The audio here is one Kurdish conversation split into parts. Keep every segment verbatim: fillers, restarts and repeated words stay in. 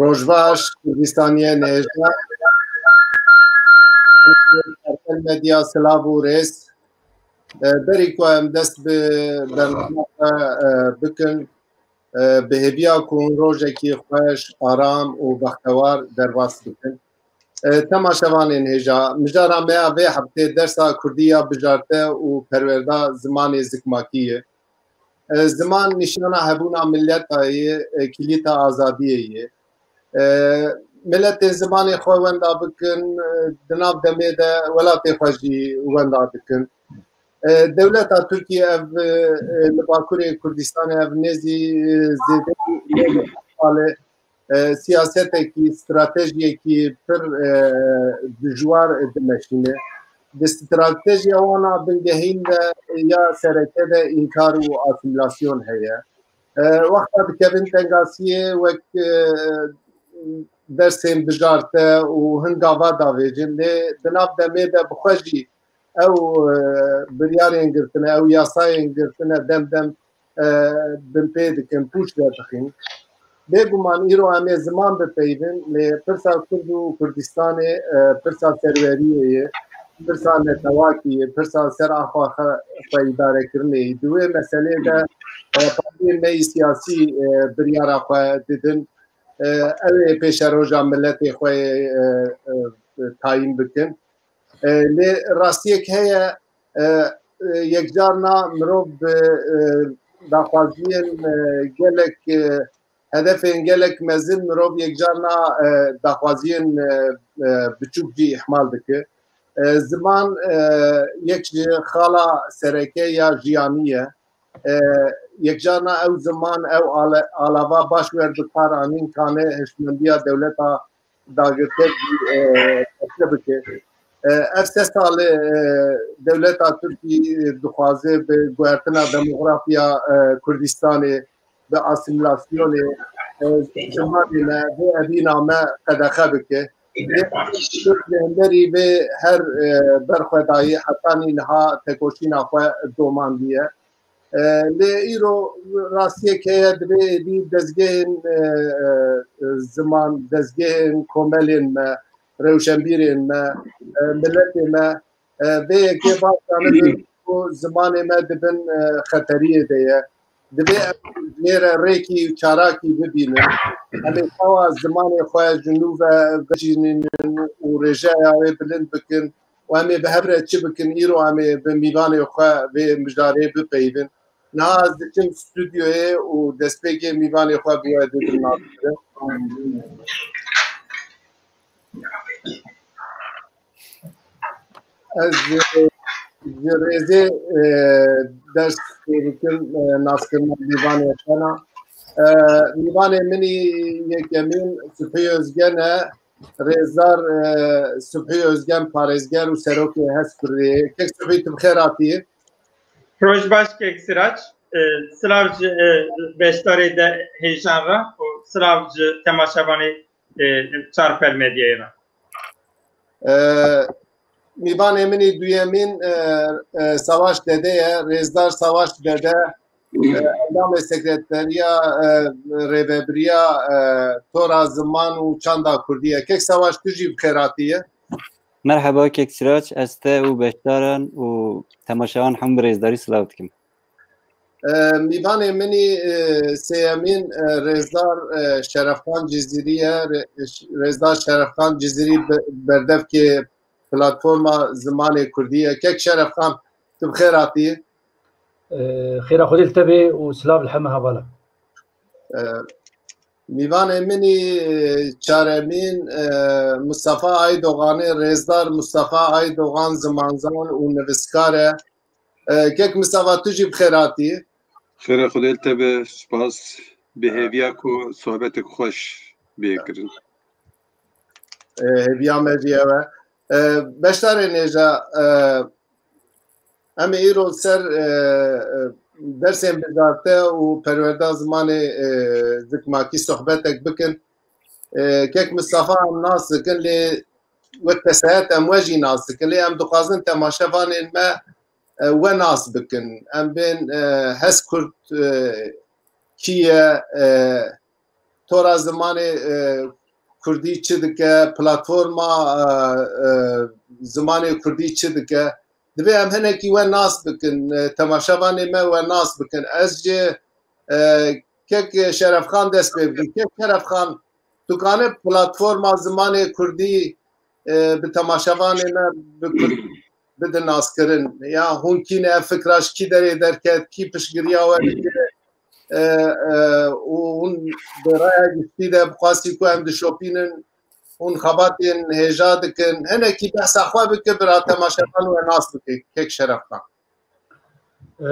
Rojbaş, Kurdistaniyên hêja. Kartel Medya, silav û rêz. E, berî ku em dest bi bernama xwe, e, bikin, e, bi hêviya ku hûn rojekî xweş, aram û bextewar derbas bikin. E, temaşevanên hêja, mijara me ya vê heftê dersa kurdî ya bijarte û perwerda zimanê zikmakî ye. E, ziman nîşana hebûna mileta ye, e, kilîta azadiyê ye. E, miletên zimanê xwe wenda bikin, e, di nav demê de welatê xwe jî wenda dikin. E, dewleta Tirkiyê ev, e, e, li Bakurê Kurdistanê ev nêzî, e, zêde sal e, e, siyasetekî, stratejiyekî pir, e, dijwar dimeşîne. Di stratejiya wan a bingehîn de ya sereke de înkar û asîmîlasyon heye. E, wexta dikevin tengasiyê wek, e, dersên bijarte û hin gava davêjin, lê di nav demê de bi xwe jî ew, e, biryarên girtine, ew yasayên girtine dem dem, e, binpê dikin, pûç derdixîn. Bêguman îro em ê ziman bipeyivin, lê pirsa Kurd û Kurdistanê, e, pirsa serweriyê ye, pirsa netewakî ye, pirsa ser axa xwe, xwe îdarekirinê ye. Di wê meselê de, e, partiyên me yî siyasî, e, biryara xwe didin. E, ew ê pêşeroja miletê xwe, e, e, tayîn bikin. E, lê rastiyek heye, e, e, yekcarna mirov bi, e, daxwaziyên, e, gelek, e, hedefên gelek mezin mirov yekcarna, e, daxwaziyên, e, e, biçûk jî îhmal dike. E, ziman, e, yek ji xala sereke ya jiyanî ye. E, yekcarna ew ziman, ew ale-, alava baş wer bi kar anîn kane hişmendiya dewleta dagirker jî, e, teşne bike. E, ev sê sal e, dewleta Tirkî dixwaze bi guhertina demografiya, e, Kurdistanê, bi asîmîlasyonê, e, zimanê me, vê evîna me qedexe bike. Lê Tirk li hemberî vê her, e, berxwedayî hetanî niha tekoşîna xwe domandiye. E, lê îro rastiyek heye, divê êdî dezgehên, e, e, ziman, dezgehên komelên me, rewşenbîrên me, e, miletê me, e, vê yekê baş zanibin ku zimanê me di bin, e, xeteriyê de ye. Divê em jê re rêkî û çarakî bibînin. Em ê çawa zimanê xwe ji nû ve vejînînin û rêjeya wê bilind bikin? Û em ê bi hev re çi bikin? Îro em ê bi mîvanê xwe vê mijarê bipeyivin. Niha ez diçim stûdyoyê û destpêkê mîvanê xwe bi we didim nas bikim. Ez, e, ji rêzê, e, dest pê dikim, e, naskirina mîvanê xwe na. E, mîvanê min î yekemîn Subhî Özgen e. Rêzdar, e, Subhî Özgen, parêzger û serokê HES Kurdê. Kek Subhî, tu bi xêr hatî. Roj baş kek Sirac. E, silav ji, e, beşdarê de hêjan re û silav ji temaşevanê, e, Çarpel Medyayê re. E, mîvanê min î duyemîn, e, e, Savaş Dede ye. Rêzdar Savaş Dede, e, endamê sekreteriya, e, rêvebiriya, e, Tora Ziman û Çanda Kurdî ye. Kek Savaş, tu jî bi xêr hatiye. Merheba kek Sirac, ez te û beşdaran û temaşevan hemû bi rêzdarî silav dikim. E, mîvanê min î, e, sêyemîn, e, rêzdar, e, Şerefxan Cizîrî ye. Rê-, rêzdar Şerefxan Cizîrî be-, berdevkê platforma zimanê kurdî ye. Kek Şerefxan, tu bi xêr hatî. E, xêra Xwedê li te bê û silav li heme hevala. E, mîvanê min î, e, çaremîn, e, Mustafa Aydoğanê, rêzdar Mustafa Aydoğan, zimanzan û nivîskar e. E, kek Mustafa, tu jî bi xêr hatî. Xêra Xwedê li te be, spas. Bi hêviya ku sohbetek xweş bê kirin. E, hêviya me jî ew e. E, beşdarên hêja, e, em ê îro ser, e, e, dersên bijarte û perwerda zimanê, e, zikmakî sohbetek bikin. E, kek Mistefa em nas dikin, lê wek tesehet em we jî nas dikin, lê em dixwazin temaşevanên me, e, we nas bikin. Em bên, e, HES Kurd, e, kî ye, e, tora zimanê, e, kurdî çi dike, platforma e, e, zimanê kurdî çi dike. Divê em hinekî we nas bikin, e, temaşevanê me we nas bikin. Ez ji e, kek Şerefxan dest pê bikim. Kek Şerefxan, tu kanî platforma zimanê kurdî e, bi temaşevanê me bi kurd bidin naskirin. Ya hûn kî ne, ev fikra ji kî derê derket, kî piştgiriya we dike? E, e, û hûn bi raya giştî de bi qasî ku em dişopînin, hûn xebatên hêja dikin. Hinekî behsa xwe bike, bira temaşevan we nas bike, kek Şerefxan. E,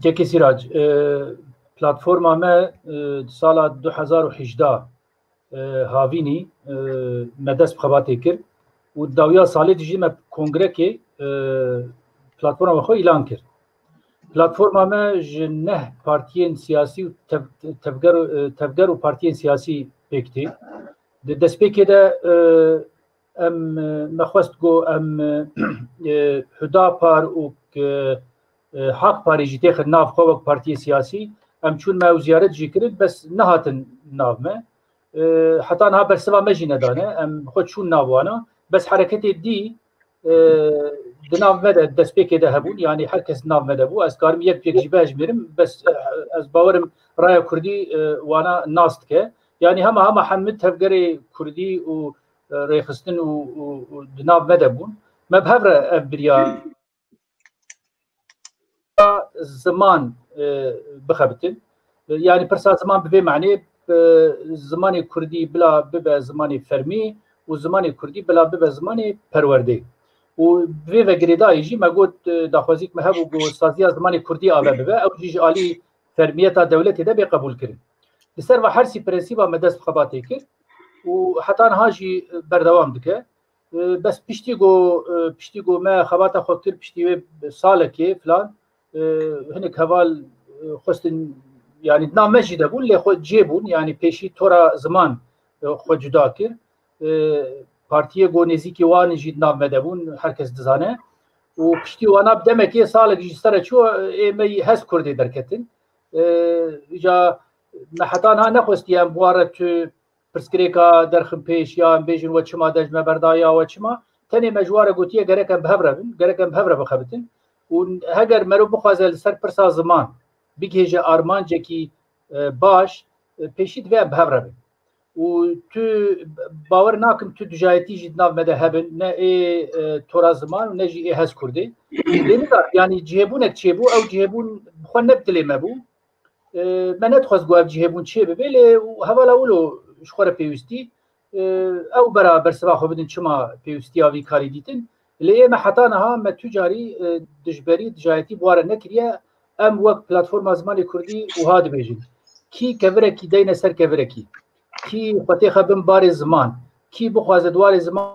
Kekê Sîrac, e, platforma me, e, di sala du hezar û hejdeh, e, havînî, e, me dest bi xebatê kir û dawiya salê dijî me kongrekê, e, platforma xwe îlan kir. Platforma me ji neh partiyên siyasî û tev-, tevger, e, tevger û partiyên siyasî pêk tê. Di destpêkê de, e, em, e, me xwest ku em, e, e, Hudapar û, e, e, Hak Parê jî têxin nav xwe wek partiyê siyasî. Em çûn me ew ziyaret jî kirin, bes nehatin nav me. E, heta niha bersiva me jî nedane. Em xwe çûn nav wana. Bes hereketê dî, e, di nav me de, destpêkê de hebûn. Yanî her kes di nav me de bû. Ez karim yek yek jî bejmêrim. Bes, e, ez bawerim raya kurdî, e, wana nas dike. Yanî hema hema hemî tevgerê kurdî û, e, rêxistin û, û, û di nav me de bûn. Me bi hev re ev biryar ziman, e, bixebitin. E, yanî pirsa ziman bi vê manê, e, zimanê kurdî bila bibe zimanê fermî û zimanê kurdî bila bibe zimanê perwerdê. Û bi vê ve girêdayî jî me got, e, daxwazîk me hebû ku saziya zimanê kurdî ave bibe, ew jî ji alî fermiyeta dewletê de bê qebûlkirin. Li ser ve her sî prensîba me dest bi xebatê kir û heta niha jî berdewam dike. E, bes piştî ku, e, piştî ku me xebata xwe kir, piştî wê salekê filan, e, hinek heval, e, xwestin, yanî di nav me jî de bûn, lê xwe cê bûn, yanî pêşî tora ziman, e, xwe cuda kir. E, partiyê ku nêzîkî wan jî di nav me de bûn, her kes dizane. Û piştî wana bi demekê salek jî ser re çû, ê me yî Hez Kurdê derketin. E, îca me heta niha nexwestiye em bi wan re tu pirsgirêka derxin pêş, ya em bêjin we çima dej me berdaye ya we çima. Tenê me ji wan re gotiye gerek em bi hev re bin, gerek em bi hev re bixebitin. Û heger meriv bixwaze li ser pirsa ziman bigihêje armancekî, e, baş, e, pêşî divê em bi hev re bin. Û tu, bawer nakim tu dijayetî jî di nav me de hebin, ne ê, e, tora ziman û ne jî ê Hez Kurdê. Lê nizam, yanî cihêbûnek çêbû, ew cihêbûn bi xwe ne bi dilê me bû. E, me nedixwest ku ev cihêbûn çê bibe, lê hevala wilo ji xwe re pêwîstî, e, ew bera bersiva xwe bidin çima pêwîstiya vî karî dîtin. Lê ê me heta niha me tu carî, e, dijberî, dijayetî bi wan re nekiriye. Em wek Platforma Zimanê Kurdî wiha dibêjin. Kî kevirekî deyne ser kevirekî, kî xwe têxe bin barê ziman, kî bixwaze di warê ziman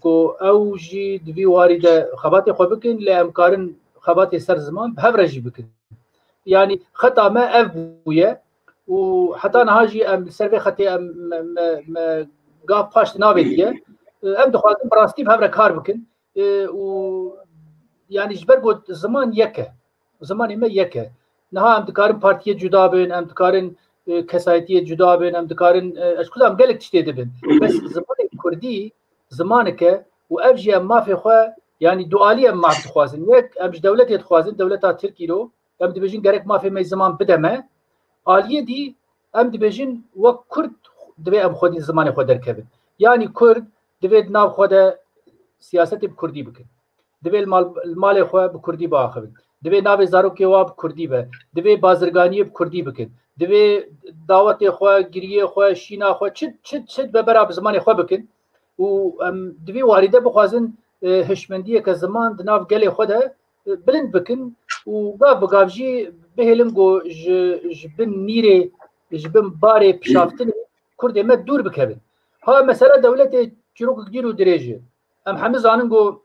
ku ew jî di vî warî de xebatê xwe bikin, lê em karin xebatê ser ziman bi hev re jî bikin. Yanî xeta me ev bûye û heta niha jî em li ser vê xetê em, me, me, me gav paş navêtiye. Em dixwazin bi rastî bi hev re kar bikin. E, û yanî ji ber ku ziman yek e. Zimanê me yek e. Niha em dikarin partiyê cuda bin, em dikarin, e, kesayetiyê cuda bin, em dikarin, e, ez kuzam gelek tiştê dibin. Bes zimanê kurdî zimanek e û ev jî em mafê xwe, yanî dualî em maf dixwazin. Yek, em ji dewletê dixwazin, dewleta Tirk îro, em dibêjin gerek mafê me ziman bide me. Aliyê dî em dibêjin wek Kurd divê em xwedî zimanê xwe derkevin. Yanî Kurd divê di nav xwe de siyasetê bi kurdî bikin. Divê li mal, li malê xwe bi kurdî biaxivin. Divê navê zarokê wa bi kurdî be. Divê bazirganiyê bi kurdî bikin. Divê dawetê xwe, giriyê xwe, şîna xwe, çi, çi, çi dibe bera bi zimanê xwe bikin. Û em di vî warî de bixwazin, e, hişmendiyeke ziman di nav gelê xwe de, e, bilind bikin û gav bi gav jî bihêlin ku ji, ji bin nîrê, ji bin barê pişaftinê Kurdê me dûr bikevin. Ha, mesela dewletê çîrokek dîr û dirêj e. Em hemî zanin ku,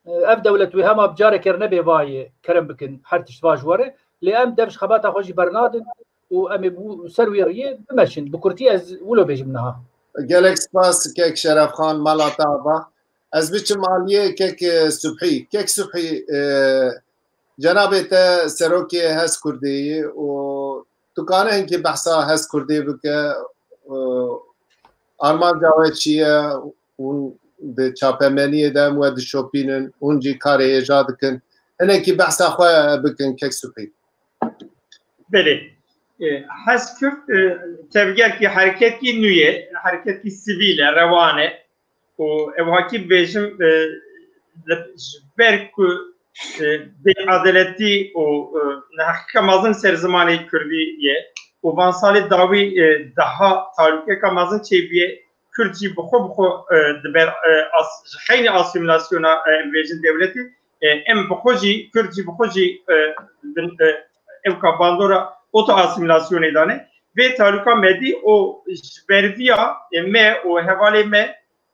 e, ev dewlet wê hema bi careke re nebê vayê kerem bikin her tişt va ji we re. Lê em dev ji xebata xwe jî bernadin û em ê bi ser wî riyê bimeşin. Bi kurtî ez wilo bêjim niha. Gelek spas kek Şerefxan, mala te ava. Ez biçim aliyê kek, e, Subhî. Kek Subhî, e, cenabê te serokê Hez Kurdê yî û Tu kane hinkî behsa Hezkurdî bike, e, armanca we çi ye? Hûn di çapemeniyê de em we dişopînin, hûn jî karê hêja dikin. Hinekî behsa xwe bikin, kek Supî. Belê. E, Hezkurd, e, tevgerkî hereketî nû ye, hereketî sivîl e, rewan e. Û ew hakî bibêjim, e, li, ji ber ku, e, bêedeletî û, e, neheqîka mezin ser zimanê kurdî ye û van salê dawî, e, daha talûkeka mezin çêbûye, kurd jî bi xwe bi xwe, e, di ber, e, as-, ji xeynî asîmîlasyona, e, em bêjin dewletê, e, em bi xwe jî, kurd jî bi xwe jî, e, bin, e, ewka bandora oto-asîmîlasyonê dane. Vê talûka me dî û ji berviya, e, me û hevalê me,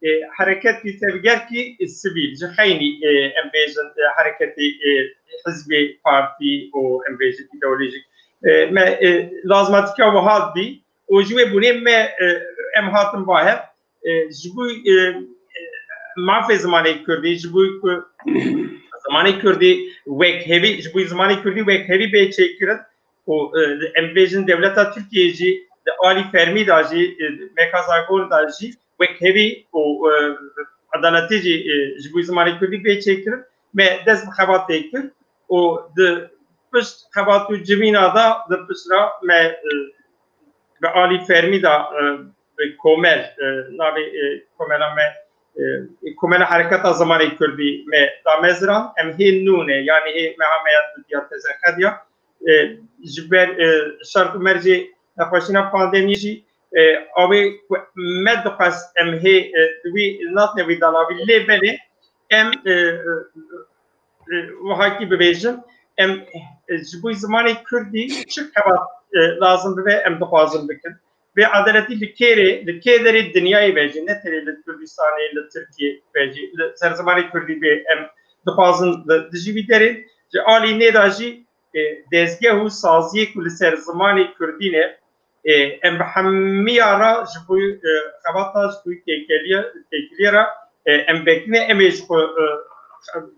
e, hereketî tevgerkî, e, sivîl, ji xeynî, e, em bêjin, e, hereketî, e, hizbê, partî û em bêjin îdeolojîk, e, me, e, lazmatîka wiha dî û ji wê bûnê me, e, em hatin ba hev, e, ji bo, e, e, mafê zimanê kurdî, ji bo ku zimanê kurdî wekhevî, ji bo zimanê kurdî wekhevî bê çêkirin û, e, em bêjin dewleta Tirkiyê jî di alî fermî de jî, e, meka zagon de jî wekhevî û, e, edaletê jî, e, ji bo zimanê kurdî bê çêkirin. Me dest bi xebatê kir û di pişt xebat û civîna de di pişt re me, e, bi alî fermî de, e, bi komel, e, navê, e, komela me, e, komela hereketa zimanê kurdî me dameziran. Em hê nû ne, yanî hê meha me ya didiya teze xediya. E, ji ber, e, şert û mercê nexweşîna pandemiyê jî, e, awê ku me dixwest em hê, e, di wî natne wî dalavî lê belê em, e, e, e, wahakî bibêjin, em, e, ji bo zimanê kurdî çi xebat, e, lazim bibe, em dixwazin bikin. Bêedeletî li kê re, li kê derê dinyayê be jî, ne tenê li Kurdistanê, li Tirkiyê be jî, li ser zimanê kurdî bê em dixwazin di, dijî vî derê. Ji alî nê de jî, e, dezgeh û saziyê ku li ser zimanê kurdî ne, e, em bi hemiya re ji bo, e, xebata, ji bo têkeliya, têkiliyê re, e, em bekine em ê ji xwe, e,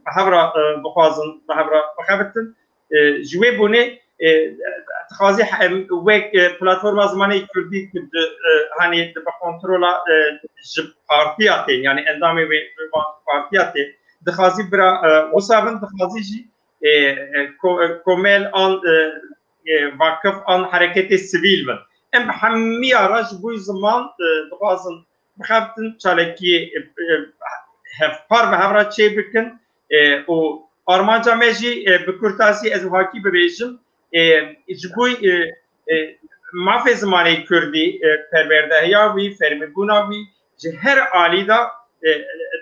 bi hev re, e, bixwazin, bi hev re bixebitin. E, ji wê bûnê, e, dixwazî he-, em wek, e, platforma zimanê kurdî ku di, e, hanê di bi kontrola, e, ji partiya tên, yanî endamê wê ji van partiya tên, dixwazî bira, e, wisa bin, dixwazî jî, e, e, ko-, e, komel an, e, e, vakif an hereketê sivîl bin. Em bi hemiya re ji bo ziman, e, dixwazin bixebitin çalakiyê, e, e, hevpar bi hev re çê bikin, e, û armanca me jî, e, bi kurtasî ez wahakî bibêjim, e, ji bo, e, e, mafê zimanê kurdî, e, perwerdehiya wî, fermîbûna wî ji her alî de, e,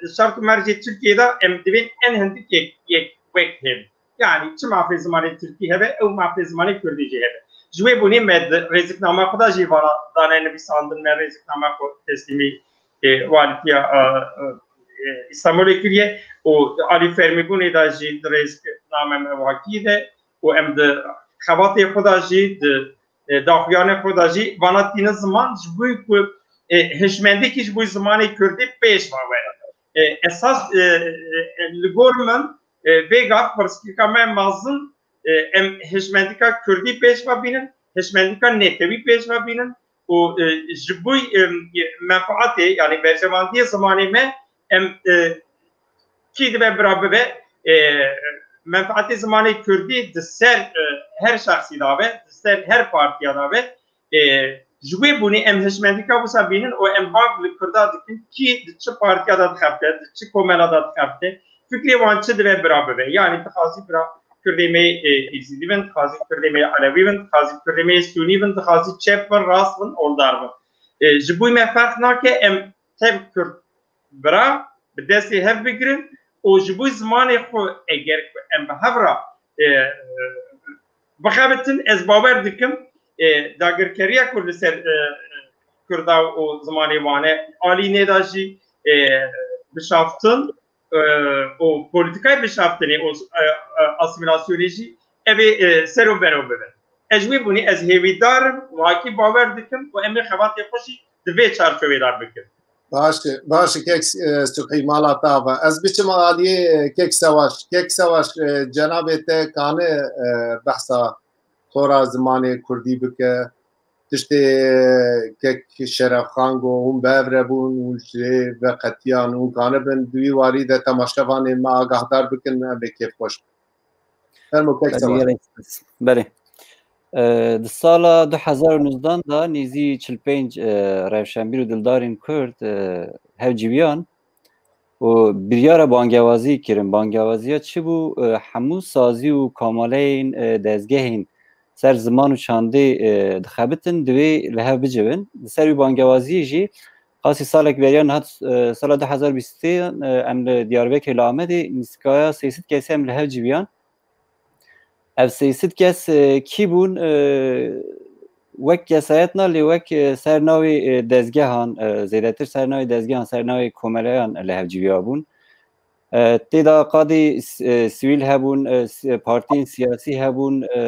di şert û mercê Tirkiyê de em divên en hindik yek, yek wek hevin. Yanî çi mafê zimanê tirkî hebe, ew mafê zimanê kurdî jî hebe. Ji wê bûnê me di rêziknama xwe de jî vana dane nivîsandin, me rêziknama xwe teslîmî, e, walîtiya, e, e, Îstanbulê kiriye û alî fermîbûnê de jî di rêzikname me wahakî de û em di xebatê xwe de jî di, e, daxuyanê xwe de jî vana tînin ziman ji bo ku, e, hişmendîkî ji bo zimanê kurdî pêş ve were. E, esas, e, e, li gor min, e, vê gav pirsgirêka me mezin, e, em hişmendîka kurdî pêş ve bînin, hişmendîka netewî pêş ve bînin û, e, ji bo, e, menfaatê, yanî berjewendiyê zimanê me, em, e, kî dibe bira bibe, e, menfaatê zimanê kurdî di ser, e, her şexsî de be, di ser her partiya de be. E, ji wê bûnê em hişmendîka wisa bînin û em bang li kurda dikin, kî di çi partiya de dixebite, di çi komela de dixebite, fikrê wan çi dibe bira bibe. Yanî dixwazî bira kurdê me, e, êzîdî bin, dixwazî kurdê me elewî bin, dixwazî kurdê me sûnî bin, dixwazî çep bin, rast bin, oldar bin. E, ji bo me ferq nake em tev kurd bira bi destê hev bigirin û ji bo zimanê xwe eger ku em bi hev re, e, bixebitin, ez bawer dikim, e, dagirkeriya ku li ser, e, kurda û zimanê wan e, alî nê de jî, e, bişaftin, e, û polîtîkayê bişaftinê û, e, e, asîmîlasyonê jî ev ê, e, ser û bero bibe. Ez ji wî bûnî ez hêvîdar im, wahakî bawer dikim û em ê xebatê xwe jî di vê çarçovê de bikin. Baş e, baş e, kek, e, Subhî, mala te ava. Ez biçim aliyê, e, kek Sewaş. Kek Sewaş, e, cenabê te kane, e, behsa tora zimanê kurdî bike. Tiştê kek Şerefxan got, hûn bi hev re bûn, hûn ji lê veqetiyan, hûn kanibin di wî warî de temaşevanê me agahdar bikin, em ê kêfxweş bin. Fermo kek Sewa. Belê. E, di sala du hezar û nozdehan de nêzî çil pênc, e, rewşenbîr û dildarên Kurd, e, hev civiyan û biryara bangewazî kirin. Bangewaziya çi bû? E, hemû sazî û komeleyên, e, dezgehên ser ziman û çandê, e, dixebitin, divê li hev bicivin. Li ser wî bangewaziyê jî qasî salek beriya niha, e, sala du hezar bîstê, e, em li Diyarbekirê li Amedê nîskaya sê sed kesî em li hev civiyan. Ev sê sed kes, e, kî bûn? E, wek kesayet na, lê wek, e, ser navê, e, dezgehan, e, zêdetir ser navê dezgehan, ser navê komeleyan li hev civiya bûn. E, tê de qadî s-, e, sivîl hebûn, e, s-, e, partiyên siyasî hebûn, e,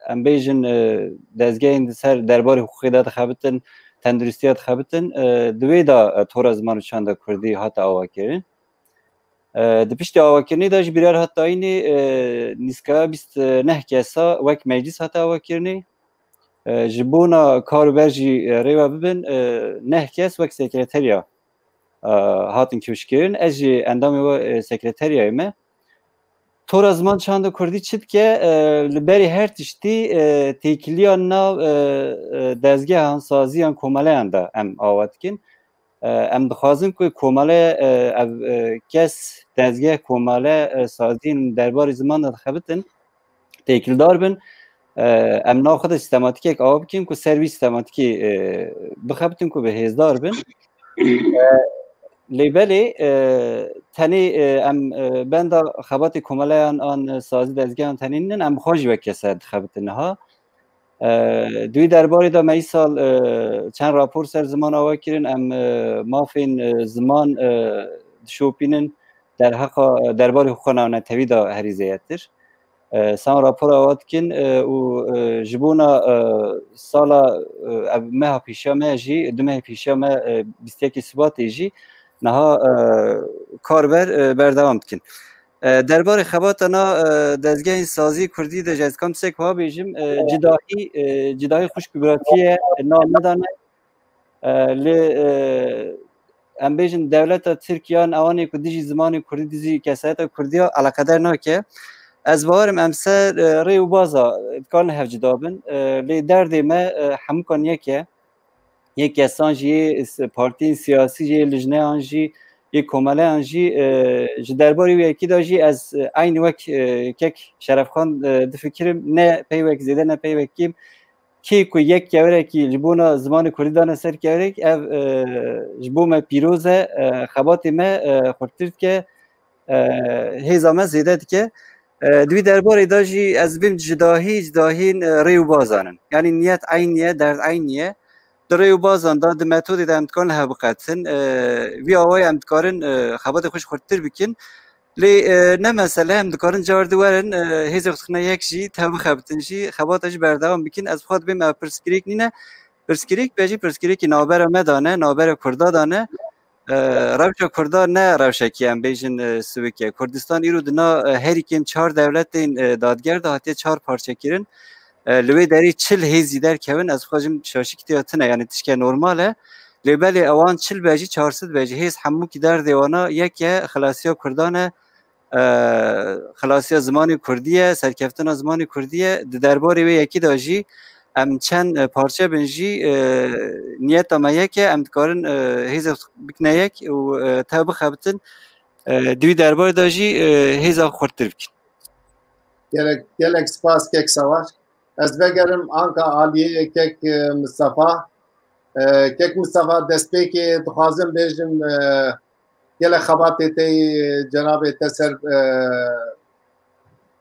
em bêjin, e, dezgehên di ser derbarê hiqûqê de dixebitin, tenduristiya dixebitin, e, di wê de, e, tora ziman û çanda kurdî hate avakirin. E, di piştî avakirinê de jî biryar hat dayînê, e, nîskaya bîst û neh kesa wek meclîs hate avakirinê. E, ji bona kar û ber jî, e, rêve bibin, e, neh kes wek sekreteriya, e, hatin kifşkirin. Ez jî endamê we, e, sekreteriyayê me. Tora ziman çanda kurdî çi dike? E, li berî her tiştî, e, têkiliya nav, e, e, dezgehan, saziyan, komeleyan de em ava dikin. E, em dixwazin ku komele, e, ev, e, kes, dezgeh, komele, e, saziyên derbarê ziman de dixebitin, têkildar bin. E, em nav xwe de sîstematîkek ava bikin ku ser vî sîstematîkê, e, bixebitin ku bi hêzdar bin. E, lê belê, e, tenê, e, em, e, benda xebatê komeleyan an, e, sazî dezgehan tenê nînin, em bi xwe jî wek kese dixebitin niha. E, di wî derbarê de me îsal, e, çend rapor ser ziman ava kirin, em, e, mafên, e, ziman, e, dişopînin, derheqa, derbarê hiqûqa navnetewî de herî zêdetir. E, san rapor ava dikin, e, û, e, ji bona, e, sala, e, ev meha pêşiya me jî, du mehê pêşiya me, e, bîst yekê Sibatê jî niha, e, kar ber, e, berdewam dikin. E, derbarê xebata na, e, dezgehên sazî kurdî de jî ez dikam tiştek wiha bêjim, e, cidahî, e, cidahî xwişk û biratî ye, nav nedane. E, lê, e, em bêjin dewleta Tirk yan ewanê ku dijî zimanê kurdî, dijî kesayeta kurdî ya eleqeder nake. Ez bawerim em ser, e, rê û baza dikarin hev cida bin. E, lê derdê me, e, hemûkan yek e. Yê kesan jî, yê s-, partiyên siyasî jî, yê lijneyan jî, yê komeleyan jî, e, ji derbarê wê yekî de jî ez, e, eynî wek, e, kek Şerefxan, e, difikirim, ne pey wek zêde ne pey wek kêm. Kê ku yek kevirekî ji bona zimanê kurdî dane ser kevirek, ev, e, ji bo me pîroz e, e, xebatê me, e, xurttir dike, e, hêza me zêde dike. E, di wî derbarê de jî ez bêm cidahî, cidahîn, e, rê û bazan in. Yanî niyet eynî ye, derd eynî ye. Di rê û bazan de, di metodê de em dikarin li hev biqetin. E, vî awayî em dikarin, e, xebatê xwe jî xurttir bikin. Lê, e, ne mesele, em dikarin car di werin, e, hêzê xwe dixine yek jî, tev bixebitin jî, xebata jî berdewam bikin. Ez bi xwe dibêm ev pirsgirêk nîne. Pirsgirêk be jî pirsgirêkî navbera me de ne, navbera Kurda de ne. E, rewşa Kurda ne rewşekî em bêjin, e, siwik e. Kurdistan îro di na, e, herî kêm çar dewletên, e, dadger de hatiye çar parçe kirin. E, li wê derê çil hêzî derkevin, ez xwe jim şaşî kitêya tune, yanî tişke normal e. Lê belê ewan çil be jî, çar sed be jî, hêz hemûkî derdê wana yek e, xilasiya Kurdan e, e, xilasiya zimanê Kurdî ye, serkeftina zimanê Kurdî ye. Di derbarê wê yekî de jî em çend, e, parçe bin jî, e, niyeta me yek e, em dikarin, e, hêzê bikine yek û, e, tev bixebitin. E, di wî derbarê de jî, e, hêza xurttir bikin. Gelek, gelek spas kek Savaş. Ez vegerim anka aliyê kek, e, Mistefa. E, kek Mistefa, destpêkê dixwazim bêjim, e, gelek xebatê te yî cenabê te ser, e,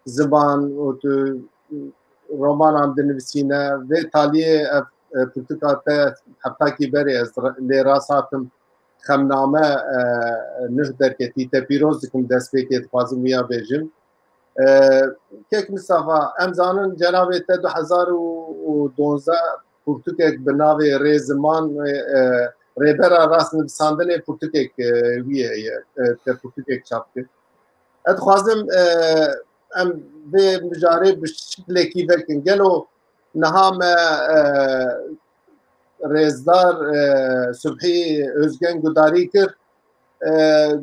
ziman û tu romanan dinivîsîne. Vê taliyê ev, e, pirtûka te heftakî berê ez ra-, lê rast hatim. Xemname, e, nuh derketî, te pîroz dikim destpêkê dixwazim wiya bêjim. E, kek Mistefa, em zanin cenabê te du hezar û duwazdeh pirtûkek bi navê Rê Ziman, e, e, Rêbera Rastnivîsandinê pirtûkek, e, wî ye, e, te pirtûkek çap kir. Ez dixwazim, e, em vê mijarê bi şiklekî vekin. Gelo niha me, e, rêzdar, e, Subhî Özgen gudarî kir. E,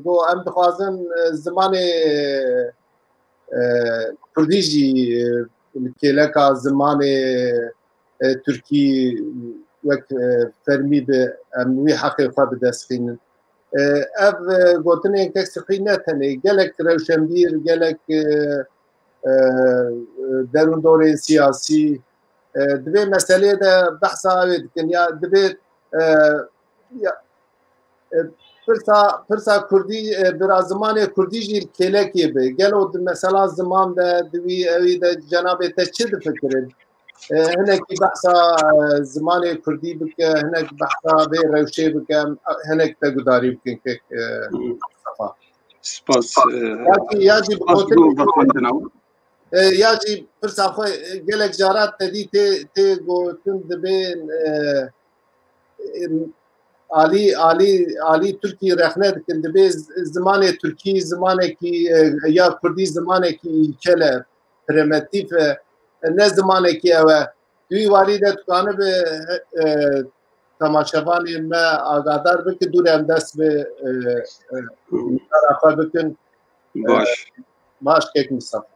got, em dixwazin, e, zimanê, e, kurdî jî, e, li kêleka zimanê, e, tirkî wek, e, fermî bi, em wî heqê xwe bi dest xînin. E, ev, e, gotinên kek Subhî ne tenê gelek rewşenbîr, gelek, e, e, derûndorên siyasî, e, di vê meselê de behsa ew ê dikin. Ya divê, e, ya, e, pirsa, pirsa kurdî, e, bira zimanê kurdî jî kêlekê bi. Gelo di mesela ziman de, di wî ewî de cenabê te çi difikirin? E, hinekî behsa, e, zimanê kurdî bike, hinek behsa vê rewşê bike, hinek te gudarî bikin kek, e, Mustafa. Spas. E, ya jî, ya jî bi spas gotinê bo vexwendina. E, ya jî pirsa xwe, e, gelek cara te dî tê, tê gotin dibê, e, e, alî, alî, alî Tirkî rexne dikin, dibê z-, zimanê Tirkî zimanekî, e, ya Kurdî zimanekî îlkel e, primitîf e, ne zimanekî ew e. Di wî warî de tu kanibe, e, temaşevanên me agadar bike, dû re em dest bi, e, e, kara xwe bikin. Baş. Baş, kek Mustafa.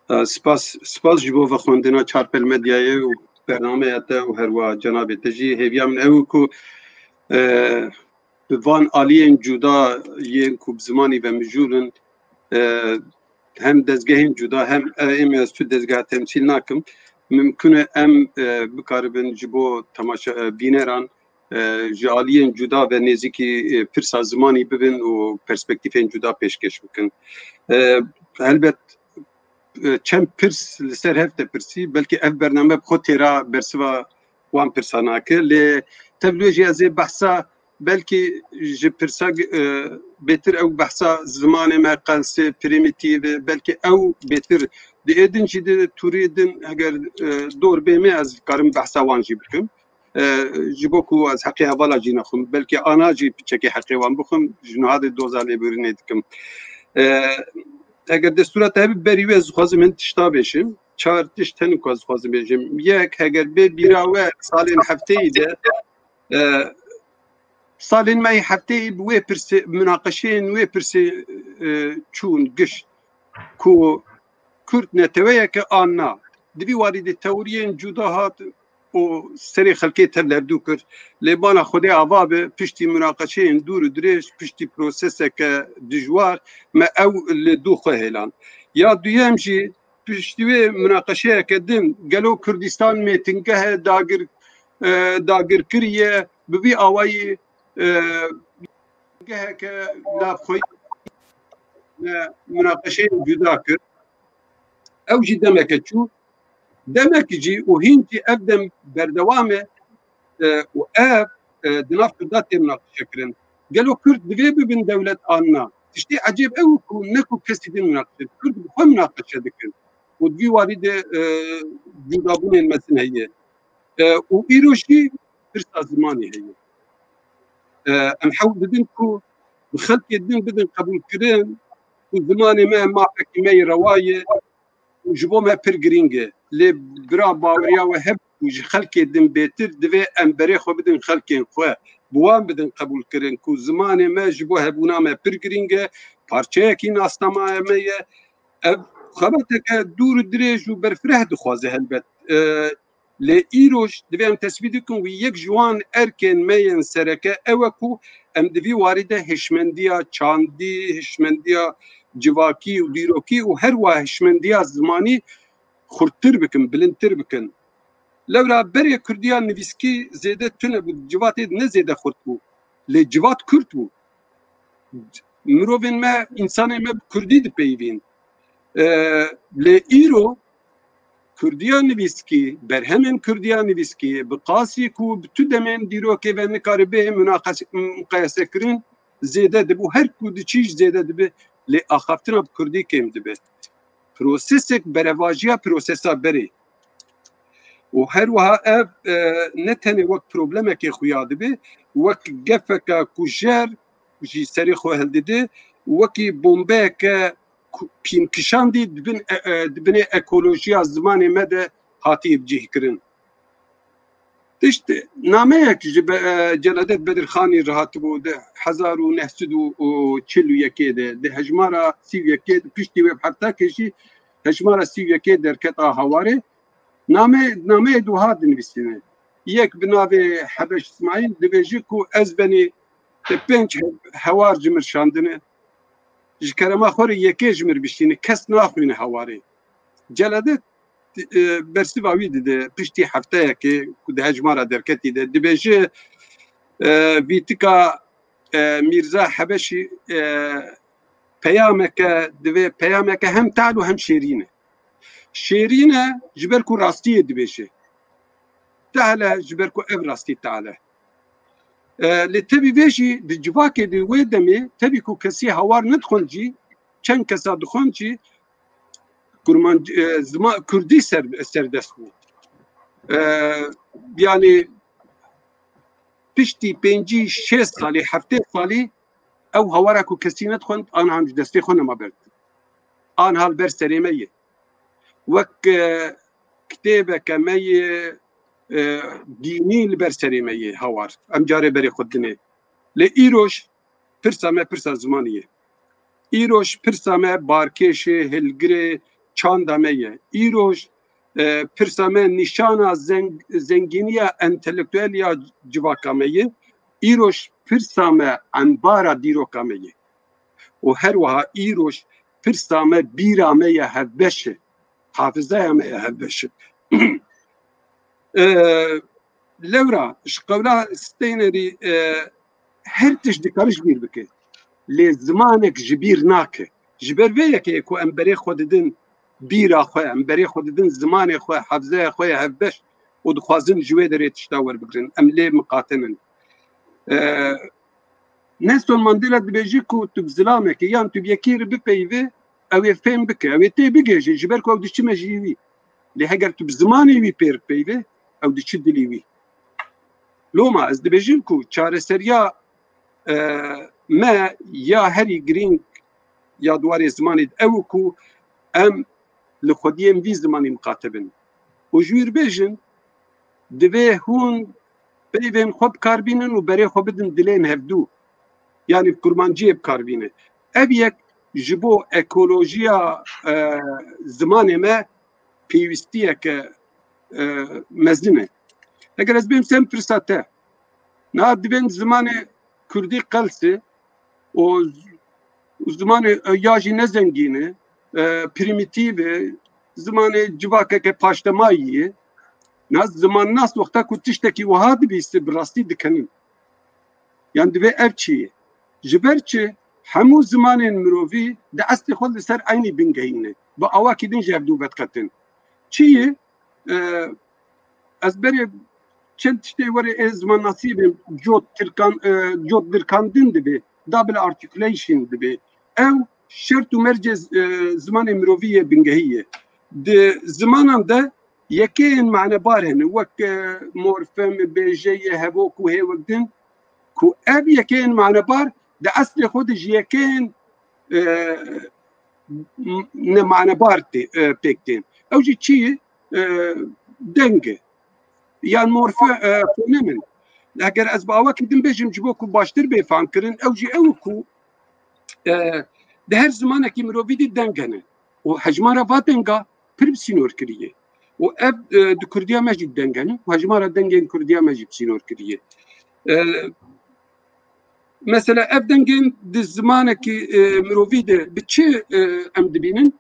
E, spas, spas ji bo vexwendina Çarpel Medyayê û bernameya te û herwa cenabê te jî. Hêviya min ew ku, e, bi van aliyên cuda yên ku bi zimanî ve mijûl in, e, hem dezgehên cuda hem, e, em ez tu dezgeha temsîl nakim. Mimkun e em, e, bikaribin ji bo temaşe, e, bîneran, e, ji aliyên cuda ve nêzîkî, e, pirsa zimanî bibin û perspektîfên cuda pêşkêş bikin. E, helbet, e, çend pirs li ser hev te pirsî, belkî ev bername bi xwe têra bersiva wan pirsa nake. Lê tevlê jî ez ê behsa belkî ji pirsa, e, bêtir ew behsa zimanê me qelsê, primîtîv e, belkî ew bêtir di ê din jî di tûrî din heger, e, dor bê me ez karim behsa wan jî bikim. E, ji bo ku ez heqê hevala jî nexwim, belkî ana jî piçekê heqê wan bixwim, ji niha de doza lêbûrînê dikim. E, eger destûra te hebe berî wê ez dixwazim hin tişta bêjim. Çar tişt hene ku ez dixwazim bêjim. Yek, heger bê bîra we salên hefteyî de, e, salên me yê hefteyî bi wê pirsê, munaqeşeyên wê pirsê, e, çûn giş ku Kurd neteweyeke an na. Di vî warî de teoriyên cuda hat û serê xelkê tevlerdû kir. Lê bana Xwedê ava be, piştî munaqeşeyên dûr û dirêj, piştî proseseke dijwar, me ew li dû xwe hêlan. Ya duyem jî, piştî wê munaqeşeyeke din, gelo Kurdistan mêtingeh e, dagir, e, dagir kiriye, bi vî awayî, e, geheke navxweyî me munaqeşeyên cuda kir. Ew jî demeke çû, demekî jî û hîn jî ev dem berdewam e, e, û ev, e, di nav Kurda tê munaqeşe kirin. Gelo Kurd divê bibin dewlet an na? Tiştê ecêb ew ku ne ku kesî din munaqeşe, Kurd bi xwe munaqeşe dikin. Û di vî warî de, e, cudabûnên mezin heye. E, û îro jî pirsa zimanê heye. E, em hewl didin ku bi xelkê din bidin qebûlkirin ku zimanê me mafekî me yê rewa ye û ji bo me pir girîng e. Lê bira baweriya we hebû ku ji xelkê din bêtir, divê em berê xwe bidin xelkên xwe, bi wan bidin qebûlkirin ku zimanê me ji bo hebûna me pir girîng e, parçeyekî nasnamaya me ye. Ev xebateke dûr û dirêj û berfireh dixwaze helbet. E, Lê îroj divê em tesbît bikin wî yek ji wan erkên me yên sereke ew e ku em di vî warî de hişmendiya çandî, hişmendiya civakî û dîrokî û her wiha hişmendiya zimanî xurttir bikin, bilindtir bikin. Lewra berê Kurdiya nivîskî zêde tune bû, civatê ne zêde xurt bû. Lê civat Kurd bû. Mirovên me, însanên me bi Kurdî dipeyivîn. E, lê îro Kurdiya nivîskî, berhemên Kurdiya nivîskî, bi qasî ku bi tu demên dîrokê ve nikaribe munaqes-, muqayese kirin, zêde dibû. Her ku diçî jî zêde dibe, lê axaftina bi Kurdî kêm dibe. Prosesek berevajiya prosesa berê. Û her wiha ev, e, ne tenê wek problemekê xuya dibe, wek gefeke kujer jî serê xwe hildide, wekî bombeyeke ku-, pînkişandî di bin, e, e, di binê ekolojiya zimanê me de hatiye bicihkirin. Tişt nameyek ji be-, e, Celadet Bedirxanî re hatibû di hezar û neh sed û çil û yekê de, di hejmara sî û yekê de, piştî wê bi hefta kêşî hejmara sî û yekê derket a Hawarê. Name, nameyê di wiha dinivîsîne. Yek bi navê Hebeş Îsmaîl dibêje ku ez benî te pênc he-, hewar ji min şandine. Ji kerema xwe re yekê ji min bişîne, kes naxwîne Hawarê. Celadet, e, bersiva wî dide, piştî hefteyekê ku di hejmara derketî de dibêje, e, vîtika, e, Mîrza Hebeşî, e, peyameke, divê peyameke hem tal û hem şêrîn e. Şêrîn e, ji ber ku rastiyê dibêje. Tal e, ji ber ku ev rastî tal e. E, lê tevî vê jî di civakê di wê demê, tevî ku kesî Hawar nedixwend jî, çend kesa dixwend jî, kurmanc-, e, zima-, kurdî ser, serdest bû. E, yanî piştî pêncî, şêst salî, heftê salî ew Hawara ku kesî nedixwend, anha ji destê xwe nema berdi. Anha li ber serê me ye. Wek, e, kitêbeke me ye, e, dînî li ber serê me ye Hawar. Em carê berê xwe dinê. Lê îroj pirsa me pirsa zimanî ye. Îroj pirsa me barkêşê, hilgirê, çanda me ye. Îroj, e, pirsa me nîşana zeng-, zengîniya entelektuel ya civaka me ye. Îroj pirsa me embara dîroka me ye. Û her wiha îroj pirsa me bîra me ye hevbeş e. Hafizaya me ye hevbeş e. E, lewra, ji qewla Steinerî, e, her tişt dikare ji bîr bike. Lê zimanek ji bîr nake. Ji ber vê yekê ku em berê xwe didin bîra xwe, em berê xwe didin zimanê xwe, hafizaya xwe ye hevbeş û dixwazin ji wê derê tişta werbigirin. Em lê miqate nin. E, Nelson Mandela dibêje ku tu bi zilamekê yan tu bi yekî re bipeyivî, ew ê fêm bike, ew ê tê bigihêje, ji ber ku ew diçime ji wî. Lê heger tu bi zimanê wî pê re peyivî, ew diçe dilê wî. Loma ez dibêjim ku çareseriya, e, me ya herî girîng ya di warê zimanê de ew e ku em li xwediyê em vî zimanî miqate bin. Û ji wî re bêjin, divê hûn peyvên xwe bi kar bînin û berê xwe bidin dilên hevdû. Yanî bi kurmanciyê bi kar bîne. Ev yek ji bo ekolojiya, e, zimanê me pêwîstiyeke, e, mezin e. Heger ez bêm ser pirsa te, niha divên zimanê kurdî qels e û zimanê, e, ya jî ne zengîn e, e, prîmîtîv e, zimanê civakeke paştemayî ye. Niha zimannas wexta ku tiştekî wiha dibîse bi rastî dikenin. Yan divê ev çi ye? Ji ber çi hemû zimanên mirovî di eslê xwe li ser eynî bingehî ne. Bi awakî din ji hevdû vediqetin. Çi ye? E, ez berê çend tiştê werê ê zimannasî bêm, cot tirkan-, e, cot dirkandin dibe, double articulation dibe. Ew şert û mercê, e, zimanê mirovî yê bingehî ye. Di zimanan de yekeyên manebar hene, wek, e, morfem, bêjeyê, hevok û hê wek din, ku ev yekeyên manebar di eslê xwe de ji yekeyên, e, m-, nemanebar tê, e, pêk tên. Ew jî çi ye? E, deng e. Yan morfe-, e, fonem in. Eger ez bi awakî din bêjim, ji bo ku baştir bê famkirin, ew jî ew ku, e, di her zimanekî mirovî dî deng hene. Û hejmara va denga pir bi sînor kiriye. Û ev, e, di kurdiya me jî deng hene. Û hejmara dengên kurdiya me jî bi sînor kiriye. E, mesela ev dengên di zimanekî, e, mirovî de bi çi, e, em dibînin?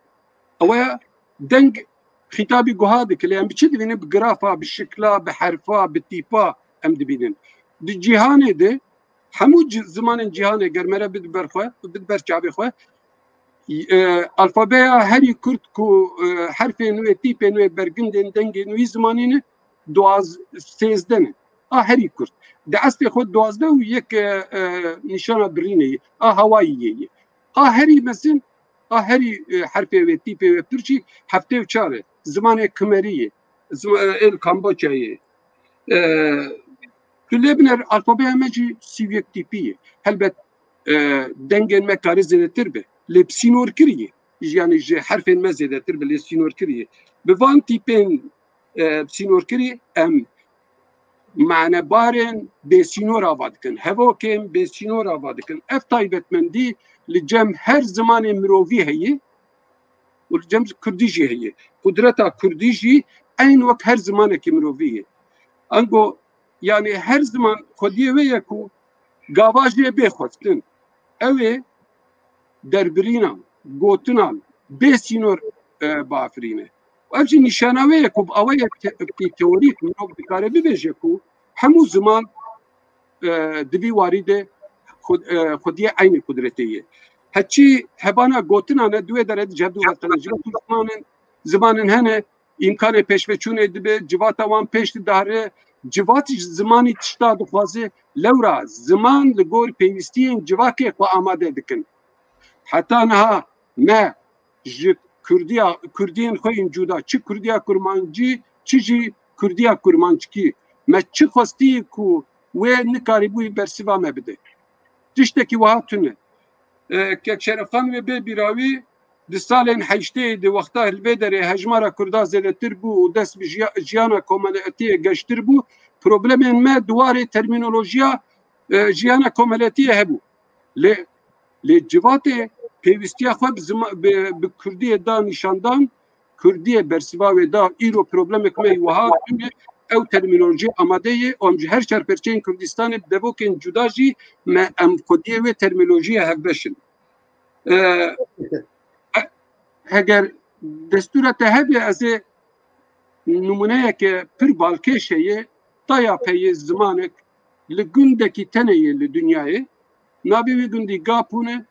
Ew ya deng xîtabî guha dike, lê em bi çi dibînin? Bi grafa, bi şikla, bi herfa, bi tîpa em dibînin. Di cîhanê de hemû ci-, zimanên cîhanê ger mere bid ber xwe, bid ber çavê xwe, e, alfabeya herî kurt ku, e, herfên wê, tîpên wê, bergindên dengên wî zimanî ne, duaz-, sêzdeh ne. A herî kurt. Di eslê xwe duwazdeh û yek, e, e, nîşana birînê ye. A hawayî yê ye. A herî mezin, a herî, e, herfê wê, tîpê wê pir jî heftê û çar e. Zimanê Kimerî ye. Zima-, e, êl Kamboçya ye. E, tu lê biner alfabeya me jî sî û yek tîpî ye. Helbet, e, dengên me kare zêdetir be. Lê bi sînorkirî ye. yanî ji herfên me zêdetir bi lê sînorkirî. Bi van tîpên, e, sînorkirî em manebarên bêsînor ava dikin, hevokên bêsînor ava dikin. Ev taybetmendî li cem her zimanê mirovî heye û li cem kurdî jî heye. Qudreta kurdî jî eyn wek her zimanekî mirovî ye. Ango, yanî her ziman xwediyê wê ye ku gava jê bê xwestin. Ew ê derbirînan, gotinan, bê sînor, e, biafirîne. Û ev jî nîşana wê ye ku bi awayek te-, teorîk mirov dikare bibêje ku hemû ziman, e, di vî warî de xwe-, e, xwediyê eynî qudretê ye. Heçî hebana gotinan e, di wê derê de cevdû vatene. Ji ber ku zimanên, zimanên hene, îmkanê pêşveçûnê dibe, civata wan pêş didare, civat ji zimanî tişta dixwaze, lewra ziman li gor pêwîstiyên civakê xwe amade dikin. Heta niha me ji Kurdiya, Kurdiyên xwe yên cuda, çi Kurdiya Kurmancî, çi jî Kurdiya Kurmanckî, me çi xwestî ku wê nikarîbûyî bersiva me bide. Tiştekî wiha tune. E, Kek Şerefxan wê bê bîra wî, di salên heştê de wexta li vê derê hejmara Kurda zêdetir bû û dest bi jiya-, jiyana komeletiyê geştir bû, problemên me di warê termînolojiya, e, jiyana komeletiyê hebû. Lê, lê civatê pêwîstiya xwe bi zima-, bi, bi kurdiyê da nîşandan, kurdiyê bersiva wê da. Îro problemek me yî wiha tune, ew termînolojî amade ye û em ji her çar perçeyên Kurdistanê bi devokên cuda jî me em xwediyê wê termînolojiyê hevbeş in. E, e, heger destûra te hebe, ez ê nimûneyeke pir balkêş heye, taya peyê zimanek li gundekî tenê ye li dinyayê. Navê wê gundî Gapûn e.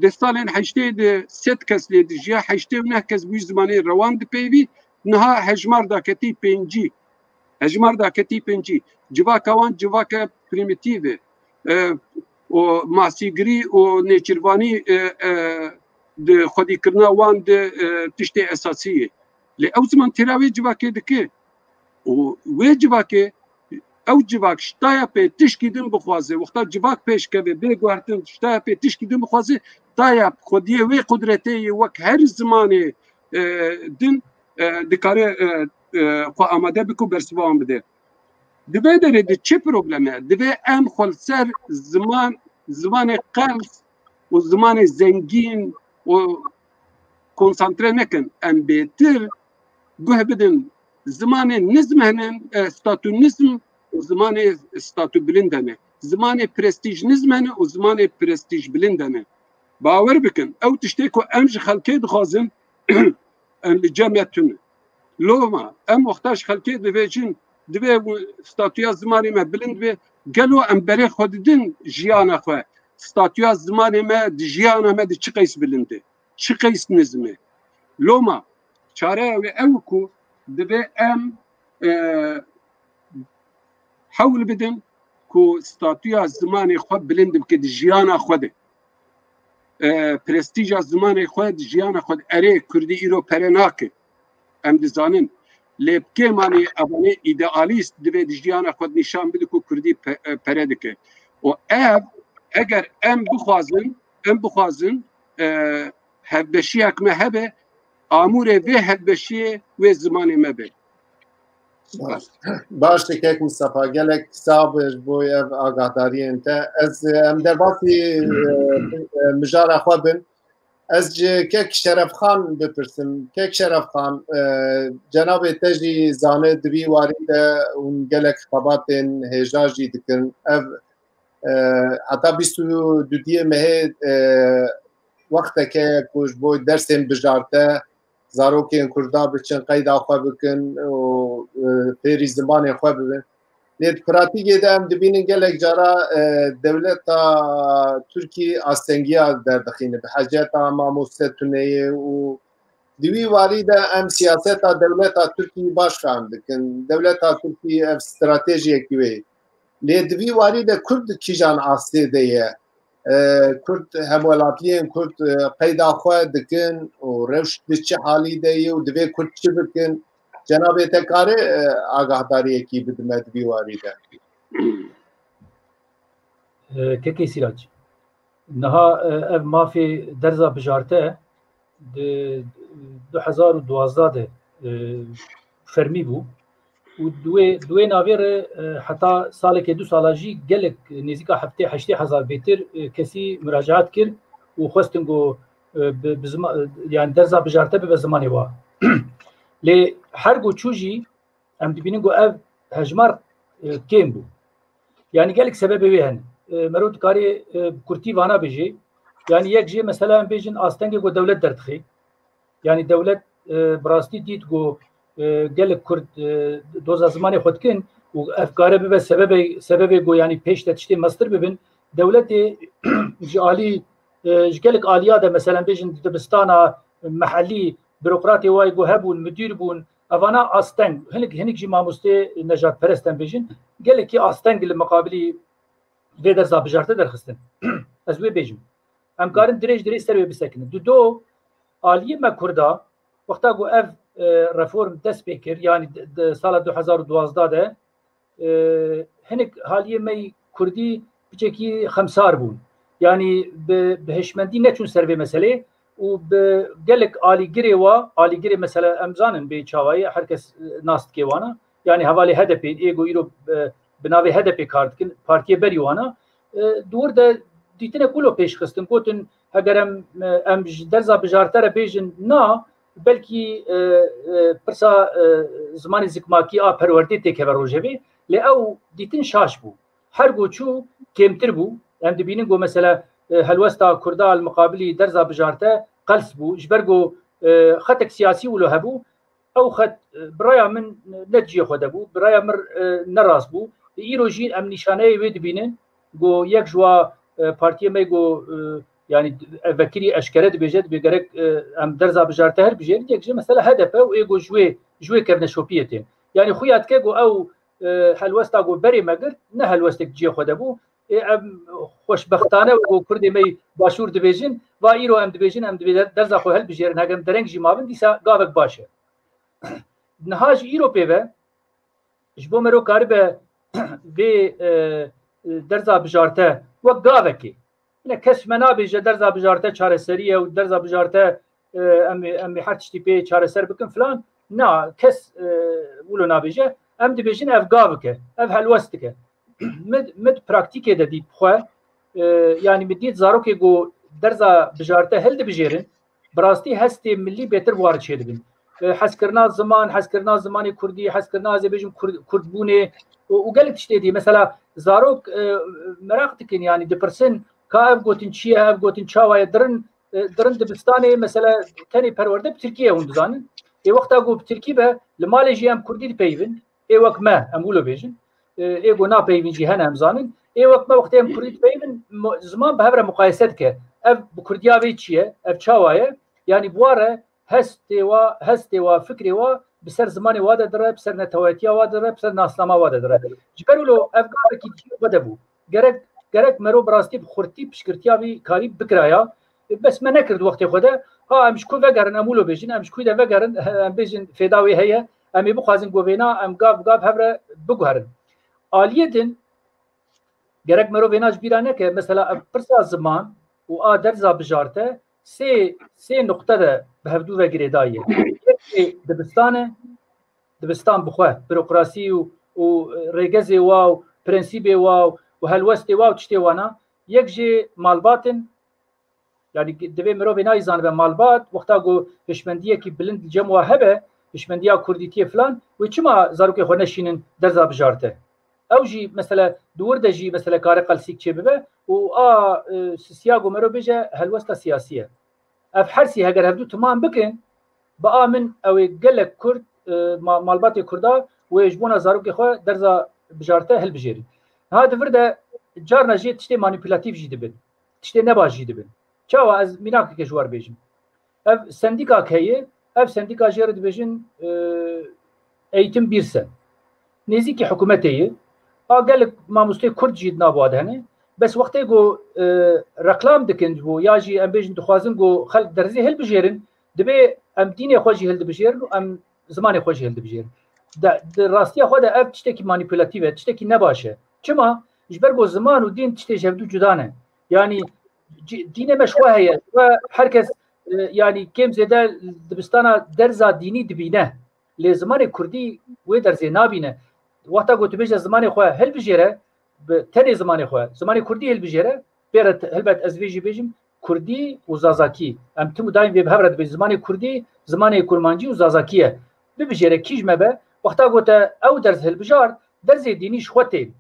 Di salên heştê de sed kes lê dijiya, heştê û neh kes bi wî zimanê rewan dipeyivî. Niha hejmar daketî pêncî. Hejmar daketî pêncî. Civaka wan civake prîmîtîv e. E, û masîgirî û nêçirvanî, e, e, di xwedîkirina wan de, e, tiştê esasî ye. Lê ew ziman têra wê civakê dike. Û wê civakê, ew civak ji taya pê tişkî din bixwaze, wexta civak pêşkeve, bê guhertin, ji taya pê tişkî din bixwaze, taya xwediyê wê qudretê yê wek her zimanê, e, din, e, dikare, e, e, xwe amade bike û bersiva wan bide. Di vê derê de çi problem e? Divê em xwe li ser ziman, zimanê qels û zimanê zengîn û konsantre nekin. Em bêtir guh bidin zimanê nizm hene, e, statû nizm û zimanê statû bilind hene. Zimanê prestîj nizm hene û zimanê prestîj bilind hene. Bawer bikin, ew tiştê ku em ji xelkê dixwazin, em li cem me tune. Loma, em wexta ji xelkê dibêjin, divê statûya zimanê me bilind be, gelo em berê xwe didin jiyana xwe? Statûya zimanê me di jiyana me de çi qeys bilind e? Çi qeys nizm e? Loma, çareya wê ew ku divê em, e, hewl bidin ku statûya zimanê xwe bilind bike di jiyana xwe de. E, prestîja zimanê xwe di jiyana xwe de. Erê, kurdî îro pere nake. Em dizanin. Lê bi kêmanî evanê îdealîst divê di jiyana xwe de nîşan bide ku kurdî pe-, e, pere dike. Û ev, eger em bixwazin, em bixwazin, e, hevbeşiyek me hebe, amûrê vê hevbeşiyê wê zimanê me be. Baş. Baş e, kek Mistefa, gelek sax be ji bo ev agahdariyên te. Ez, em derbasî, e, e, mijara xwe bin. Ez ji kek Şerefxan bipirsim. Kek Şerefxan, e, cenabê te jî zane di vî warî de hûn gelek xebatên hêja jî dikin. Ev, e, heta bîst û duyê mehê, e, wexteke ku ji bo dersên bijarte zarokên Kurda biçin, qeyda xwe bikin û, e, fêrî zimanê xwe bibin. Lê di pratîkê de em dibînin gelek cara, e, dewleta Tirkî astengiya derdixîne. Bi heceta mamoste tuneyê û di wî warî de em siyaseta dewleta Tirkî baş fehm dikin. Dewleta Tirkî ev stratejiyekî wê. Lê di vî warî de Kurd di kîjan astê de ye? E, Kurd, hemwelatiyên Kurd, e, qeyda xwe dikin û rewş di çi halî de ye û divê Kurd çi bikin? Cenabê te kare, e, agahdariyekî bidime di vî warî de? E, Kekê Sîrac, niha, e, ev mafê derza bijarte, di du hezar û duwazdeh de e, fermî bû. Û di wê, di wê navê re e, heta salekê du sala jî gelek nêzîka heftê heştê hezar bêtir e, kesî muracaat kir û xwestin ku e, bi, bi zima, yani derza bijarte bibe zimanê wa. Lê her ku çû jî em dibînin ku ev hejmar e, kêm bû. Yani gelek sebebê wê hene. E, mero dikarê e, kurtî vana bêjê. Yani yek jê mesela em bêjin astengê ku dewlet derdixê. Yani dewlet e, bi rastî dît ku e, gelek Kurd e, doza zimanê xwe dikin û ev kare bibe sebebê, sebebê ku yani pêş de tiştê mestir bibin. Dewletê ji alî e, ji gelek aliya de mesela em bêjin dibistana mehellî bürokratê wayê ku hebûn, müdîr bûn, evana asteng, hinek, hinek jî mamostê nejadperest em bêjin, gelekî asteng li miqabilî vê derza bijarte derxistin. Ez wê bêjim. Em karin dirêj dirêj ser wê bisekinin. Dudo, aliyê me Kurda, wexta ku ev e, reform dest pê kir, yani di, di sala du hezar û duwazdeh de, e, hinek haliyê me yî Kurdî piçekî xemsar bûn. Yani bi, bi hişmendî neçûn ser vê meselê û bi gelek alîgirê wa, alîgirê mesela em zanin bê çawayê, her kes e, nas dike wana. Yani hevalê H D P, ê ku îro e, bi navê H D P kar dikin, partiyê berî wana, e, di wir de dîtinek wilo pêş xistin, gotin, heger em, e, em ji derza bijarte re bêjin na, belkî e, e, pirsa e, zimanê zikmakî a perwerdê têkeve rojevê, lê ew dîtin şaş bû. Her ku çû kêmtir bû. Em dibînin ku mesela e, helwesta Kurda li miqabilî derza bijarte qels bû. Ji ber ku e, xetek siyasî wilo hebû, ew xet e, bi raya min ne cihê xwe de bû, bi raya min e, ne rast bû. Îro jî em nîşaneyê wê dibînin ku yek ji wa e, partiyê me ku e, yani ev vekirî eşkere dibêje, dibê gerek e, em derza bijarte hilbijêrin, yek jî mesela H D P û ê ku ji wê, ji wê kevneşopiyê tên. Yani xuya dike ku ew e, helwesta ku berê me girt, ne helwestek cihê xwe de bû. Ê em xweşbextane ku Kurdê me yî Başûr dibêjin, va îro em dibêjin, em divê derza xwe hilbijêrin, heger em dereng jî mabin, dîsa gavek baş e. Niha ji îro pê ve, ji bo mero karibe vê e, derza bijarte wek gavekê. Yine kes me nabêje derza bijarte çareserî ye û derza bijarte e, em ê, em ê her tiştî pê çareser bikin filan. Na, kes e, wilo nabêje. Em dibêjin ev gavik e, ev helwestik e. Min, min di praktîkê de dît bi xwe, e, yani min dît zarokê ku derza bijarte hildibijêrin, bi rastî hestê milî bêtir bi wan re çêdibin. E, hezkirina ziman, hezkirina zimanê kurdî, hezkirina ez ê bêjim kurd, kurdbûnê û, û gelek tiştê dî. Mesela zarok e, meraq dikin, yani dipirsin ka ev gotin çi ye, ev gotin çawa ye, dirin, e, dirin dibistanê, mesela tenê perwerde bi tirkî ye hûn dizanin. Ê wexta ku bi tirkî be, li malê jî em kurdî dipeyivin. Ê wek me, em wilo bêjin. E, ê ku napeyivin jî hene em zanin. Ê wek me wextê em kurdî dipeyivin, mo-, ziman bi hev re muqayese dike. Ev bi kurdiya vê çi ye? Ev çawa ye? Yani bi wa re hestê wa, hestê wa, fikrê wa bi ser zimanê wa de dire, bi ser netewetiya wa dire, bi ser nasnama wa de dire. Ji ber wilo ev gavekî cihê xwe de bû. Gerek, gerek mero bi rastî bi xurtî piştgirtiya vî karî bikiraya. Bes me nekird wextê xwe de. Ha em ji ku vegerin, em wilo bêjin, em ji ku de vegerin, em bêjin fêda wê heye. Em ê bixwazin govêna, em gav bi gav hev re biguherin. Aliyê din, gerek mero vêna ji bîra neke, mesela ev pirsa ziman û a derza bijarte sê, sê nuqte de bi hevdû ve girêdayî ye. Yek jê dibistan e, dibistan bi xwe, burokrasî û, û rêgezê wa û prensîbê wa û, û helwestê wa û tiştê wana. Yek jê malbat in, yani divê mirovê nayî zanibe malbat, wexta ku hişmendiyekî bilind li cem wa hebe, hişmendiya kurdîtiyê filan, wê çima zarokê xwe neşînin derza bijarte? Ew jî mesela di wir de jî mesela kare qelsîk çêbibe û a e, sisiya ku mero bêje helwesta siyasî ye. Ev hersî heger hevdû timam bikin, bi a min ew ê gelek kurd, e, ma-, malbatê kurda wê ji bona zarokê xwe derza bijarte hilbijêrin. Niha di vir de carna jê tiştê manîpulatîf jî dibin. Tiştê nebaş jî dibin. Çawa, ez mînakeke ji we re bêjim. Ev sendîkak heye, ev sendîka jê re dibêjin, e, Eğitim Birsen. Nêzîkî hikûmetê ye. A gelek mamosteyê kurd jî di nav wa de hene. Bes wextê ku, e, reklam dikin ji bo, ya jî em bêjin dixwazin ku xelk derzê hilbijêrin, dibê em dînê xwe jî hildibijêrin û em zimanê xwe jî hildibijêrin. De, di rastiya xwe de ev tiştekî manîpulatîf e, tiştekî nebaş e. Çima? Ji ber ku ziman û dîn tiştê ji hevdû cuda ne. Yanî ci-, dînê me ji xwe heye. Ji xwe her kes e, yanî kêm zêde dibistana derza dînî dibîne. Lê zimanê kurdî wê derzê nabîne. Wexta ku tu bêje zimanê xwe hilbijêre, bi tenê zimanê xwe, zimanê kurdî hilbijêre, pê re te-, helbet ez vê jî bêjim, kurdî û zazakî. Em tim û daîm vê bi hev re dibêjin. Zimanê kurdî, zimanê kurmancî û zazakî ye. Bibijêre kîj mebe, wexta ku te ew derz hilbijart, derzê dînî ji xwe tên.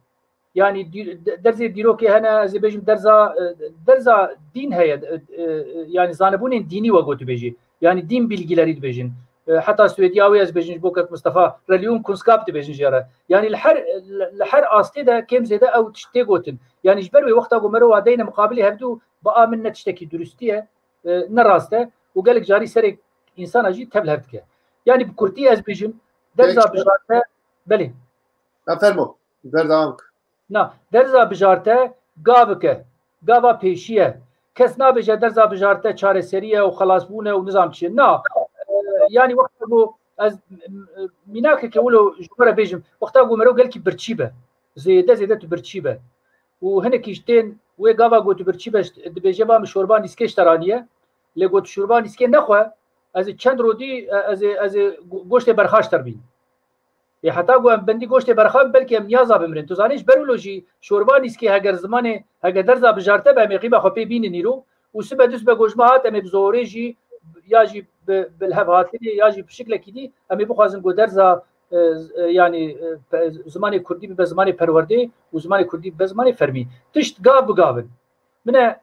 Yanî dî-, de-, derzê dîrokê hene, ez ê bêjim derza, e, derza dîn heye, e, e, yanî zanebûnên dînî wek ku tu bêjî. Yanî dîn bilgilerî dibêjin. E, heta Swêdiya wê ez bêjim ji bo Kek Mistefa, Religionskunskap dibêjin jê re. Yanî li her, li, li her astê de kêm zêde ew tişt tê gotin. Yanî ji ber wê wexta ku mero wa deyne miqabilê hevdû, bi a min ne tiştekî durustî ye, e, ne rast e û gelek carî serê însana jî tev li hev dike. Yanî bi kurtî ez bêjim, derza Peki. bijarte, belê. Na, fermo, berdewam bike. Na, derza bijarte gavik e. Gava pêşî ye. Kes nabêje derza bijarte çareserî ye û xelasbûn e û nizam çi ye. Na, e, yanî wexta ku ez, m-, m-, mînakeke wilo ji we re bêjim, wexta ku mero gelkî birçî be, zêde zêde tu birçî be. Û hinekî ji tên wê gava ku tu birçî be, dibêje va min şorba nîskê ji te re aniye. Lê ku tu şorba nîskê nexwe, ez ê çend rodî, e, ez ê, ez ê go-, goştê berxaş te re bînim. Ê heta ku em bendî goştê berxan, belkî em niyaza bimirin. Tu zanî ji ber wilo jî şorba nîskê heger zimanê, heger derza bijarte be, em ê qîma xwe pê bînin îro û sibe du sibe ku ji me hat, em ê bi zorê jî ya jî bi, bi lihevhatinê ya jî bi şiklekî dî em ê bixwazin ku derza, e, e, yanî, e, pe-, zimanê kurdî bibe zimanê perwerdê û zimanê kurdî bibe zimanê fermî. Tişt gav bi gav in. Min e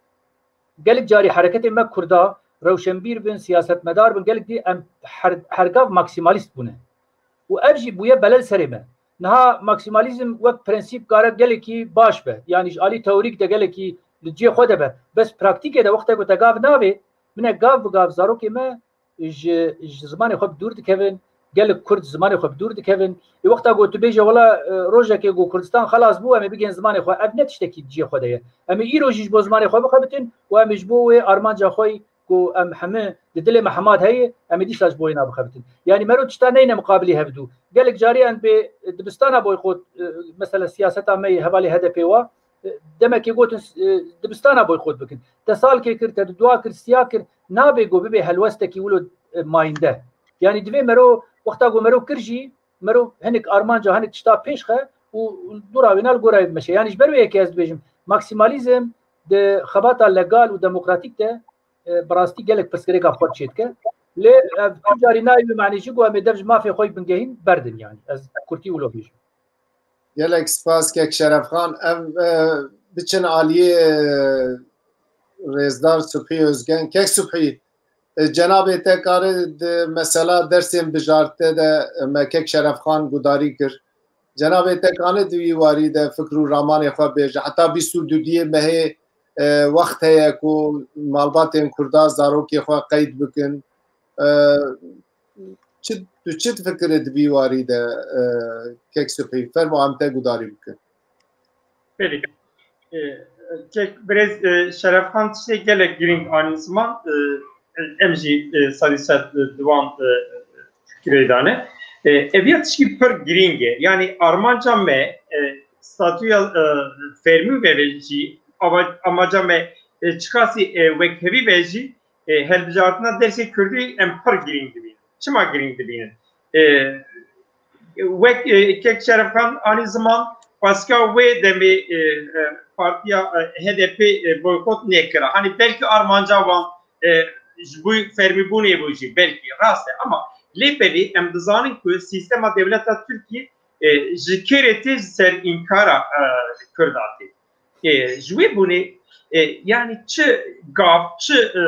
Gelek carî hereketên me kurda, rewşenbîr bin, siyasetmedar bin, gelek dî em her, hergav maksimalîst bûne. Û ev jî bûye belel serê me. Niha maksimalizm wek prensîp kare gelekî baş be. Yanî ji alî teorîk de gelekî li cihê xwe de be. Bes praktîkê de wexta ku te gav navê, min e gav bi gav zarokê me ji, ji zimanê xwe bi dûr dikevin, gelek Kurd zimanê xwe bi dûr dikevin. Ê wexta ku tu bêje, wela, e, rojekê ku Kurdistan xelas bû, em ê bigên zimanê xwe, ev ne tiştekî di cihê xwe de ye. Em ê îro jî ji bo zimanê xwe bixebitin û em ê ji bo wê armanca xwe yî ku em hemî di dilê me hema heye, em ê dîsa ji bo wêna bixebitin. Yanî mero tişta neyne miqabilî hevdû. Gelek carî em bê dibistana boykot, e, mesela siyaseta me yê hevalê H D P wa, e, demekê gotin, e, dibistana boykot bikin. Te salkê kir, te di dua kir, siya kir, nabe ku bibe helwestekî wilo, e, mayînde. Yanî divê mero, wexta ku mero kir jî, mero hinek armanca, hinek tişta pêş xe û dûra wêna li gora wê bimeşe. Yanî ji ber wê yekê ez dibêjim, maksimalizm di xebata legal û demokratîk de, e, bi rastî gelek pirsgirêka xurt çêdike. Lê ev tu carî nayê wê manê jî ku em ê dev ji mafê xwe yî bingehîn berdin yanî. Ez kurtî wilo bêjim. Gelek spas Kek Şerefxan. Em, e, biçin aliyê, e, Rêzdar Subhî Ozgen. Kek Subhî, e, cenabê te kare di mesela dersên bijarte de, e, me Kek Şerefxan gudarî kir. Cenabê te kane di wî warî de fikr û ramanê xwe bêje. Heta bîst û dudiyê mehê, e, wext heye ku malbatên Kurda zarokê xwe qeyd bikin. E, çi, tu çi difikirî di vî warî de, e, Kek Subhî? Fermo em te gudarî bikin. Belê. E, kek birêz, e, Şerefxan tiştê gelek girîng anî ziman, e, em jî, e, sedî sed, e, di wan, e, girêdane. E, ev ya tişkî pir girîng e. Yanî armanca me, e, statûya, e, fermî ve jî, ama-, amaca me, e, çiqasî, e, wekhevî ve jî, e, helbijartina dersê kurdî em pir girîng dibînin. Çima girîng dibînin? E, wek, e, Kek Şerefxan anî ziman, paska wê demê, e, e, partiya, e, H D P, e, boykot nekira. Hani belkî armanca wan, e, ji bo fermîbûnê bû jî belkî rast e. Ama lê belê em dizanin ku sîstema dewleta Tirkiyê, e, ji kê re tê, ji ser înkara, e, Kurda tê. E, ji wê bûnê, e, yanî çi gav, çi, e,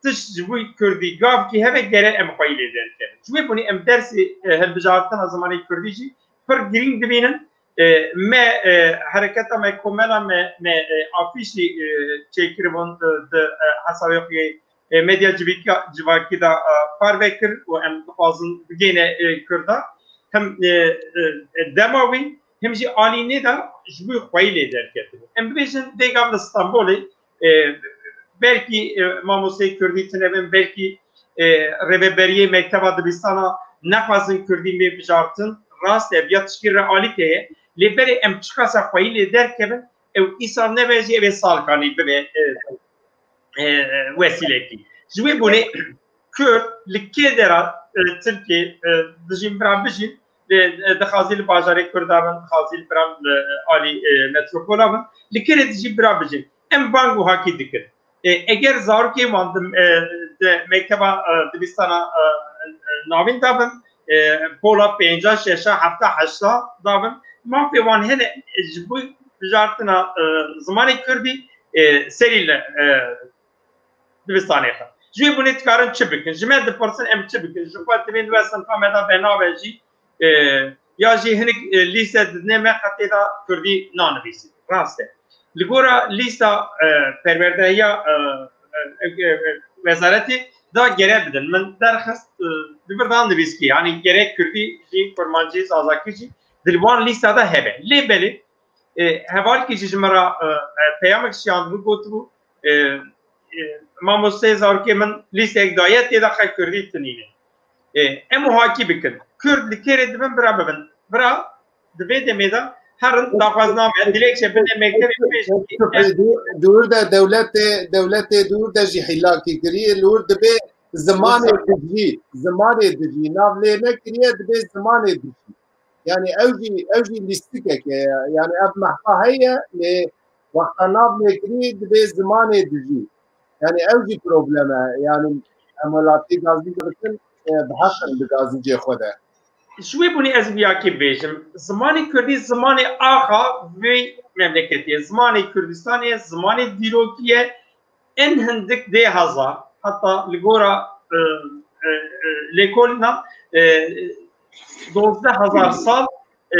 tişt ji bo Kurdî gavkî hebe gere em xweyî lê derkevin. Ji wê bûnê em dersê, e, hilbijartina zimanê Kurdî jî pir girîng dibînin. E, me, e, hereketa me, komela me, me, e, afîşî, e, çêkiribûn, e, di, e, hesabê xwe yê, e, medya civîka-, civakî de, e, parve kir û em dixwazin bigêne, e, Kurda. Hem, e, e, dema wî, hem jî alînê de ji bo xweyî lê derketibû. Em bibêjin vê gav li Stenbolê, e, belkî, e, mamosteyê Kurdî tune bin, belkî, e, rêveberiyê mekteba dibistana nexwazin Kurdî bê bijartin. Rast e, viya tişkî realîte ye. Lê berê em çiqasa xweyî lê derkevin, ew îsal nebe jî ev ê salkanî bibe, e, e, wesîlekî. Ji wê bûnê Kurd li kê dera, e, Tirkiyê, e, dijîn, bira bijîn, e, e, dixwazî li bajarê Kurda bin, dixwazî li bira, e, alî, e, metropola bin, li kê re dijî bira bijîn. Em bang û hakî dikin. E, eger zarokê wan di, e, di mekteba, e, dibistana, e, e, navîn de bin, e, pola pênca, şeşa, hefta, heşta de bin, mafê wan hene, e, ji bo bijartina, e, zimanê Kurdî, e, serî li, e, dibistanê xwe. Ji wê bûnê dikarin çi bikin? Ji me dipirsin em çi bikin? Ji xwe divên we sinfa me de be nabe jî, e, ya jî hinek, e, lîse didinê me qe tê de Kurdî nanivîsî. Rast e. Li gora lîsta, e, perwerdehiya, e, e, e, e, wezaretê da gere bidin. Min derxist, e, di vir da nivîskî. Yanî gerek Kurdî jî, Kurmancî, Zazakî jî di li wan lîsta de hebe. Lê belê, e, hevalkî jî ji min re, e, e, peyamek şiyandibû, gotibû, e, e, mamosteyê zarokê min lîstek daye, tê de qe Kurdî tinîne. E, em û hakî bikin. Kurd li kê re dibin, bira bibin. Bira di vê demê de herin daxwazname, dilekçe bine mektebê, bibêjin ki ez Dû-, dûr de dewletê, dewletê dûr de jî hîlakî kiriye, li wir dibê zimanê dijî, zimanê dijî, nav lê nekiriye, dibê zimanê dijî. Yani ew jî, ew jî lîstikek e. Yani ev mehfa heye, lê wexta nav lê kirî dibê zimanê dijî. Yani ew jî problem e. Yani em welatî gazdî dikin, e, bi heq in di gazincê xwe de. Ji wê bûnê ez viyakê bêjim. Zimanê Kurdî zimanê axa vê memleketê ye. Zimanê Kurdistanê ye, zimanê dîrokî ye. En hindik deh hezar, heta li gora, e, e, e, lêkolîna, e, dozdeh hezar sal, e,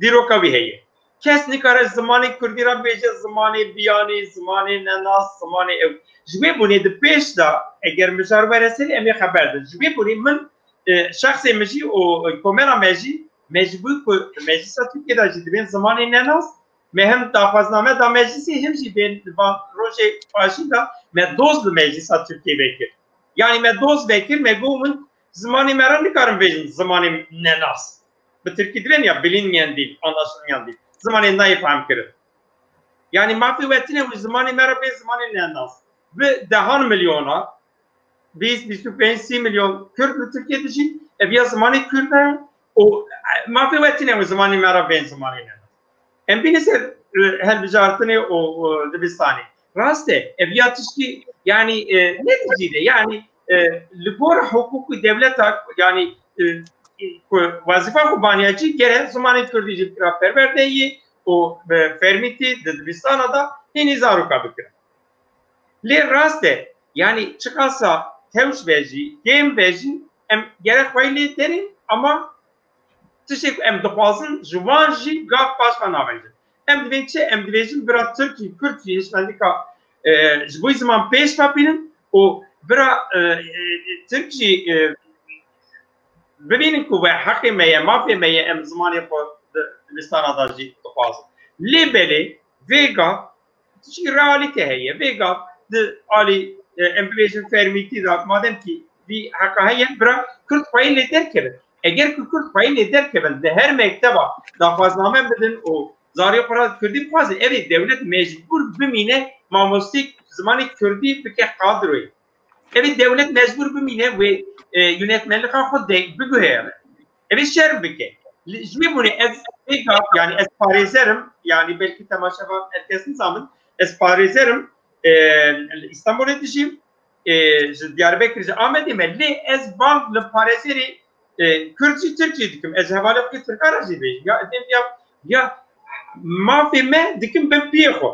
dîroka wî heye. Kes nikare zimanê Kurdî re bêje zimanê biyanî, zimanê nenas, zimanê ew. Ji wê bûnê di pêş de eger mijar were serî em ê xeber din. Ji wê bûnê min, e, şexsê min jî û komela me jî mecbûr ku meclisa Tirkiyê de jî dibên zimanê nenas, me hem daxwazname da meclisê, hem jî bên di van rojê paşî de me doz li meclisa Tirkiyê vekir. Yani me doz vekir, me got, min zimanê me re nikarin bêjin zimanê nenas. Bi tirkî dibên ya bilinmeyen dil, anlaşılmayan dil. Zimanê nayê fehm kirin. Yani mafê we tine wî zimanê me re bê zimanê nenas. Bi dehan milyona, bîst, bîst û pênc, sî milyon Kurd li Tirkiye dijîn, ev ya zimanê Kurd e û, e, mafê we tine wî zimanê me re bên zimanê nenas. Em bîne ser, e, hilbijartinê û, û dibistanê. Rast e, ev ya tiştî, yani, e, ne dijî de, yani, e, li gor hiqûqî dewleta, yani, e, ku wezîfa xwe baniyacî gere zimanê Kurdî jî bikira perwerdeyê û bi fermîtî di dibistana de hînî zaroka bikira. Lê rast e, yani çiqasa tewş be jî, kêm be jî, em gerek xwe lê derên, ama tiştê ku em dixwazin ji wan jî gav paş ve navêjin. Em divên çi? Em divêjin bira Tirk jî, Kurd jî hişmendika, e, ji bo ziman pêş ve bînin û bira, e, e, Tirk jî, e, bibînin ku we heqê me ye, mafê me ye, em zimanê xwe di dibistana de jî dixwazin. Lê belê vê gav jî realîte heye. Vê gav di alî, e, em bibêjin fermîtî de, madem kî vî heqa heye, bira Kurd xweyî lê derkevin. Eger ku Kurd xweyî lê derkevin, di her mekteba daxwazname bidin û zarê xwe re Kurdî bixwazin, ev ê dewlet mecbûr bimîne mamosteyê zimanê Kurdî bike kadroyê. Ev ê dewlet mecbûr bimîne wê, e, yönetmenlixa xwe de biguhere. Ev ê şer bike. Li, ji wê bûnê ez vê gav, yani ez parêzerim, yani belkî temaşevan her kes nizanin, ez parêzerim, e, li Îstanbulê dijîm, e, ji Diyarbekir, ji Amedê me, lê ez bang li parêzerê, e, Kurd jî, Tirk jî dikim. Ez hevalê xwe Tirkan re jî dibêjim. Ya, edêm ya, ya mafê me dikim bin piyê xwe.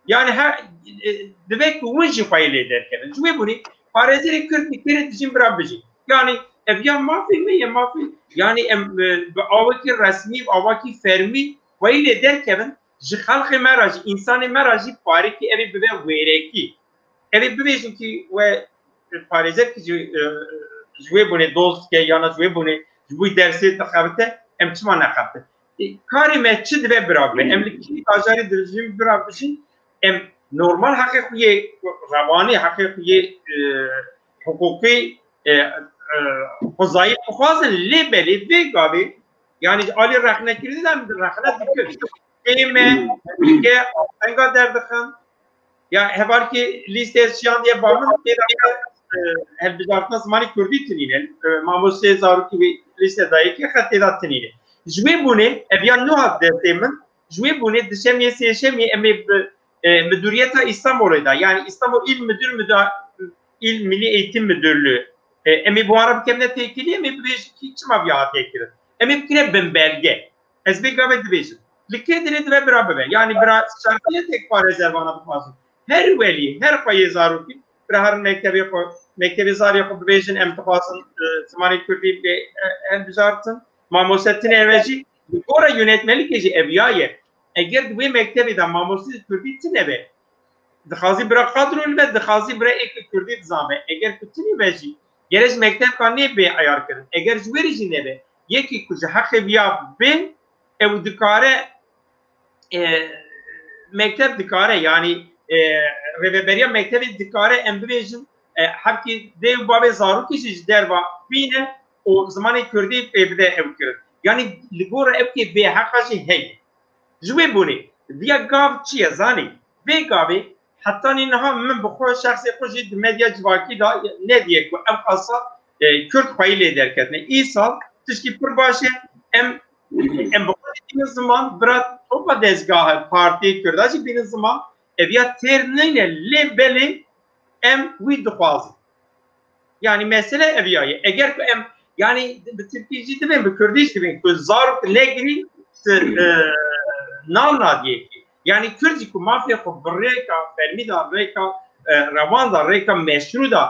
Yani her, e, divê ku hûn jî xweyî lê derkevin. Ji wê bûnê parêzerê Kurd li kê re dijîn bira bijîn. Yani ev ya mafê me ye, mafê, yani em, e, bi awekî resmî, awakî fermî xweyî lê derkevin, ji xelkê me re jî, însanê me re jî parêkî ev ê bibe wêrekî. Ev ê bibêjin kî we parêzer kî jî, e, ji wê bûnê doz dike, yana ji wê bûnê ji bo dersê dixebite, em çima nexebite? E, karê me çi dibe bira bibe? Em li kî bajarê dijîn bira bijîn? Em normal heqê xwe yê rewanî, heqê xwe yê, e, hiqûqî, e, e, xwezayî bixwazin, lê belê vê gavê, yani ji alî rexnekirinê de em rexne dikin. Tê me, dike, astenga derdixin. Ya hevalkî lîstê şiyandiye ba min tê de, e, hilbijartina zimanê kurdî tinîne. E, mamostê zarokî wê lîste dayikê xetê de tinîne. Ji wê bûnê ev ya nû hat destê min. Ji wê bûnê dişemê sêşemê em ê bi, e, Midûriyeta Îstanbulê de, yani İstanbul İl Müdür Müda-, İl Milli Eğitim Müdürlüğü, e, em ê bi wan re bikevine têkilî, em ê bibêjin kî çima viya hatiye kirin. Em ê bikine binbelge. Ez vê gavê dibêjim. Li kê dirê dibe bira bibe. Yani bira şartiyetek parêzer vana bixwazin. Her welî, her xweyê zarokî, bira herin mektebê xwe, mektebê zarê xwe bibêjin, em dixwazin, e, zimanê kurdî bê, e, hilbijartin. Mamoste tine ve jî, li gora yönetmelikê jî ev ya ye. Eger di wê mektebê de mamosteyê kurdî tine be, dixwazî bira kadro li be, dixwazî bira êkê kurdî dizanbe. Eger ku tine be jî, gere ji mekteb ka nê bê eyar kirin. Eger ji wê re jî nebe, yekî ku ji heqê viya bê, ew dikare, e, mekteb dikare, yani, e, rêveberiya mektebê dikare, em bibêjin, e, hevkî dê û bavê zarokê jî ji derva bîne û zimanê kurdî pê bide ew kirin. Yani li gora ew kê bê heqa jî heye. Ji wê bûnê, viya gav çi ye zanî? Vê gavê hetanî niha min bi xwe şexsê xwe jî di medya civakî de nediye ku ev qasa, e, Kurd xweyî lê derketine. Îsal tişkî pir baş e, em, em bi xwe jî bînin ziman, bira topa dezgahe partiyê Kurda jî bînin ziman, ev ya têr neyne lê belê em wî dixwazin. Yani mesele ev ya ye. Eger ku em, yani bi tirkî jî dibên, bi kurdî jî dibên ku zarok negirî, tu, e, nan nadiyekî. Yani kurd jî ku mafê xwe bi rêka fermî de, rêka, e, rewan de, rêka meşrû de,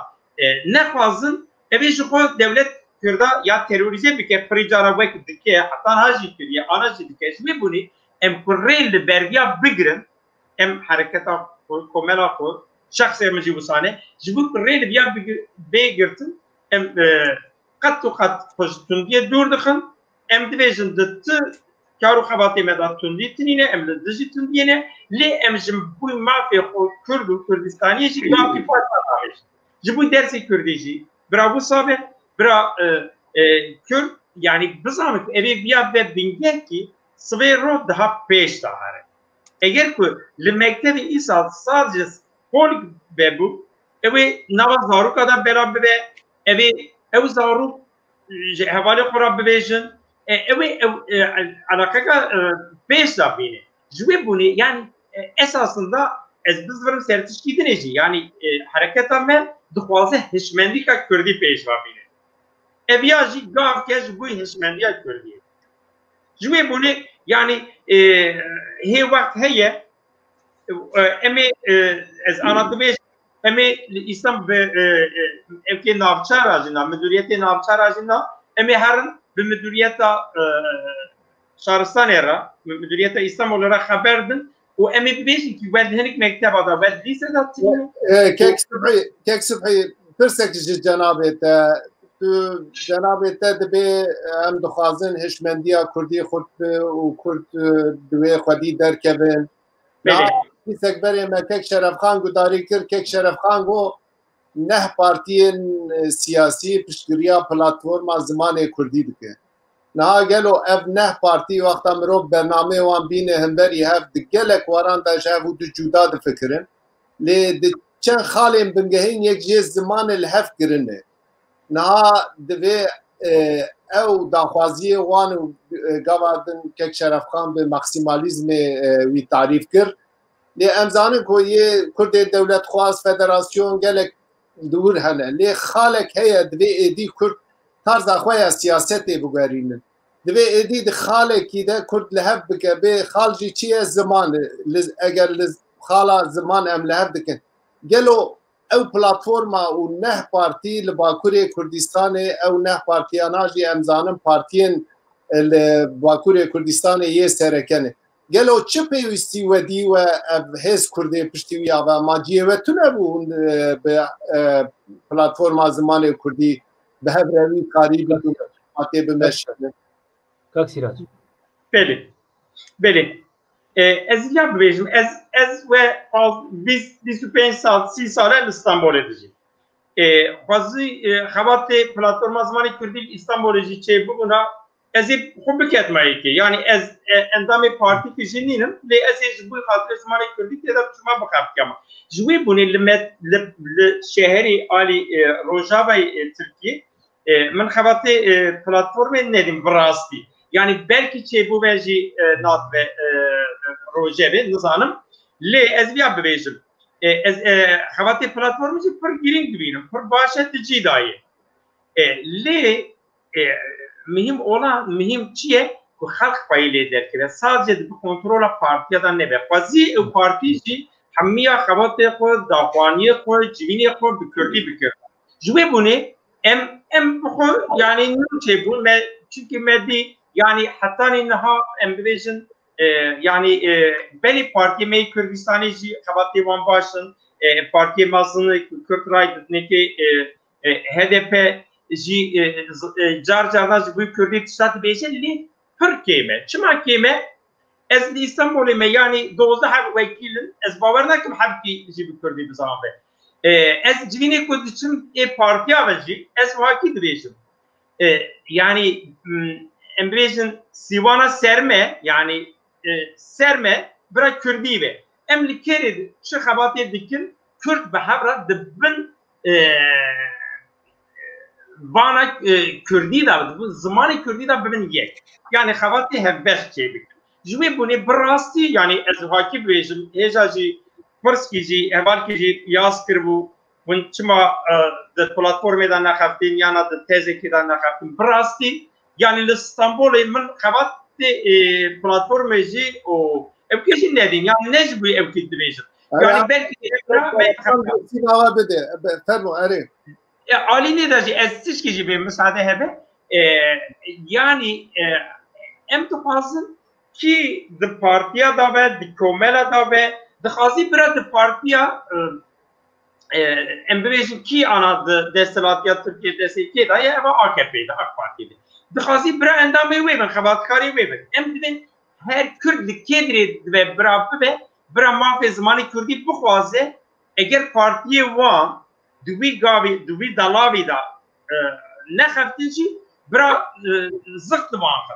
e, nexwazin, ev ê ji xwe dewlet kurda ya terorîze bike, pirî cara wek dike, heta niha jî kiriye, ana jî dike. Ji wê bûnê em ku rê li berviya bigirin, em hereketa xwe, komela xwe, şexsê min jî wisa ne, ji bo ku rê li viya bigi-, bê girtin, em, e, qet û qet xwe ji tundiyê dûr dixin, em dibêjin di ti kar û xebatê me de tundî tinîne, em li dijî tundiyê ne, lê em ji bo mafê xwe Kurd û Kurdistaniyê jî gavkî paş nabêjin. Ji bo dersê Kurdî jî bira wisa be, bira, e, e, Kurd, yani bizanin ku evê viya be bingehkî sivê roj daha pêş de here. Eger ku li mektebê îsal saz ji skolk vebû, ew ê nava zaroka de bela bibe, ew ê ew zarok ji hevalê xwe re bibêjin, e, ew ê ew, e, eleqeka, e, pêş de bîne. Ji wê bûnê, yani, e, esasında ez bizivirim ser tişkî dinê jî, yani, e, hereketa me dixwaze hişmendîka kurdî pêş ve bîne. Ev ya jî gavke ji bo hişmendiya kurdî ye. Ji wê bûnê, yani, e, hê wext heye, e, em ê, e, ez ana dibêjim, em ê li Îstanbul bi, e, e, evkê navçe re jî na, midûriyetê navçe re jî na, em ê herin bi midûriyeta, e, şaristanê re, midûriyeta Îstanbulê re xeber din û em ê bibêjin ki we di hinek mekteba de, we di lîse de tîne. E, kek Subhî, kek Subhî, pirsek ji cenabê te, tu, cenabê te dibê, em dixwazin hişmendiya kurdî xurt bi û kurd, e, di wê xwedî derkevin. Belê. Niha pîsek berê me kek Şerefxan gudarî kir, kek Şerefxan got, neh partiyên, e, siyasî piştgiriya platforma zimanê kurdî dike. Niha gelo ev neh partî wexta mirov bernameyê wan bîne hemberî hev, di gelek waran de ji hev û du cuda difikirin. Lê di çend xalên bingehîn yek jê zimanê li hev kirine. Niha divê, e, ew daxwaziyê wan û, e, gava din kek Şerefxan bi maksimalizmê, e, wî tarîf kir. Lê em zanin ku yê Kurdên dewletxwaz, federasyon gelek li wir hene. Lê xalek heye, divê êdî Kurd tarza xwe ya siyasetê bigerînin. Divê êdî di xalekî de Kurd li hev bike. Bê xal jî çi ye? Ziman. Li, eger li xala ziman em li hev dikin. Gelo ew platforma û neh partî li Bakurê Kurdistanê, ew neh partiyana jî em zanin partiyên, e, li Bakurê Kurdistanê yê sereke ne. Gelo çi pêwîstî we dî we ev hêz Kurdê piştî wî ya ve? Ma cihê we tune bû hûn, e, bi, e, platforma zimanê Kurdî bi hev re wî karî bikin, hatê bimeşînin? Kak Sîrac. Belê. Belê. E, ez ya bibêjim, ez, ez we bîst, bîst û pênc sal, sî sal e li Stenbolê dijîm. E, xwezî, e, xebatê Platforma Zimanê Kurdî li Stenbolê jî çêbibûna, Ez ê xwe biketime yekê. Yanî ez, e, endamê partîkê jî nînim, lê ez ê ji bo xatirê zimanê kurdî tê de çima bixebitiyama. Ji wê bûnê li met-, li, li şeherê alî, e, Rojavayê, e, Tirkiyê, e, min xebatê, e, platformê nedîm bi rastî. Yanî belkî çêbûbe jî, e, nadibe, e, rojevê, nizanim. Lê ez viya bibêjim. E, ez, e, xebatê platformê jî pir girîng dibînim, pir baş e, tu cî dayê. E, lê, e, mihîm olan, mihîm çi ye? Ku xelq xweyî lê derkeve. Sadece di bi kontrola partiya de nebe. Xwezî ew partî jî hemiya xebatê xwe, daxuyaniyê xwe, civînê xwe bi kurdî bikir. Ji wê bûnê em, em bi xwe, yanî nû çêbûn, me, çimkî me dî, yanî hetanî niha em bibêjin, e, yanî, e, belê partiyê me yê Kurdistanê jî xebatê wan baş in, e, partiyê mezin e ku Kurd ray didinekê, e, e, H D P jî, e, z-, e, car carna ji bo kurdî tişta dibêje, lê pir kêm e. Çima kêm e? Ez li Îstanbulê me, yanî dozdeh heb wekîl in, ez bawer nakim hebkî jî bi kurdî bizanibe. E, ez civînê ku diçim ê partiya ve jî, ez wahakî dibêjim. E, yanî, m, em bibêjin sîwana ser me, yanî, e, ser me bira kurdî be. Em li kê rê çi xebatê dikin, kurd bi hev re di bin, e, vana, e, kurdî de, di bin zimanê kurdî de bibin yek. Yanî xebatê hevbeş çêbikin. Ji wê bûnê bi rastî, yanî ez wahakî bibêjim, hêja jî pirskî jî, hevalkî jî yaz kiribû, hûn çima, e, di platformê de nexebitîn, yana di tezekê de nexebitîn? Bi rastî, yanî li Stenbolê min xebatê, e, platformê jî û ew kê jî nedîn, yanî ne ji bo ew kê dibêjin. Yanî belkî Sînava bide, be-, fermo, erê. E, alî nê de jî ez tişkî jî bê misade hebe. E, yanî, e, em dixwazin kî di partiya de be, di komela de be, dixwazî bira di partiya, e, e, em bibêjin kî ana di desthilatiya Tirkiyê destê kê de ye, eva A K P de, AK Partiyê de. Dixwazî bira endamê wê bin, xebatkarê wê bin. Em dibên her Kurd li kêdirê dibe bira bibe, bira mafê zimanê kurdî bixwaze, eger partiyê wan di wî gavî, di wî delavî de, e, nexeftin jî, bira, e, ziq divan xwe.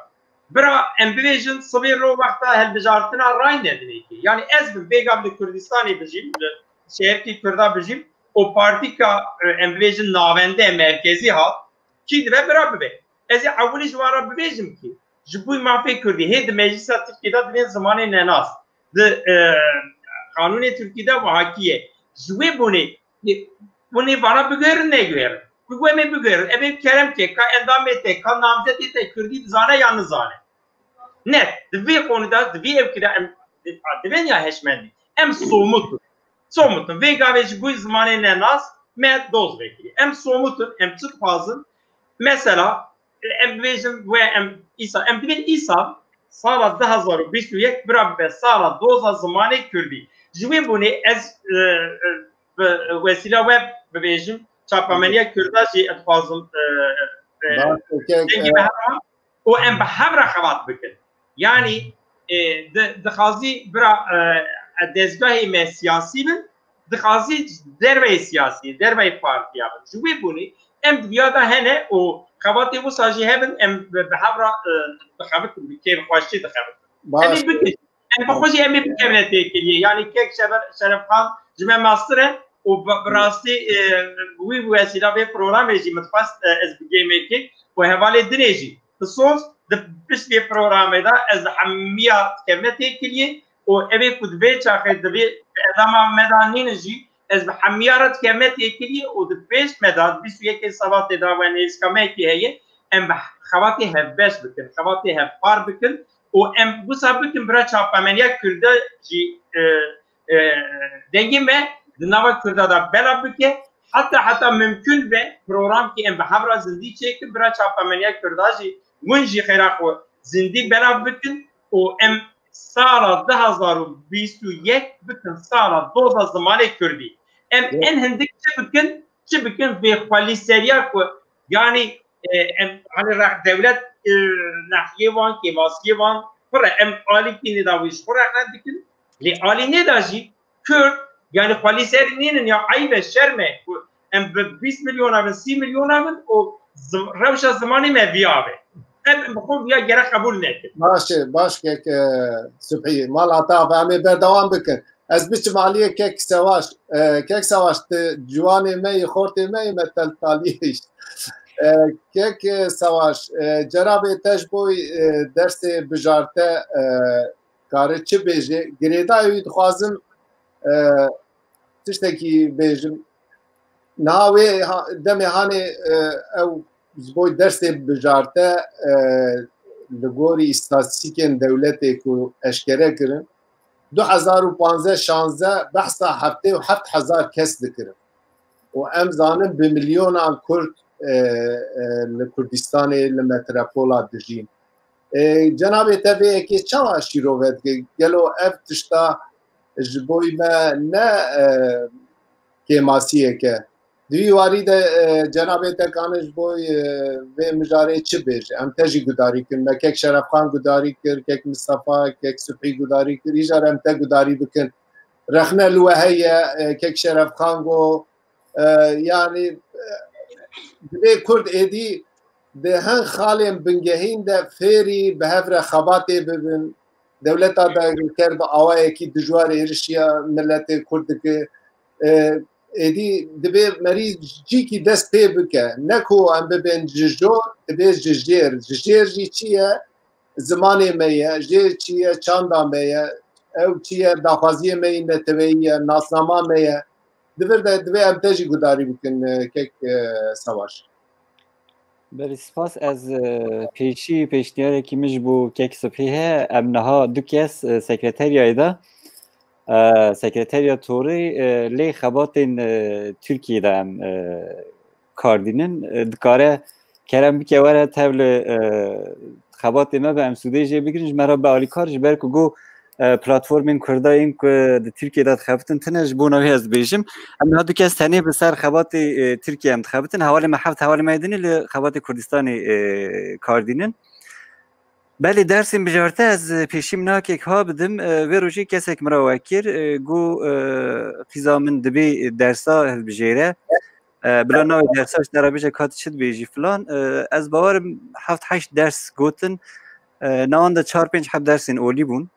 Bira em bibêjin, sibê ro wexta hilbijartina ray nedinê kê. Yanî ez bim, vê gav li Kurdistanê bijîm, li şeherkî Kurda bijîm, û partîka, e, em bibêjin navende, merkezî hat, kî dibe bira bibe. Ez ê ewilî ji wan re bibêjim kî, ji bo mafê kurdî, hê di meclisa Tirkiyê de divên zimanê nenas, di, e, qanûnê Tirkî de wahakî ye. Ji wê bûnê, hûn ê vana biguherin, neguherin. Ku em ê biguherin, em ê kerem ke, ka endamê te, ka namzetê te kurdî dizane ya nizane. Net, di vê qonû de, di vê ewkî de em divên ya heşmendî. Em somut in. Somut in. Vê gavê ji bo zimanê nenas me doz vekirî. Em somut in, em çi dixwazin? Mesela, em bibêjin we em îsa, em divên îsa sala du hazar û bîst û yek bira bibe sala doza zimanê kurdî. Ji wê bûnê ez, e, e, bi wesîla we bibêjim, çapemeniya kurda jî dixwazim, e, e, Baş e, kek, dengê e, me hema û em bi hev re xebat bikin. Yanî, e, di-, dixwazî bira, e, dezgahê me siyasî bin, dixwazî derveyê siyasî, derveyê partiya bin. Ji wê bûnê em di viya de hene û xebatê wisa jî hebin, em bi, bi hev re, e, dixebitin, bi kêfxweşî dixebitin. Em ê bikin. Em bi xwe jî em ê bikevine têkiliyê. Yanî kek Şever-, Şerefxan ji me mastir e û bi, bi rastî, e, wî bi wesîla vê programê jî min dixwest, e, ez bigêmê kê û hevalê dinê jî. Bi soz di pişt vê programê de ez hemiya dikevime têkiliyê û evê ku di vê çaxê di vê endama me de nînin jî ez bi hemiya re dikevime têkiliyê û di pêş me de bîst û yekê Sebatê de we nêzîka me yekê heye em bi xebatê hevbeş bikin, xebatê hevpar bikin û em wisa bikin bira çapemeniya Kurda jî, e, e, dengê me di nava Kurda de belav bike. Heta heta mimkun be programkî em bi hev re zindî çêkin, bira çapemeniya Kurda jî, win jî xêra xwe zindî belav bikin û em sala du hazar û bîst û yek bikin sala doza zimanê Kurdî. Em en hindik çi bikin? Çi bikin? Vê xwelîseriya ku, yanî, e, em, hani re-, dewlet, e, nehiyê wan, kêmasiyê wan pir e. Em alî tînê da wî ji xwe re dikin. Lê alî nê da jî Kurd, yanî xwelîserî nînin ya eyb e, şerm e ku em bi bîst milyona bin, sî milyona bin û zim-, rewşa zimanê me viya be. Em bi xwe ya gerek qebûl nekin. Baş e, baş kek e, Subhî. Malata em ê berdewam bikin. Ez biçim aliyê kek Sewaş. E, kek Sewaş, tu ciwanê me yî, xortê me yî, me tel taliyê işte. E, kek e, Sewaş, e, cenabê te ji bo e, dersê bijarte e, kare çi bêje? Girêdayê wî dixwazim e, tiştekî bêjim. Niha wê ha- demê hanê e, ew ji bo dersê bijarte e, li gorî îstatîstîkên dewletê ku eşkere kirin, du hezar û panzdeh şanzdeh behsa heftê û heft hezar kes dikirin. Û em zanin bi milyonan Kurd e, e, li Kurdistanê, li metropola dijîn. E, cenabê te vê yekê çawa şîrove dike? Gelo ev tişta ji bo me ne e, kêmasiyek e? Di wî warî de e, cenabê te kane ji bo e, vê mijarê çi bêje? Em te jî gudarî kirin. Me kek Şerefxan gudarî kir, kek Mistefa, kek Subhî gudarî kir. Îcar em te gudarî bikin. Rexne li we heye, e, kek Şerefxan got, e, yanî e, divê Kurd êdî di hin xalên bingehîn de fêrî bi hev re xebatê bibin. Dewleta dagirker bi awayekî dijwar êrişiya miletê Kurd dike. E, êdî divê merî cîkî dest pê bike. Ne ku em bibên ji jor, divê ji jêr. Ji jêr jî çi ye? Zimanê me ye, jêr çi ye? Çanda me ye. Ew çi ye? Daxwaziyê me yî neteweyî ye, nasnama me ye. Di vir de divê em te jî gudarî bikin, e, kek e, Sewaş. Belê, spas. Ez e, pêşî pêşniyarekî min ji bo kek Sibhî heye. Em niha du kes e, sekreteriyayê de, e, sekreteriya torê, e, lê xebatên e, Tirkiyê de em e, kar dînin. E, dikare kerem bike were tevli e, xebatê me be, em sûdê jê bigirin, ji me re be alîkar, ji ber ku got e, platformên Kurda yên ku di Tirkiyê de dixebitin tine, ji bona wê ez dibêjim. Em niha du kes tenê bi ser xebatê e, Tirkiyê em dixebitin. Hevalê me heft hevalê me yê din ê li xebatê Kurdistanê e, kar dînin. Belê, dersên bijarte ez e, pêşî min nakek ha bidim. E, vê rojê kesek min re we kir, e, got, e, qîza min dibê dersa hilbijêre. E, bila navê dersa ji te re bêje ka tu çi dibêjî filan. E, ez bawerim heft heşt ders gotin. E, newan de çar pênc heb dersên olî bûn.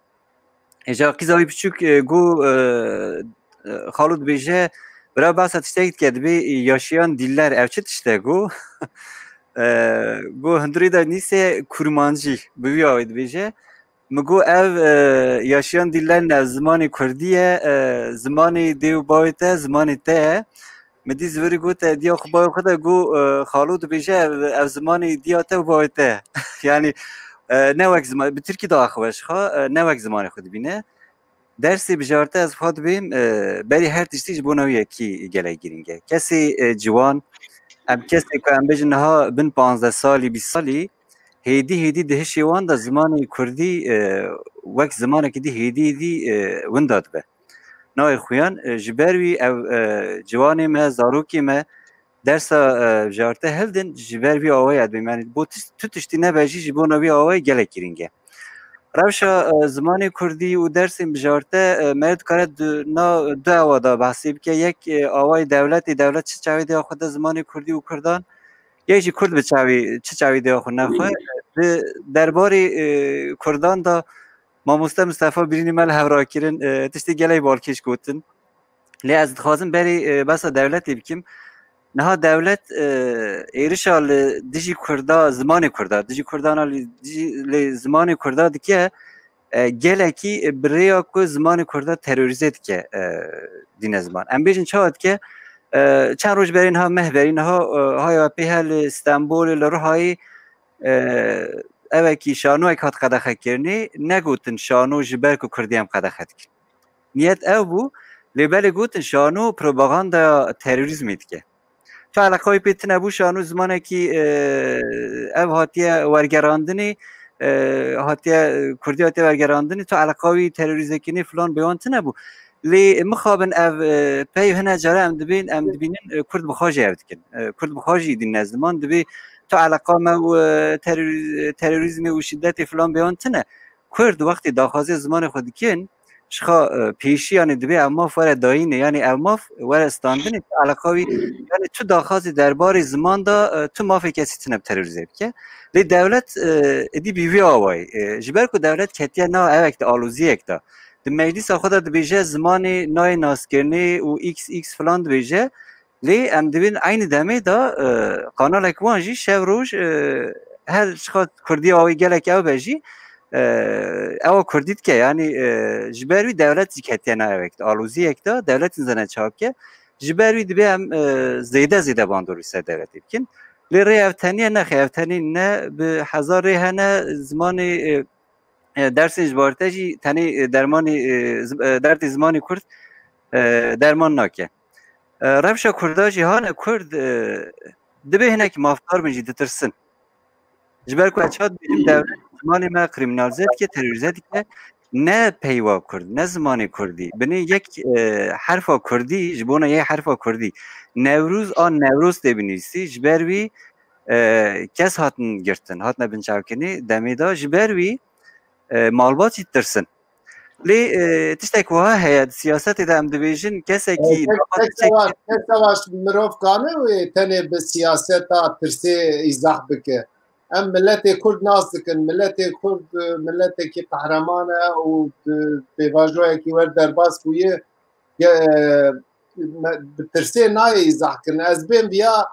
Êja qîza wî biçûk e, got, e, e, xalo dibêje, bira behsa tiştek dike, dibê yaşayan diller, ev çi tişt e? Got, e, got hundirê de nîse kurmancî, bi wî awê dibêje. Min got ev e, yaşayan diller ne, zimanê kurdî ye, e, zimanê dê û bawê te, zimanê te ye. Min dî zivirî got, e, diya xwe bayê xwe de got, e, xalo dibêje ev, ev zimanê diya te û bawê te ye. Yanî e, ne wek ziman, bi tirkî daha xwe ji xwe, e, ne wek zimanê xwe dibîne. Dersê bijarte ez xwe dibêm, e, berî her tiştî ji bona wî yekî gelek girîng e. Kesê e, ciwan, em kesê ku em bêjin niha bin panzdeh salî, bîst salî, hêdî hêdî di hişê wan de zimanê kurdî e, wek zimanekî dî hêdî hêdî e, winda dibe. Nayê xuyan, e, ji ber wî ev e, ciwanê me, zarokê me dersa e, bijarte hildin, ji ber vî awayê dibêm. Yanî bo tişt, tu tiştî nebe jî ji bona vî awayê gelek girîng e. Rewşa e, zimanê kurdî û dersên bijarte e, me dikare du, na, du awa da behsê bike. Yek e, awayê dewletê, dewlet çi çavê dê xwe de zimanê kurdî û kurdan, yek jî kurd bi çavê, çi çavê dê xwe nexwe. Di derbarê e, kurdan da mamoste Mistefa Birînî me li hev rakirin, e, tiştê gelek balkêş gotin. Lê ez dixwazim berê e, behsa dewletê bikim. Niha dewlet e, êrişa li dijî kurda, zimanê kurda, dijî kurdana li, dijî, lê zimanê kurda dike, e, gelekî e, bi rêya ku zimanê kurda terorîze dike e, dîne ziman. Em bêjin çawa dike? E, çend roj berê niha, meh berê niha, e, haya pê he li Stenbolê, li Rihayê e, evekî şanoyek hat qedexekirinê, negotin şano ji ber ku kurdî em qedexe dikin. Niyet ew bû, lê belê gotin şano propagandaya terorîzmê dike. Tu eleqa wî pê tine bû, şano zimanekî e, ev hatiye wergerandinê, e, hatiye e, kurdî hatiye wergerandinê, tu eleqa wî terorîzekirinê filan bê wan tine bû. Lê mixabin ev e, peyv hine cara em dibên, em dibînin e, kurd bi xwe jî ev dikin. E, kurd bi xwe jî dîn ne ziman, dibê tu eleqa me û e, terorî-, terorîzmê û şîdetê filan bê wan tine. Kurd wextê daxwazê zimanê xwe dikin, Şixa, e, pêşî, yanî dibê ev maf were dayînê, yanî ev maf were standinê, tu eleqa wî, yanî tu daxazê derbarê ziman da, e, tu mafê kesî tine bi terorîze bike. Lê dewlet, e, êdî bi vî awayî, e, ji ber ku dewlet ketiye nav ewek de, aloziyek de, di meclîsa xwe de dibêje zimanê nayê naskirinê û X X filan dibêje, lê em dibên eynî demê de, e, kanalek wan jî şev roj, e, her çiqas kurdî awê gelek ew be jî, e, ewa kurdî dike, yanî, e, ji ber wî dewlet jî ketiye nav ewek de, aloziyek de, dewlet nizane çawa bike. Ji ber wî dibê em, e, zêde zêde bandor li ser dewletê bikin. Lê rê ev tenê ye, nexê ev tenê ne, bi hezar rê hene, zimanê, e, e, dersên ji bar te jî tenê, e, dermanê, e, zim-, e, derdê zimanê kurd, e, derman nake. E, rewşa kurda jî hane kurd, e, dibê hinek mafdar bin jî ditirsin. Ji ber ku ez çawa dibêjim, dewlet zimanê me krîminalîze dike, terorîze dike, ne peyva kurd, ne zimanê kurdî. Binê yek, e, herfa kurdî, ji bona yê herfa kurdî. Newrûz an Newroz tê binivîsî, ji ber wî, e, kes hatin girtin, hatine binçavkirinê, demê de ji ber wî, e, malbat jî ditirsin. Lê, e, tiştek wiha heye, di siyasetê de em dibêjin, kesekî Tek, daxwaz tek çek- savaş, tek savaş mirov kane wê tenê bi siyaseta tirsê îzah bike. Em miletê Kurd nas dikin. Miletê Kurd, e, miletekî qehreman e û di pêvajoyekî wer derbas bûye, ge-, me, bi tirsê nayê îzah kirin. Ez bên viya,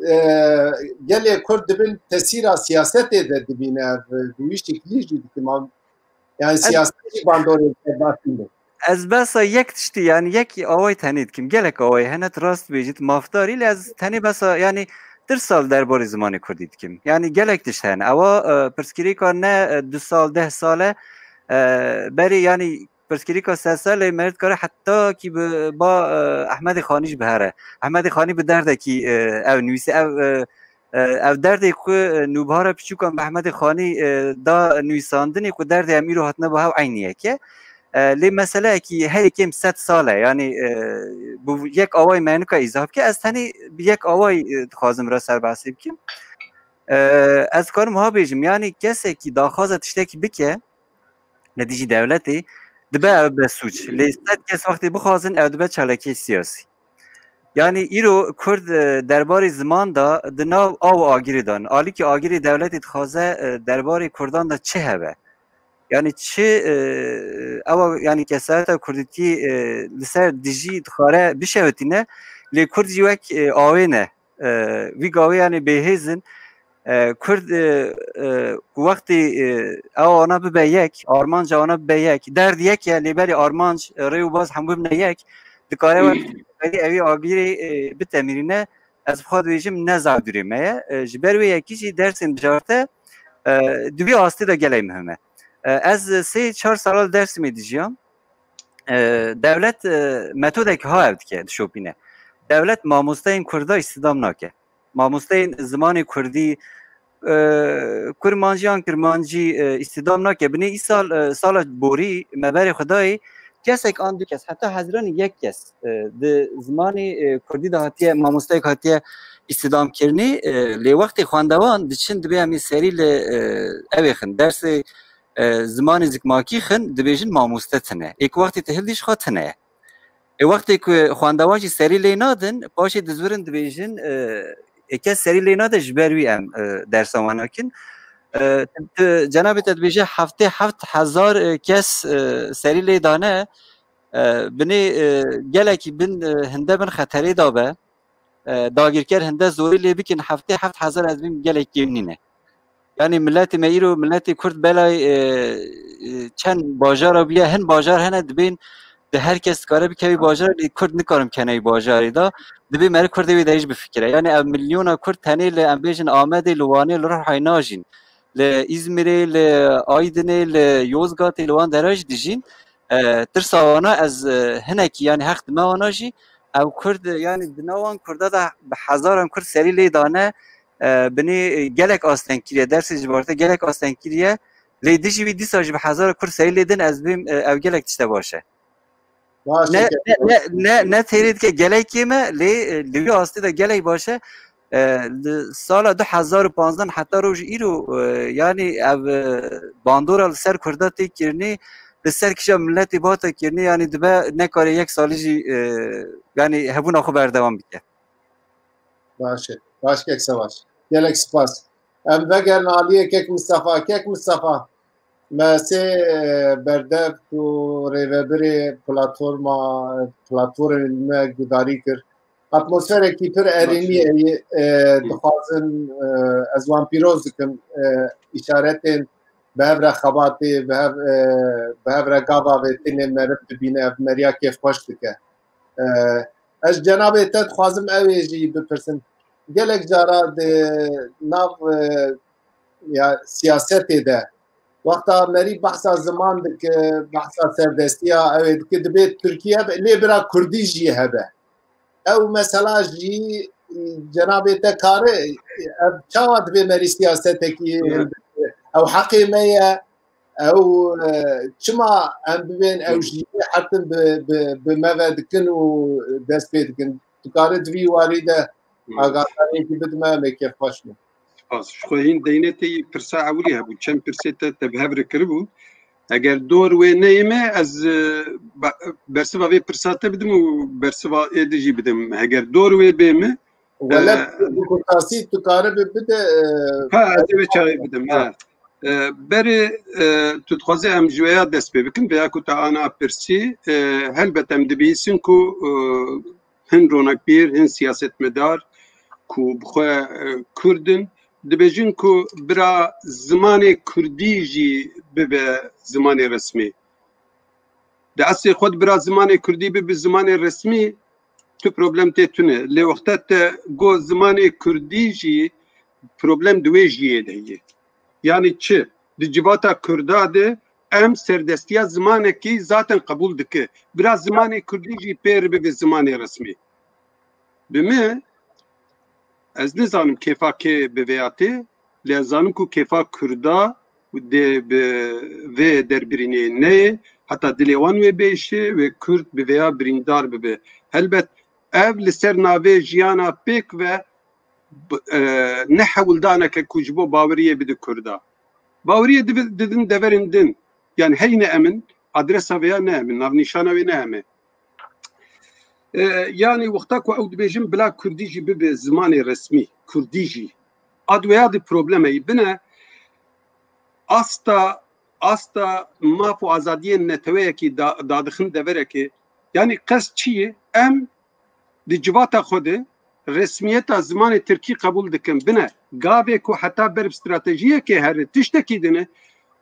e, gelê Kurd dibin tesîra siyasetê de dibîne. Ev, e, bi wî şiklî jî dikim. Am-, yani Ez siyaset jî bandorê derbasî ne. Ez besa yek tiştî, yani yek away tenê dikim. Gelek away hene, tu rast dibêjî, tu mafdarî, lê ez tenê besa, yani tirsa li derbarê zimanê kurdî dikim. Yani gelek tişt hene. Ewa, e, pirsgirêka ne, e, du sal, deh sal e, e, berê, yani pirsgirêka sed sal e, me dikare heta kî bi ba, e, Ehmedê Xanî jî bihere. Ehmedê Xanî bi derdekî, e, ew nivîsî, ev, e, e, ev derdê ku, e, nûbihara piçûkan bi Ehmedê Xanî, e, da nivîsandinê ku derdê em îro hatine bo hev eynî yek e. E, lê meseleyekî herî kêm sed sal e, yanî, e, bi yek awayî me nika îzah bike, ez tenê bi yek awayî, e, dixwazim re ser behsê bikim. E, ez dikarim wiha bêjim, yanî kesekî daxwaza tiştekî bike, li dijî dewletê, dibe ew be sûc. Lê sed kes wextê bixwazin, ew dibe çalakiyê siyasî. Yanî îro Kurd, e, derbarê ziman de di nav av û agirê de ne. Alîkî agirê dewletê dixwaze, e, derbarê Kurdan de çi hebe? Yanî çi, e, ewa, yanî kesayeta Kurdîtiyê, e, li ser dijî dixware bişewitîne, lê Kurd jî wek, e, awê ne. E, vî gavê yanî bêhêz in. E, Kurd, e, e, ku wextê, e, ew ana bibe yek, armanca ana bibe yek, derd yek e, lê berî armanc, e, rê û baz hemû bibine yek, dikare wek berî ewî agirê, e, bitemirîne. Ez bi xwe dibêjim ne zaf dûrê me ye. E, ji ber wê yekî jî dersên bijarte, e, di vî astê de gelek muhim e. E, ez sê çar sala li Dêrsimê dijiyam. E, dewlet, e, metodek ha ev dike, dişopîne. Dewlet mamosteyên Kurda îstîdam nake. Mamosteyên zimanê Kurdî, e, Kurmancî yan Kirmancî, e, îstîdam nake. Binê îsal, e, sala borî me berê xwe dayê kesek an du kes, heta hezranî yek kes, e, di zimanê, e, Kurdî de hatiye, mamosteyek hatiye îstîdam kirinê. E, lê wextê xwendevan diçin dibê em ê serî li, e, ew ê xin, dersê, e, zimanê zikmakî xin, dibêjin mamoste tine. Ê ku wextê tu hildî ji xwe tine ye. Ê wextê ku xwendevan jî serî lê nadin, paşê dizwirin dibêjin, e, ê kes serî lê nade, ji ber wî em, e, dersa wan nakin. E, tu, cenabê te dibêje heftê heft hezar, e, kes, e, serî lê dane, e, binê, e, gelekî bin, e, hinde bin xeterê de be. E, dagirker hinde zorî lê bikin, heftê heft hezar ez bîm gelek kêm nîne. Yanî miletê me îro, miletê Kurd belay, e, e, çend bajara bûye, hin bajar hene dibên di her kes dikare bikevî bajar, lê Kurd nikarin bikene wî bajarê de. Dibê meriv Kurdê wê de jî bifikire. Yanî ev milyona Kurd tenê li, em bêjin, Amedê, li Wanê, li Rihayê najîn. Li Îzmîrê, li Aydinê, li Yozgatê, li wan dera jî dijîn. E, tirsa wana ez, e, hinekî, yanî heq dime wana jî, ew Kurd, yanî di nav wan Kurda de bi hezaran Kurd serî lê dane, e, binê, e, gelek asteng kiriye, dersê ji bar te gelek asteng kiriye, lê dijî wî dîsa jî bi hezara Kurd serî lê din, ez bêm, e, ew gelek tişte baş e. Baş e. Ne, ne, ne, ne, ne têrê dike gelek kêm e, lê, e, li wî astê de gelek baş e. E, li sala du hezar û panzdeh heta roj îro, e, yanî ev, e, bandora li ser Kurda tê kirinê, li ser kişa miletê bihate kirinê, yanî dibe nekare yek salî jî, e, yanî hebûna xwe berdewam bike. Baş e. Baş kek Savaş. Gelek spas. Em vegerin aliyê kek Mistefa. Kek Mistefa, me sê, e, berdev ku rêvebirê platforma, platformê me gudarî kir. Atmosferekî pir erênî ye, e, dixwazin, e, ez wan pîroz dikim, e, îşaretên bi hev re xebatê, bi hev, e, bi hev re gava vê tinê meriv dibîne, ev meriya kêfxweş dike. E, ez cenabê te dixwazim ew ê jî bipirsim. Gelek cara di nav, e, ya siyasetê de wexta merî behsa ziman dike, behsa serdestiya ew ê dike, dibê Tirkiye be, lê bira Kurdî jî hebe. Ew mesela jî, e, cenabê te kare, ev çawa divê merî siyasetekî, ew heqê me ye, ew, e, çima em bibên ew ji yê hetin bi, bi, bi me ve dikin û dest pê dikin? Tu kare di vî warî de Hmm. agadariyekî bidime, em ê kêfxweş bin. Spas. Ji xwe hîn deynetê yî pirsa ewilî hebû. Çend pirsê te, te bi hev re kiribû. Eger dor wê neyê me, ez, e, be-, bersiva vê pirsa te bidim û bersiva ê di jî bidim. Eger dor wê bê me, Wele, e, bi kurtasî tu kare bi bide, e, Ha, ez ê vê çaxê bidim, ha. E, berê, e, tu dixwazî em ji wê ya dest pê bikin, vêya ku te ana pirsî, e, helbet em dibihîsin ku, e, hin ronakbîr, hin siyasetmedar ku bi xwe, e, Kurd in, dibêjin ku bira zimanê Kurdî jî bibe zimanê resmî. Di eslê xwe de bira zimanê Kurdî bibe zimanê resmî, tu problem tê tune. Lê wexta te got zimanê Kurdî jî problem di wê jiyê de ye. Yanî çi? Di civata Kurda de em serdestiya zimanekî zaten qebûl dike. Bira zimanê Kurdî jî pê re bibe zimanê resmî. Bi min, ez nizanim kêfa kê bi vê ya tê, lê ez zanim ku kêfa Kurda dê bi vê derbirînê neyê, heta dilê wan wê bêşe, wê Kurd bi vê ya birîndar bibe. Helbet ev li ser navê jiyana pêk ve b-, e, ne hewldaneke ku ji bo baweriyê bide Kurda. Baweriyê divi-, didin deverên din. Yanî heyne em in, adresa vê ya ne em in, navnîşana wê ne em e. E, yanî wexta ku ew dibêjin bila Kurdî jî bibe zimanê resmî, Kurdî jî. A di wê ya de problem heye. Bine asta, asta maf û azadiyên neteweyekî da-, dadixin deverekê. Yanî qest çi ye? Em di civata xwe de resmiyeta zimanê tirkî qebûl dikin. Bine, gavê ku heta ber bi stratejiyekê here tiştekî din e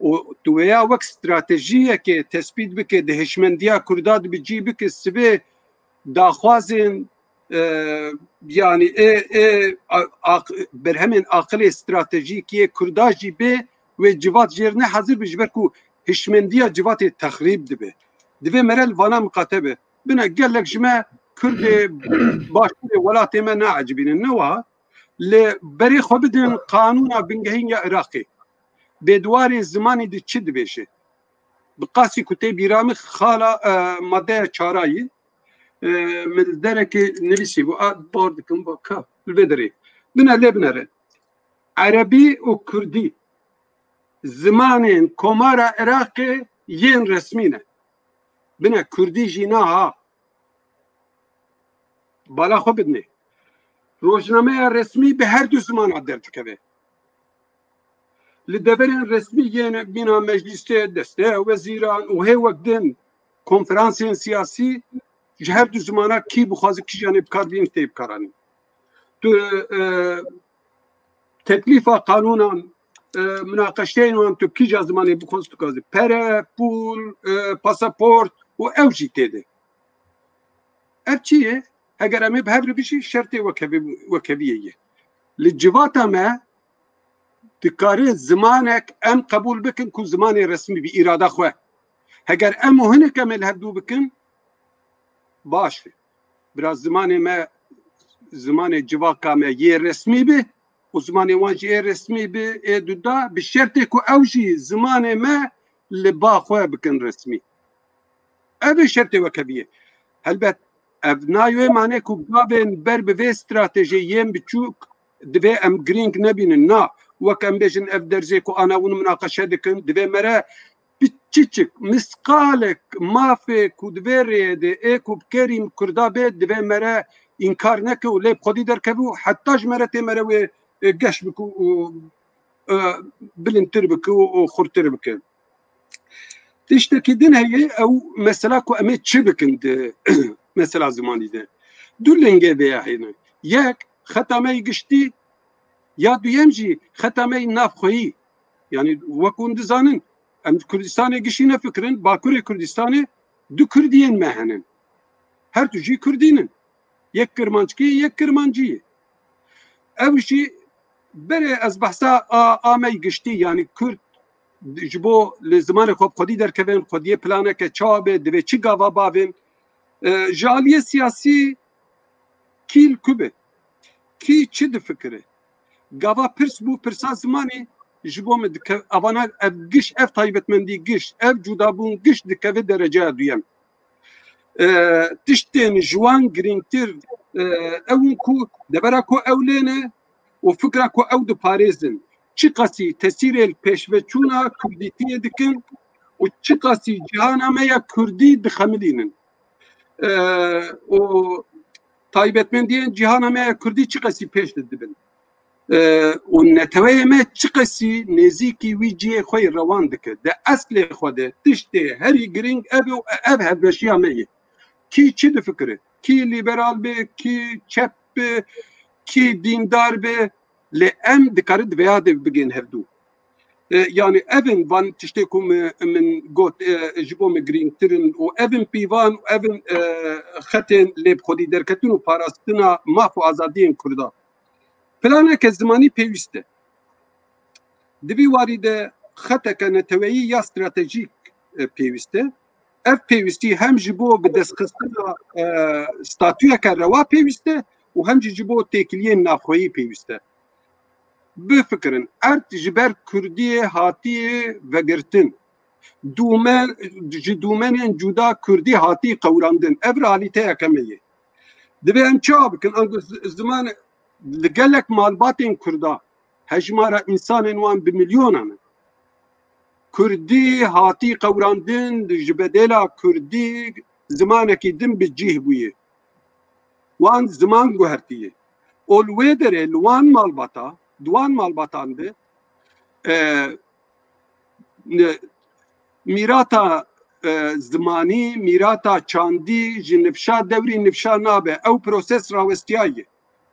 û tu wê ya wek stratejiyekê tespît bike, di hişmendiya Kurda de bi cî bike, sibê daxwazên, e, yanî ê, ê, a-, aq-, berhemên aqilê stratejîk yê Kurda jî bê wê civat jêr ne hazir be, ji ber ku hişmendiya civatê texrîb dibe. Divê mere li vana miqate be. Bine gelek ji me Kurdê başûrê welatê me naecibînin, ne wiha? Lê berê xwe bidin qanûna bingehîn ya Iraqê. Bêdiwarê zimanî di çi dibêje? Bi qasî ku tê bîra min xala, e, madeya çara yî, e, min li derekê nivîsî bû. A, bar dikim, ba ka, li vê derê. Bine lê binere. Erebî û Kurdî zimanên Komara Iraqê yên resmî ne. Bine, Kurdî jî na ha. Bala xwe bidinê. Rojnameya resmî bi her du zimana derdikeve. Li deverên resmî yên mîna meclîsê, desteya wezîran û hê wek din konferansên siyasî ji her du zimana kî bixwaze kîjanê bikar bînin tê bikaranîn. Tu, e, teklîfa qanûnan, e, munaqeşeyên wan tu kîja zimanê bixwaz tu gazî. Pere, pûl, e, pasaport û ew jî tê de. Ev çi ye? Heger em ê bi hev re bijî, şertê wekhevî-, wekheviyê ye. Li civata me dikare zimanek em qebûl bikin ku zimanê resmî bi îrada xwe. Heger em û hinek em ê li hev dû bikin, baş e. Bira zimanê me, zimanê civaka me yê resmî be û zimanê wan jî ê resmî be, ê duda, bi şertê ku ew jî zimanê me li ba xwe bikin resmî. Ev ê şertê wekeviyê. Helbet ev nayê wê manê ku gavên ber bi vê stratejiyê yên biçûk divê em girîng nebînin. Na, wek em bêjin ev derzê ku ana hûn minaqeşe dikin, divê mere bi çiçik, misqalek mafê ku di vê rêyê de ê ku bi kerî Kurda bê, divê mere înkar neke û lê bi xwedî derkeve û heta ji mere tê mere wê, e, geş bike û, e, bilindtir bike û, û xurtir bike. Tiştekî din heye, ew mesela ku em ê çi bikin di mesela zimanî de. Du lingê vê ya hene. Yek, xeta me yê giştî, ya duyem jî xeta me yê navxweyî. Yani wek hûn dizanin, em di Kurdistanê gişî nefikirin, Bakurê Kurdistanê du Kurdiyên me henin. Her du jî Kurdî nin. Yek Kirmanckî, yek Kirmancî ye. Ew jî berê ez behsa a, a me yê giştî, yani Kurd ji bo li zimanê xwe bi xwedî derkevin, xwediyê planeke çawa be, divê çi gava bavên, e, ji aliyê siyasî kî li ku be, kî çi difikire. Gava pirs bû, pirsa zimanê ji bo min dike, evana ev giş, ev taybetmendî giş, ev cudabûn giş dikeve dereceya duyem. E, tiştên ji wan girîngtir, e, ew in ku devera ku ew lê ne û fikra ku ew diparêzin, çiqasî tesîrê li pêşveçûna kurdîtiyê dikin û çiqasî cîhana me ya kurdî dixemilînin. E, û taybetmendiyên cîhana me ya kurdî çiqasî pêş didibin. E, û neteweyê me çiqasî nêzîkî wî cihê xwe yê rewan dike. Di eslê xwe de tiştê herî girîng ev e û ev hevbeşiya me ye. Kî çi difikire? Kî lîberal be, kî çep be, kî dîndar be, lê em dikarin di vêya de bigên hevdû. E, yani ev in van tiştê ku mi-, min got, e, ji bo me girîngtir in û ev in pîvan û ev in, e, xetên lê bi xwedî derketin û parastina maf û azadiyên Kurda. Planeke zimanî pêwîst e. Di vî warî de xeteke neteweyî ya stratejîk, e, pêwîst e. Ev pêwîstî hem ji bo bi destxistina, e, statuyeke rewa pêwîst e û hem jî ji bo têkiliyên navxweyî pêwîst e. Bifikirin, erd ji ber Kurdiyê hatiye vegirtin. Dûmen, ji dûmenên cuda Kurdî hatî qewrandin. Ev realîteyeke me ye. Divê em çawa bikin? Ango z-, ziman li gelek malbatên Kurda, hejmara însanên wan bi milyonan e. Kurdî hatî qewrandin, ji bedêla Kurdî zimanekî din bi cih bûye. Wan ziman guhertiye. Û li wê derê li wan malbata, di wan malbatan de, e, ne, mîrata, e, zimanî, mîrata çandî ji nifşa dewrî nifşa nabe. Ew proses rawestiyaye.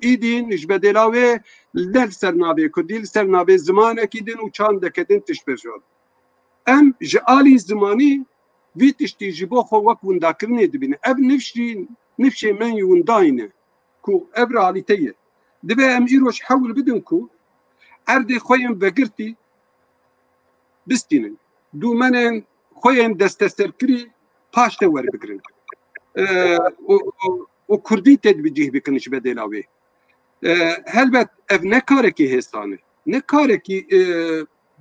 Îdî ji bedêla wê ne li ser navê kurdî, li ser navê zimanekî din û çandeke din tişt pêş ve. Em ji alî zimanî vî tiştî ji bo xwe wek windakirinê dibînin. Ev nifşî, nifşê me yê windayî ne ku ev realîte ye. Divê em îroj hewl bidin ku erdê xwe yên vegirtî bistînin. Dûmenên xwe yên desteserkirî paşde werbigirin. E, û, û, û kurdî têd bi cih bikin ji bedêla wê. E, helbet ev ne karekî hêsan e. Ne karekî, e,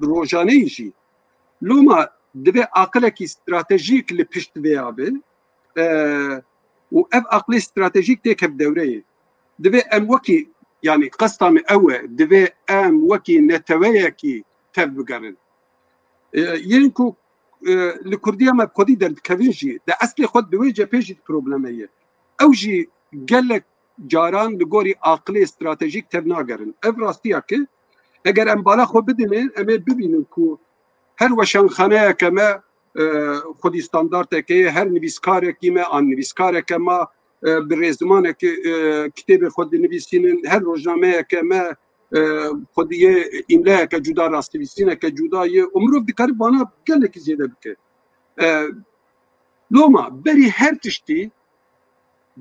rojaneyî jî. Loma divê aqilekî stratejîk li pişt vêya be. E, û ev aqilê stratejîk têkeve dewreyê. Divê em wekî, yani qesta min ew e, divê em wekî neteweyekî tev bigerin. E, yên ku, e, li Kurdiya me bi xwedî derdikevin jî, di eslê xwe di wê cephê jî probleme ye. Ew jî gelek caran li gorî aqilê stratejîk tevnagerin. Ev rastiyek e. Eger em bala xwe bidinin, em ê bibînin ku her weşanxaneyeke me, e, xwedî standarteke ye, her nivîskarekî me an nivîskareke me, e, bi rêzimaneke, e, kitêbê xwe dinivîsînin, her rojnameyeke me, e, xwediyê îmlayeke cuda, rastnivîsîneke cuda ye û mirov dikare vana gelekî zêde bike. E, loma berî her tiştî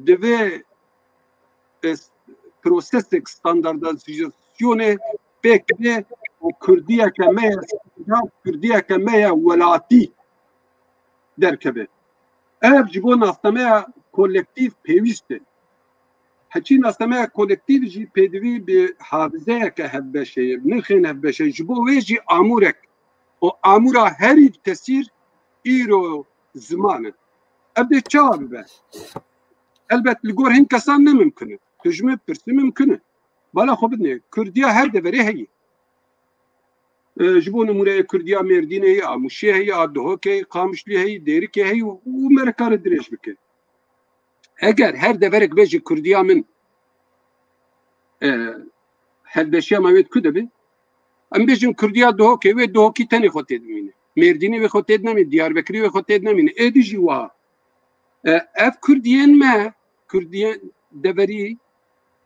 divê, e, prosesek standardîzasyonê pêk bê û kurdiyeke me ye, kurdiyeke me ye welatî derkeve. Ev ji bo nasnameya kolektîf pêwîst e. Heçî nasnameya kolektîf jî pêdivî bi hafizeyeke hevbeşe ye, bi nirxên hevbeşe ye. Ji bo wê jî amûrek û amûra herî bi tesîr îro ziman e. Ev dê çawa bibe? Elbet li gor hin kesan ne mimkun e. Tu ji min pirsî mimkun e. Bala xwe bidinê. Kurdiya her deverê heye. E, ji bo nimûneyê Kurdiya Mêrdînê heye, a Mûşê heye, a Duhokê, Qamişlî heye, Dêrikê heye û, û me re kare dirêj bike. Eger her deverek bêje Kurdiya min, e, hevbeşiya me wê di ku de be? Em bêjin Kurdiya Duhokê, wê Duhokî tenê xwe tê dimîne. Mêrdînê wê xwe tê nemîne, Diyarbekirê wê xwe tê nemîne. Êdî jî wiha. E, ev Kurdiyên me, Kurdiyên deverî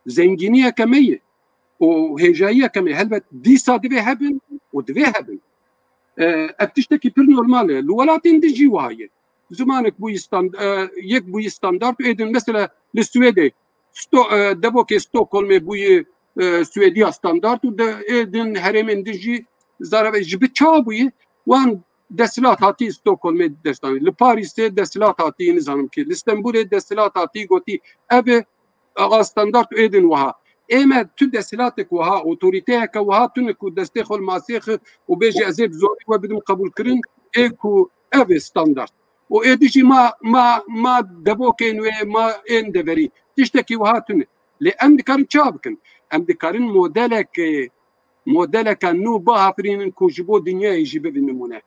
zengîniyeke me ye û hêjayiyeke me. Helbet dîsa divê hebin û divê hebin. E, ev tiştekî pir normal e. Li welatên din jî wiha ye. Zimanek bûyî stand-, e, yek bûyî standart û êdin mesela li Swêdê sto-, e, devokê Stockholmê bûyî, e, Swêdiya standart û de, êdin herêmên din jî zara ve ji bi çawa bûyî? Wan desthilat hatî Stockholmê destan. Li Parîsê desthilat hatî, nizanim kî. Li Stenbolê desthilat hatî gotî, ev e, a standart êdin wiha. Ê me tu desthilatek wiha, otoriteyeke wiha tune ku destê xwe li masê xi û bêje ez ê bi zorî we bidim qebûlkirin, ê ku ev e standart. Û êdî jî ma, ma, ma devokên wê, ma ên deverî. Tiştekî wiha tune. Lê em dikarin çawa bikin? Em dikarin modeleke, modeleke nû biafirînin ku ji bo dinyayê jî bibe nimûne.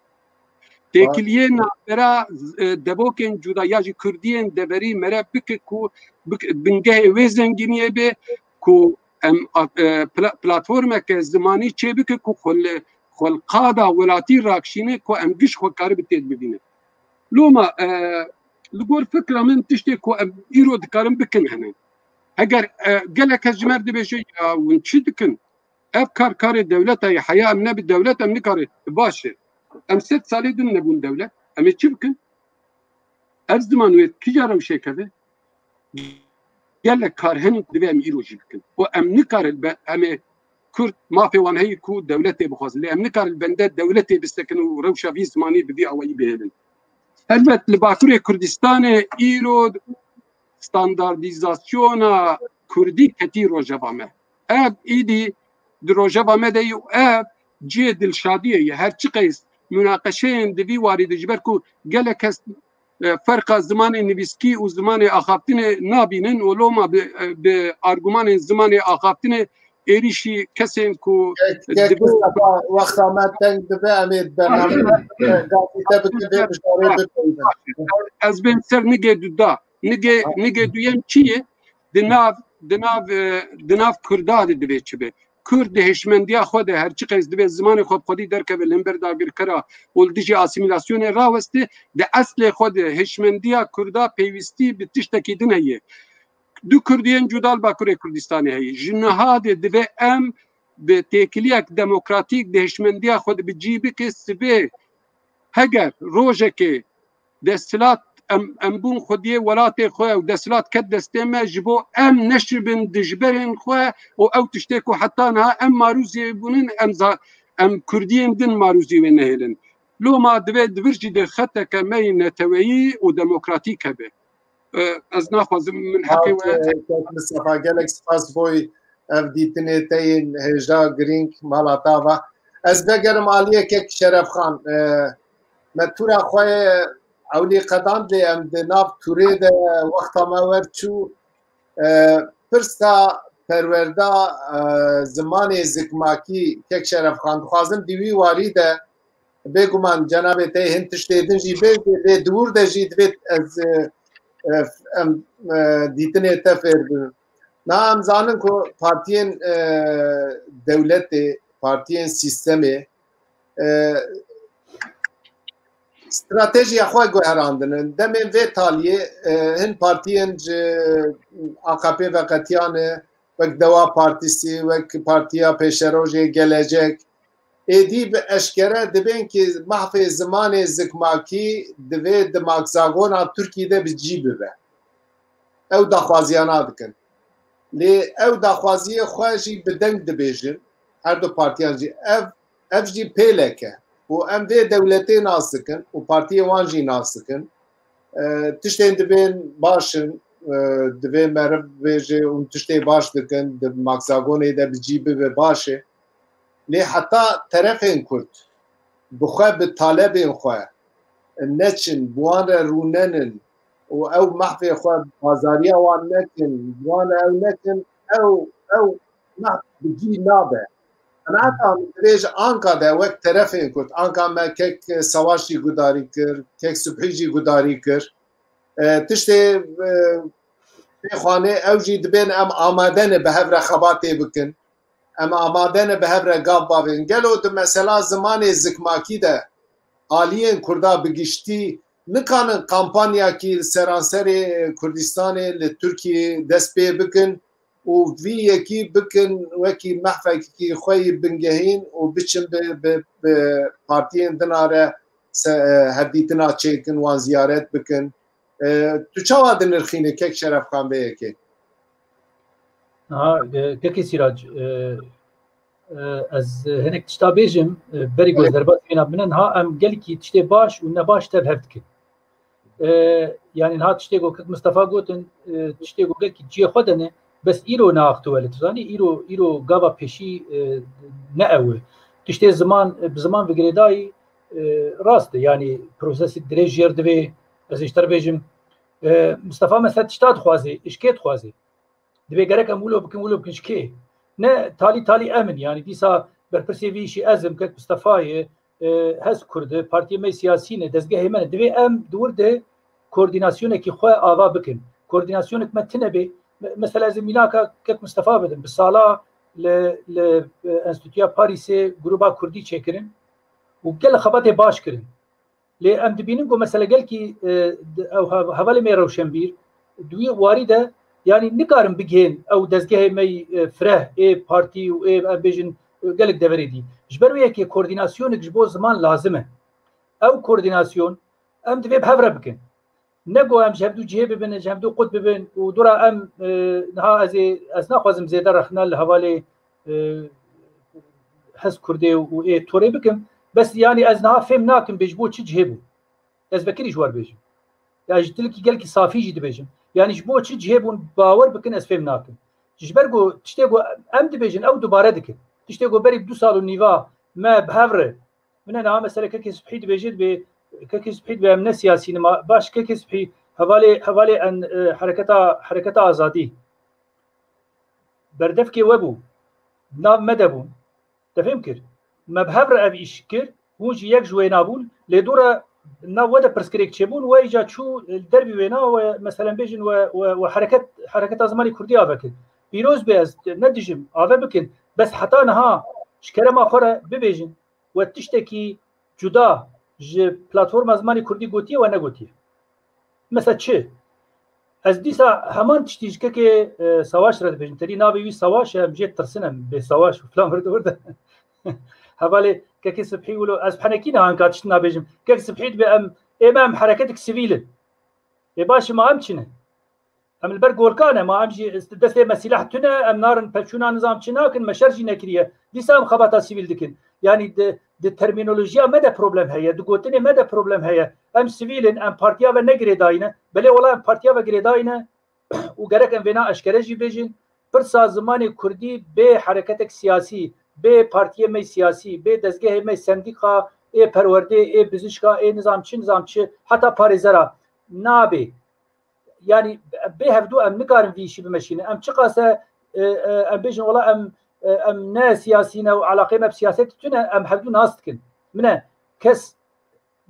Têkiliyê navbera, e, devokên cuda ya jî Kurdiyên deverî mere bike ku bik-, bingehê wê zengîniyê be ku em, e, pla-, platformeke zimanî çêbike ku xwe li, xwe li qada welatî rakişîne ku em giş xwe karibe têd bibînin. Loma, e, li gor fikra min tiştê ku em îro dikarin bikin hene. Eger, e, gelek kes ji me re dibêje, ya hûn çi dikin? Ev kar karê dewleta ye. Heya em ne bi dewlet em nikarin. Baş e. Em sed salê din nebûn dewlet. Em ê çi bikin? Ev ziman wê kîja rewşê keve? Gelek kar hene divê em îro jî bikin. Û em nikarin be, em ê Kurd mafê wan heye ku dewletê bixwazin. Lê em nikarin li bende dewletê bisekin û rewşa vî zimanî bi vî awayî bihêlin. Helbet li Bakurê Kurdistanê îro standardîzasyona Kurdî ketî rojeva me. Ev îdî di rojeva me de ye û ev cihê dilşadiyê ye. Her çiqeys munaqeşeyên di vî warî de ji ber ku gelek kes, e, ferqa zimanê nivîskî û zimanê axaftinê nabînin û loma bi, e, bi argumanên zimanê axaftinê êrîşî kesên ku Kek, kek divê Mustafa, wexta me teng dibe, em ê bername gazî te bikin, vê mijarê bipeyivin. Ez bên ser nigê duda. Nigê, nigê duyem çi ye? Di nav, di nav, e, di nav Kurda de divê çi be? Kurd di hişmendiya xwe de her çiqas divê zimanê xwe bi xwedî derkeve li hember dagirkera û li dijî asîmîlasyonê raweste, di eslê xwe de hişmendiya Kurda pêwîstî bi tiştekî din heye. Du Kurdiyên cuda li Bakurê Kurdistanê heye. Ji niha de divê em bi têkiliyek demokratîk di hişmendiya xwe de bi cî bike, sibê heger rojekê desthilat em, em bûn xwediyê welatê xwe û desthilat ket destê me, ji bo em neşibin dijberên xwe û ew tiştê ku heta niha em marûzê bûnin, em za-, em Kurdiyên din marûzî wê nehêlin. Loma divê di vir jî de xeteke me yê neteweyî û demokratîk hebe. E, ez naxwazim min heqê we. Kek Mistefa, gelek spas boy ev dîtinê te yên hêja girîng mala te ava. Ez vegerim aliyê kek Şerefxan. E, me tûra xwe yê ewlî qedand lê em di nav tûrê de wexta me wer çû. E, pirsa perwerda, e, zimanê zikmakî kek Şerefxan dixwazim di wî warî de Bêguman cenabê te hin tiştê din jî bêjê, lê di wir de jî divê ez, e, e, em, e, dîtinê te fêr bibim. Niha em zanin ku partiyên, e, dewletê, partiyên sîstemê, e, stratejiya xwe guherandine. Demên vê taliyê, e, hin partiyên ji A K P veqetiyane, wek Dewa Partisi, wek Partiya Pêşerojê Gelecek, êdî bi eşkere dibên ku mahfê zimanê zikmakî divê di makzagona Tirkî de bi cî bibe. Ew daxwaziya nadikin. Lê ew daxwaziyê xwe jî bi deng dibêjin, her du partiyan jî. Ev, ev jî pêlek e. Û em vê dewletê nas dikin û partiyê wan jî nas dikin. E, tiştên dibên baş in, e, divê meriv bêje û tiştê baş dikin, di makzagonê de bi cî bibe baş e. Lê heta terefên Kurd bi xwe, bi talebên xwe neçin, bi wan re rûnenin û ew mehfê xwe bazariya wan nekin, bi wan re ew nekin, ew, ew mehf bi cî nabe. Qenaeta min, divê ji Anka de wek terefên Kurd, Anka me kek Savaş jî gudarî kir, kek Subhî jî gudarî kir. E, tiştê, e, pêxwanê ew jî dibên em amade ne bi hev re xebatê bikin. Em amade ne bi hev re gav bavên. Gelo di mesela zimanê zikmakî de aliyên Kurda bi giştî nikanin kampanyakî li seranserê Kurdistanê li Tirkiyê dest pê bikin û vî yekî bikin wekî mehfekî xwe yî bingehîn û biçin bi, bi, bi partiyên din re se-, hevdîtina çêkin, wan ziyaret bikin. E, tu çawa dinirxînî kek Şerefxan vê yekê? Ha, e, kekê Sîrac, e, e, ez hinek tişta bêjim, e, berî ku ez derbas vêna bine, niha em gelkî tiştê baş û nebaş tev hev dikin. E, yani niha tiştê ku kek Mistefa gotin, e, tiştê ku gelkî cihê xwe de ne, bes îro neaxtiwe li, tu zanî, îro, îro gava pêşî, e, ne ew e. Tiştê ziman, e, bi ziman ve girêdayî, e, rast e, yani prosesê dirêj jêr divê, ez ê ji te re bêjim, e, Mistefa mesela tişta dixwaze, ji kê dixwaze? Divê gerek em wilo bikin, wilo bikin ji kê? Ne talî talî em in. Yani dîsa berpirsê vî îşî ez im, kek Mistefa ye, e, hez Kurd e, partiyê me siyasî ne, dezgehê me ne. Divê em di wir de koordînasyonekî xwe ava bikin. Koordînasyonek me tine bê. Me-, mesela ez ê mînaka kek Mistefa bidim. Bi sala li, li, e, Enstîtuya Parîsê gruba Kurdî çêkirin û gelek xebatê baş kirin. Lê em dibînin ku mesele gelkî, e, di-, ew hev-, hevalê me rewşenbîr, di wî warî de, yanî nikarin bigihên ew dezgehê me yî, e, fireh, ê partî û ê, em bêjin, e, gelek deverê dî. Ji ber wê yekê koordînasyonek ji bo ziman lazim e. Ew koordînasyon em divê bi hev re bikin. Ne ku em ji hevdû cihê bibin, ji hevdû qut bibin û dûra em, e, niha ez ê, ez naxwazim zêde rexne li hevalê, e, hez Kurdê û ê Torê bikim. Bes yanî ez niha fêm nakim bê ji bo çi cihê bûn. Ez vekirî ji wer bêjim. Ya ji dilkî gelkî safî jî dibêjim. Yanî ji bo çi cihê bûn bawer bikin ez fêm nakim. Ji ber ku tiştê ku em dibêjin ew dubare dikin. Tiştê ku berî du sal û nîva me bi hev re Min e niha mesela kekê Sibhî dibêje, dibê kekê Sibhî dibê em ne siyasî ne ma. Baş kekê Sibhî hevalê, hevalê en, e, hereketa, hereketa azadî. Berdevkê we bû. Nav me de bûn. Te fêm kir? Me bi hev re ev îş kir. Hûn jî yek ji wêna bûn. Lê dû re nav we de pirsgirêk çêbûn. We îca çû, e, dervî wêna we, meselen bêjin we, we, we hereket, hereketa zimanê kurdî ave kir. Pîroz be, ez ne dijim, ave bikin. Bes heta niha ji kerema xwe re bibêjin. We tiştekî cuda ji platforma zimanê kurdî gotiye we negotiye? Mesela çi? Ez dîsa heman tiştî ji kekê, e, Savaş re dibêjim. Terî navê wî Savaş e, em jê tirsin, em bê Savaş û filan vir di wir de. Hevalê kekê Sibhî wilo, ez henekî niha hinka tişt nabêjim. Kek Sibhî dibe em, ê me em hereketek sivîl in. Ê baş e, ma em çi ne? Em li ber golka ne, ma em jî destê me sîleh tune, em narin pevçûna nizam çi nakin, me şer jî nekiriye. Dîsa em xebata sivîl dikin. Yanî di, di termînolojiya me de problem heye, di gotinê me de problem heye. Em sivîl in, em partiya ve ne girêdayî ne. Belê wela em partiya ve girêdayî ne û gerek em vêna eşkere jî bêjin. Pirsa zimanê kurdî bê hereketek siyasî, bê partiyê me siyasî, bê dezgehê me sendîka, ê perwerdê, ê bizişka, ê nizam çi, nizam çi, heta parêzera nabê. Yanî bê hevdû em nikarin vî îşî bimeşînin. Em çiqas e, e, em bêjin wela em, e, em ne siyasî ne û eleqeyê me bi siyasetê tune, em hevdû nas dikin. Min e, kes,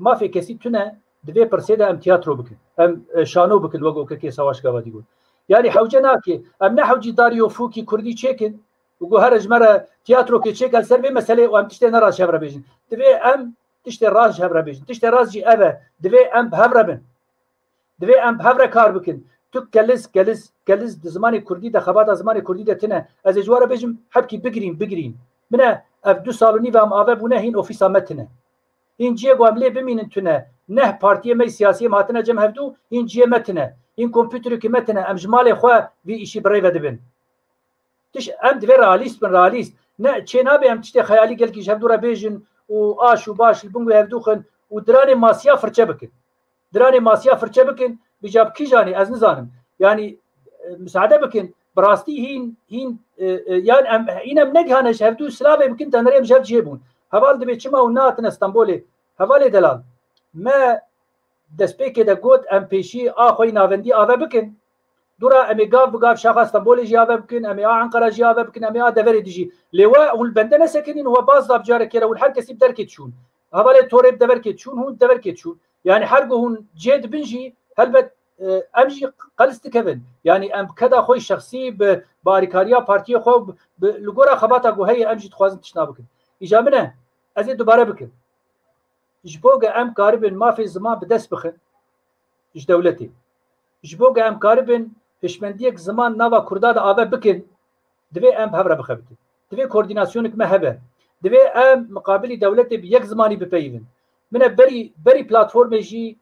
mafê kesî tune, di vê pirsê de em tiyatro bikin. Em, e, şano bikin, wek kekê Savaş gava dî got. Yanî hewce nake. Em ne hewcî darî û fûkî kurdî çêkin û got here ji me re tiyatrokê çêke li ser vê meselê û em tiştê ne rast ji hev re bêjin. Divê em tiştê rast ji hev re bêjin. Tiştê rast jî ev e. Divê em bi hev re bin. Divê em bi hev re kar bikin. Tu keliz, keliz, keliz di zimanê kurdî de, xebata zimanê kurdî de tune. Ez ê ji we re bêjim, hebkî bigirîn, bigirîn. Min e, ev du sal û nîv em ave bûne, hîn ofîsa me tune. Hîn cihê ku em lê bimînin tune. Neh partiyê me yî siyasî em hatine cem hevdû, hîn cihê me tune. Hîn kompûterekî me tune. Em ji malê xwe vî îşî bi rê ve dibin. Tiş-, em divê realîst bin, realîst. Ne, çê nabe em tiştê xeyalî gelkî ji hevdû re bêjin û aş û baş li bin wê hevdû xin û diranê masiya firçe bikin. Diranê masiya firçe bikin, bica bi kîjan e, ez nizanim. Yanî, e, misaade bikin, bi rastî hîn, hîn, e, e, yan em, hîn em negihane ji hevdû silavê bikin, tenê em ji hev cihê bûn. Heval dibê çima hûn nehatine Stenbolê? Hevalê delal, me destpêkê de got, em pêşî a xwe yî navendî ave bikin. Dûra em ê gav bi gav şaxa Stenbolê jî ave bikin, em ê a Enqera jî ave bikin, em ê a deverê dijî. Lê we hûn li bende nesekinîn, we baz da bi carekê re hûn her kesî bi derkê diçûn. Hevalê Torê bi deverkê diçûn, hûn bi deverkê diçûn. Yani her ku hûn cê dibin jî helbet, e, em jî qels dikevin. Yani em bi keda xwe şexsî bi, bi alîkariya partiyê xwe bi, bi, li gora xebata ku heye em jî dixwazin tiştna bikin. Îja min e, ez ê dubare bikim. Ji bo ge em karibin mafê ziman bi dest bixin ji dewletê. Ji bo ge em karibin hişmendiyek ziman nava Kurda de ave bikin, divê em bi hev re bixebitin. Divê koordînasyonek me hebe. Divê em miqabilî dewletê bi yek zimanî bipeyivin. Min e berî, berî platformê jî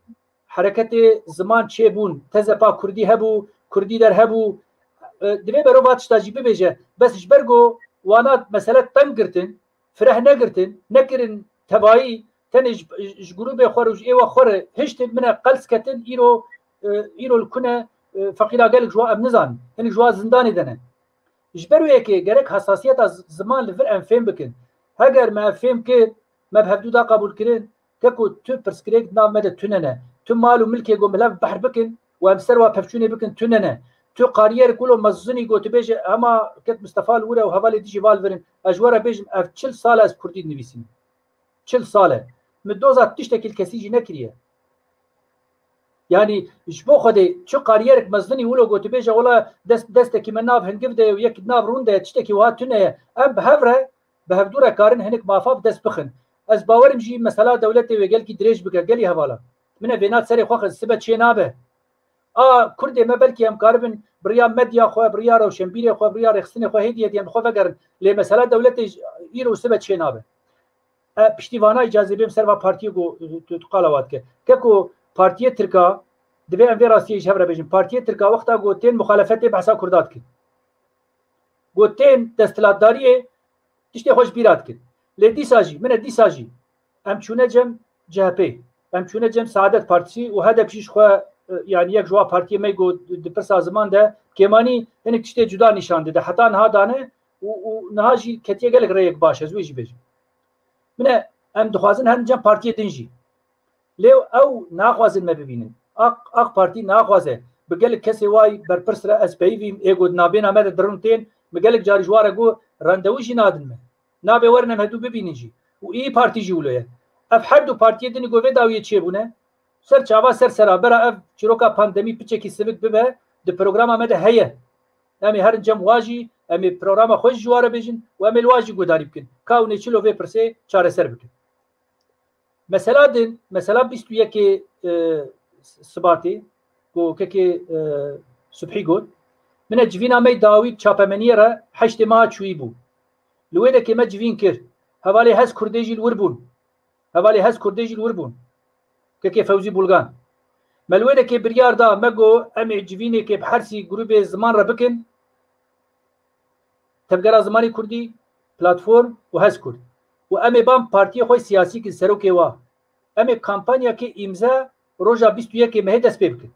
hereketê ziman çêbûn. Tezepa Kurdî hebû, Kurdî der hebû. E, divê merov va tişta jî bibêje. Bes ji ber ku wana mesele teng girtin, fireh negirtin, nekirin tevayî, tenê ji, ji grûbê xwe re û ji êwa xwe re hiştin, min e qels ketin, îro, e, îro li kune, e, feqîra gelek ji wan em nizanin. Hinek ji wan zindanê de ne. Ji ber wê yekê gerek hesasiyeta z-, ziman li vir em fêm bikin. Heger me ev fêm kir, me bi hevdû da qebûl kirin, keko tu pirsgirêk di nav me de tune ne. Tu mal û milkê ku milev behr bikin û em ser wa pevçûnê bikin tune ne. Tu kariyerek wilo mezinî ku tu bêje hema kek Mistefa li wir e û hevalê dijî val virin. Ez ji we re bêjim, ev çil sal e ez kurdî dinivîsim. Çil sal e. Min doza tiştekî li kesî jî nekiriye. Yani ji bo Xwedê çi kariyerek mezinî wilo ku tu bêje wela dest, destekî me nav hingiv de ye û yek nav rûn de ye, tiştekî wiha tune ye. Em bi hev re, bi hevdû re karin hinek mafa bi dest bixin. Ez bawerim jî mesela dewletê wê gelkî dirêj bike, gelî hevala. Min e vêna serê xwe xist, sibe çê nabe. A Kurdê me belkî em karibin bi riya medya xwe, bi riya rewşenbîrê xwe, bi riya rêxistinê xwe hêdî hêdî em xwe vegerin. Lê mesela dewletê îro sibe çê nabe. E, piştî vana îcazê bêm ser va partiyê ku tu, tu qala wa dike. Keko partiyê Tirka, divê em vê rastiyê ji hev re bêjin. Partiyê Tirka wexta ku tên muxalefetê behsa Kurda dikin. Ku tên desthilatdariyê tiştê xwe ji bîra dikin. Lê dîsa jî, min e dîsa jî, em çûne cem C H P, em çûne cem Saadet Partisi û H D P jî ji xwe, e, yani yek ji wa partiyê me ku di pirsa ziman de kêmanî hinek tiştê cuda nîşan dide. Heta niha dane û, û niha jî ketiye gelek rêyek baş, ez wê jî bêjim. Min e, em dixwazin herin cem partiyê din jî. Lê ew naxwazin me bibînin. Ak, Ak Partî naxwaze bi gelek kesê wayî berpirs re ez peyivîm, ê ku di nabêna me de dirin tên, min gelek carî ji wan re got, randewû jî nadin me. Nabê werin em hevdû bibînin jî. Û Îyî Partî jî wilo ye. Ev her du partiyê din ku vê dawiyê çêbûne, ser çava ser sera bera ev çîroka pandemî piçekî sivik bibe, di programa me de heye. Em ê herin cem wa jî, em ê programa xwe jî ji wan re bêjin û em ê li wan jî guhdarî bikin. Ka hûn ê çilo vê pirsê çareser bikin. Mesela din, mesela bîst û yekê, e, Sibatê, ku kekê, e, Subhî got, min e civîna me dawî çapemeniyê re heştê meha çûyî bû. Li wê dekê me civîn kir. Hevalê Hez Kurdê jî li wir bûn. Hevalê Hez Kurdê jî li wir bûn. Kekê Fewzî Bulgan. Me li wê dekê biryar da, me got, em ê civînekê bi hersî grûbê ziman re bikin. Tevgera Zimanê Kurdî, Platform û Hezkurd. Û em ê ban partiyê xwe siyasî kin serokê wa. Em ê kampanyakê îmze roja bîst û yekê mehê dest pê bikin.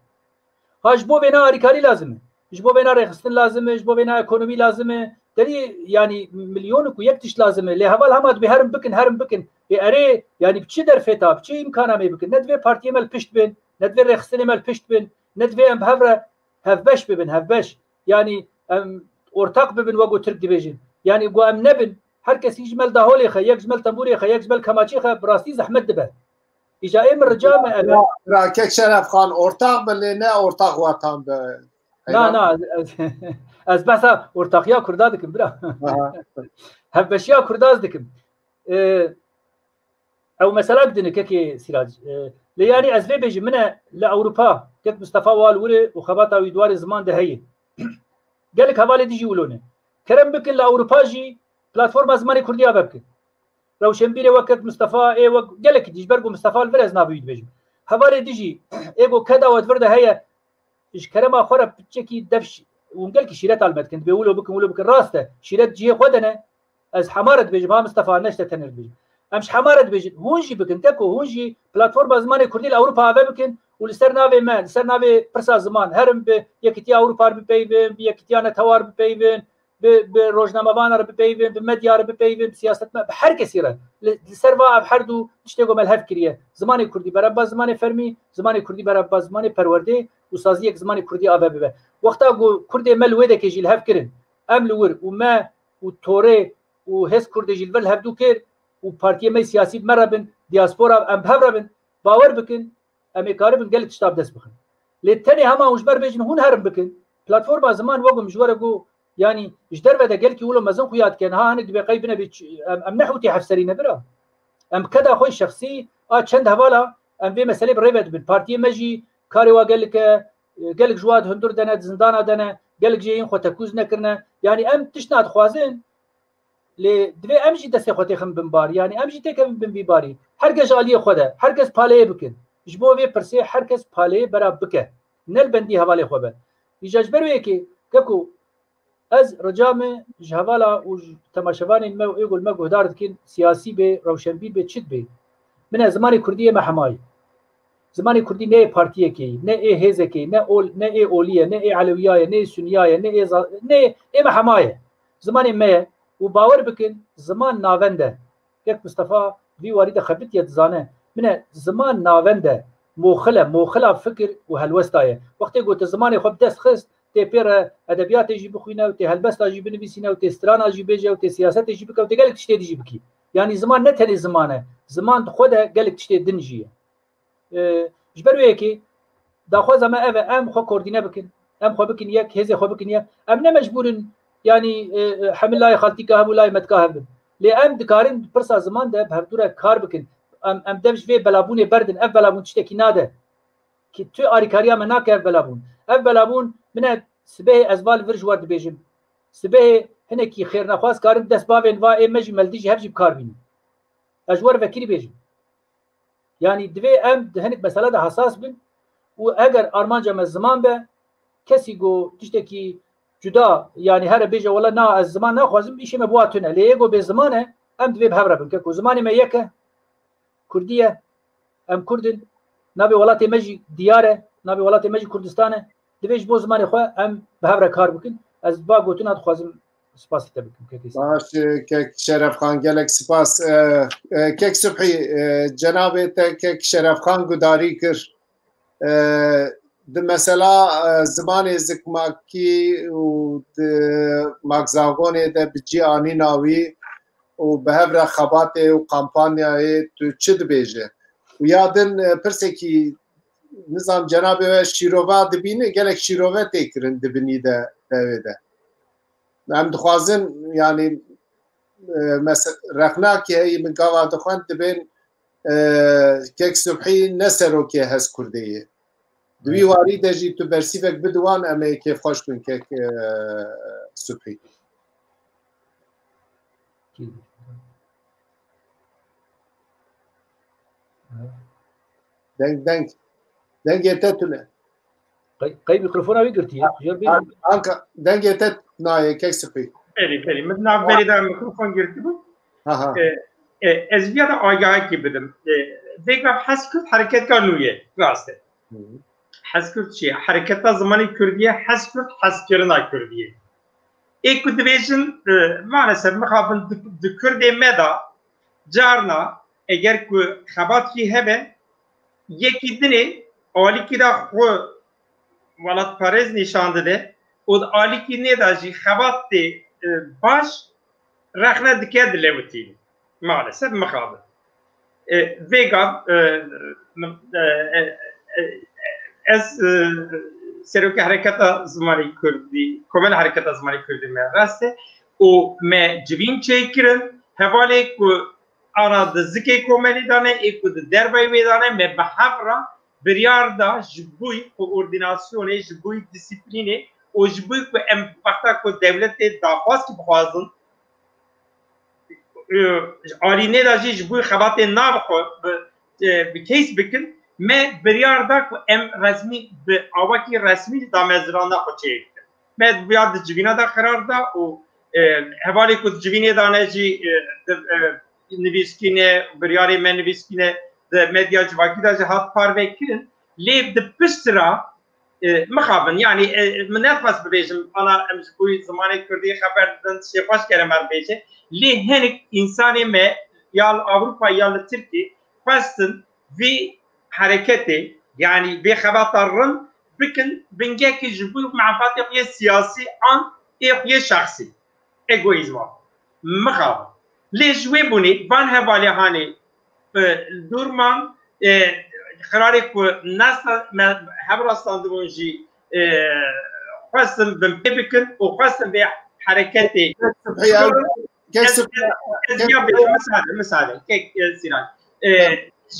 Ha ji bo vêna alîkarî lazim e. Ji bo vêna rêxistin lazim e, ji bo vêna ekonomî lazim e. Derî, yanî milyonik û yek tişt lazim e. Lê heval hema dibê herin bikin, herin bikin. Ê erê, yanî bi çi derfeta, bi çi îmkana em ê bikin? Ne divê partiyê me li pişt bin, ne divê rêxistinê me li pişt bin, ne divê em bi hev re hevbeş bibin, hevbeş. Yanî em ortak bibin wek ku Tirk dibêjin. Yanî ku em nebin, her kesî ji me li daholê xe, yek ji me li tembûrê xe, yek ji me li kemaçî xe, bi rastî zehmet dibe. Îja ê min rica me ev e. Bira, bira, kek Şeref Xan, ortak be lê ne ortak watan be. Na, na, ez, ez, ez behsa ortaxiya Kurda dikim, bira. Aha. Hevbeşiya Kurda ez dikim. Ee, Ew meselak din e kekê Sîrac. E, lê yanî ez vê bêjim, min e li Ewropa, kek Mistefa wa li wir e û xebata wî di warê ziman de heye. Gelek hevalê dijî wilo ne. Kerem bikin li Ewropa jî platforma zimanê Kurdî ave bikin. Rewşenbîrê wek kek Mistefa, ê wek gelekî dî, ji ber ku Mistefa li vir ez navê wî dibêjim. Hevalê dijî, ê ku keda we di vir de heye, ji kerema xwe re piçekî dev şî-, hûn gelkî şîret almet dikin, dibê wilo bikin, wilo bikin. Rast e, şîret cihê xwe de ne. Ez hema re dibêjim, ha Mistefa, ne ji te tenê re dibêjim. Em ji hema re dibêjin, hûn jî bikin, keko, hûn jî platforma zimanê Kurdî li Ewropa ave bikin û li ser navê me, li ser navê pirsa ziman, herin bi Yekîtiya Ewropa re bipeyivin, bi Yekîtiya Netewar bipeyivin, bi, bi rojnamevana re bipeyivin, bi medya re bipeyivin, bi siyasetme, bi her kesî re. Li, li ser va ev her du tiştê ku me li hev kiriye. Zimanê kurdî berevba zimanê fermî, zimanê kurdî berevba zimanê perwerdê û saziyek zimanê kurdî ave bibe. Wexta ku kurdê me li wê dekê jî li hev kirin, em li wir û me û torê û hêz kurdê jî li vir li hevdû kir û partiyê me siyasî bi me re bin, diaspora em bi hev re bin, bawer bikin, em ê karibin gelek tişta bi dest bixin. Lê tenê hema hûn ji ber bêjin hûn herin bikin, platforma ziman wek min ji we re got, yanî ji derve de gelkî wilo mezin xuya dikin, ha hinek dibe qey bine bê ç-, em, em ne hewtê hevserî ne bira. Em bi keda xwe şexsî a çend hevala em vê meselê bi rê ve dibin. Partiyê me jî karê wa gelek e, gelek ji wa di hundur de ne, di zindana de ne, gelek jê yên xwe tekûz nekirine. Yanî em tiştna dixwazin, lê divê em jî destê xwe têxin bin bar. Yanî em jî têkevin bin vî barî. Her kes ji aliyê xwe de, her kes paleyê bikin. Ji bo vê pirsê her kes paleyê bera bike. Ne li bendî hevalê xwe be. Îja ji ber wê yekê, keko, ez rica me ji hevala û ji temaşevanên me û ê ku li me guhdar dikin, siyasî bê, rewşenbîr bê, çi dibê. Min e zimanê kurdî yê me hema ye. Zimanê kurdî ne yê partiyekê ye, ne ê hêzekê ye, ne ol-, ne ê olî ye, ne ê elewiya ye, ne ê suniya ye, ne ê za-, ne ê me hema ye. Zimanê me ye û bawer bikin, ziman navend e. Kek Mistefa vî warî de xebitiye dizane. Min e ziman navend e, moxil e, moxila fikir û helwesta ye. Wextê ku tu zimanê xwe bi dest xist, tê pê re edebiyatê jî bixwîne û tê helbesta jî binivîsîne û tê strana jî bêje û tê siyasetê jî bike û tê gelek tiştê dî jî bikî. Yanî ziman ne tenê ziman e, ziman di xwe de gelek tiştê din jî ye. E, ji ber wê yekê daxwaza me ev e, em xwe koordîne bikin, em xwe bikin yek, hêzê xwe bikin yek. Em ne mecbûr in, yanî, e, e, hemî layê xaltîka hev û layê metka hev bin. Lê em dikarin di pirsa ziman de bi hevdû re kar bikin. Em, em dev ji vê belabûnê berdin. Ev belabûn tiştekî nade. Ki tu arîkariya me nake ev belabûn. Ev belabûn min e sibehê ez va li vir ji we dibêjim. Sibehê hinekî xêrnexwaz karin dest bavên va ê me jî me li dijî hev jî bi kar bînin. Ez ji we re vekirî bêjim. Yanî divê em di hinek mesele de hesas bin û eger armanca me ziman be, kesî ku tiştekî cuda, yanî here bêje wele na ez ziman naxwazim, îşê me bi wa tune. Lê yê ku bê ziman e, em divê bi hev re bin. Keko zimanê me yek e, kurdî ye, em kurd in, navê welatê me jî diyar e, navê welatê me jî Kurdistan e. Divê ji bo zimanê xwe em bi hev re kar bikin. Ez va gotina dixwazim spasî te bikim, kekê Sî. Baş, e, kek Şerefxan, gelek spas. E, e, kek Subhî, e, cenabê te kek Şerefxan gudarî kir. E, di mesela, e, zimanê zikmakî û di makzagonê de bi cî anîna wî û bi hev re xebatê û kampanyayê tu çi dibêje? Û ya din, e, pirsekî, nizam cenabê we şîrova dibîne, gelek şîrove tê kirin di binî de, devê de. Em dixwazin, yanî, e, mese-, rexnakê heyî min gava dixwend dibên, e, kek Subhî ne serokê Hezkurdê ye. Di wî warî de jî tu bersîvek bidi wan, em ê kêfxweş bin kek, e, Subhî. Deng, deng. Dengê te tune. Qey, qey mikrofona wî girtiye? Jêr bî. An-, Anka, dengê te nayê, kek Subhî. Belê, belê. Min navberê de mikrofon girtibû. Ha, ha. E, e, ez viya de agahekî bidim. E, vêga Hezkurt hereketka nû ye, rast e. Hı hı. Hezkurt çi ye? Hereketa zimanê kurdî ye, Hezkurt hezkirina kurdî ye. Ê ku dibêjin, e, maalesef mixabin di, di kurdê me de carna eger ku xebatkî hebe, yekî dinê alîkî de xwe welatparêz nîşan dide û di alîkî nê de jî xebat tê, e, baş rexne dike dilewitîne. Maalesef mixabin. E, vêga, e, min, e, e, e, ez, e, serokê Hereketa Zimanê Kurdî, Komela Hereketa Zimanê Kurdî me rast e û me civîn çêkirin. Hevalê ku ana di zikê komelî de ne, ê ku di derveyî wê de ne, me bi hev re biryar da ji bo koordînasyonê, ji bo disiplînê û ji bo ku em wexta ku dewletê daxwaz ki bixwazin, e, alî nê de jî ji bo xebatên nav xwe bi, e, bi case bikin, me biryar da ku em resmî, bi awakî resmî damezrana xwe çêbikin. Me viya di civîna de qerar da û, e, hevalê ku di civînê de ne jî, e, di, e, nivîskîne, biryarê me nivîskîne, di medya civakî de jî hat parvekirin. Lê di pişt re e, mixabin, yanî, e, min nedixwest bibêjim, ana em ji bo zimanê kurdî xeber didin, şêxweş kerem er bêje. Lê hinek însanê me ya li Ewropa ya li Tirkiyê xwestin vî hereketê, yanî vê xebata rind bikin bingekê ji bo menfaatê xwe yê siyasî an ê xwe yê şexsî. Egoîzma. Mixabin. Lê ji wê bûnê van hevalê hanê, e, dûr man, e, qirarê ku nesta-, me-, hevrastandibûn jî, e, xwestin bin pê bikin û xwestin vê hereketê. Kes sibhiya, kes sibhiya, kes sibhiya. Misade, misade. Kek, e, Sîran. E,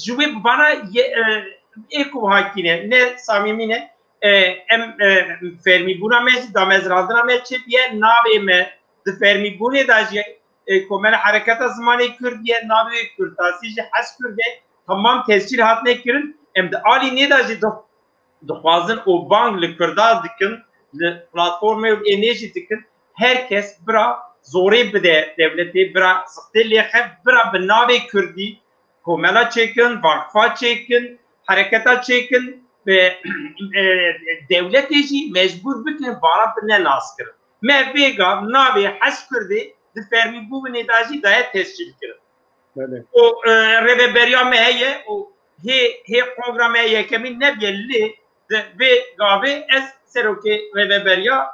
ji wê bana ye, e, ê ku hakî ne, ne samîmî ne, e, em, e, fermîbûna me jî, damezrandina me çêbiye, navê me di fermîbûnê de jî, e, Komela Hereketa Zimanê Kurdiye, navê wê Kurtasî jî Hez Kurd e, temam tescîl hatine kirin. Em di alî nê de jî di-, dixwazin û bang li Kurda dikin, li platformê û ê nê jî dikin, her kes bira zorê bide dewletê, bira zixtê lêxe, bira bi navê Kurdî komela çêkin, vaqifa çêkin, hereketa çêkin, e, e, dewletê jî mecbûr bikin vana bine naskirin. Me vê gav navê Hez Kurdê di fermîbûnê de jî daye tescîl kirin. Belê. Û, e, rêveberiya me heye û hê, hê kongra me yekemîn nebiye lê di vê gavê ez serokê rêveberiya,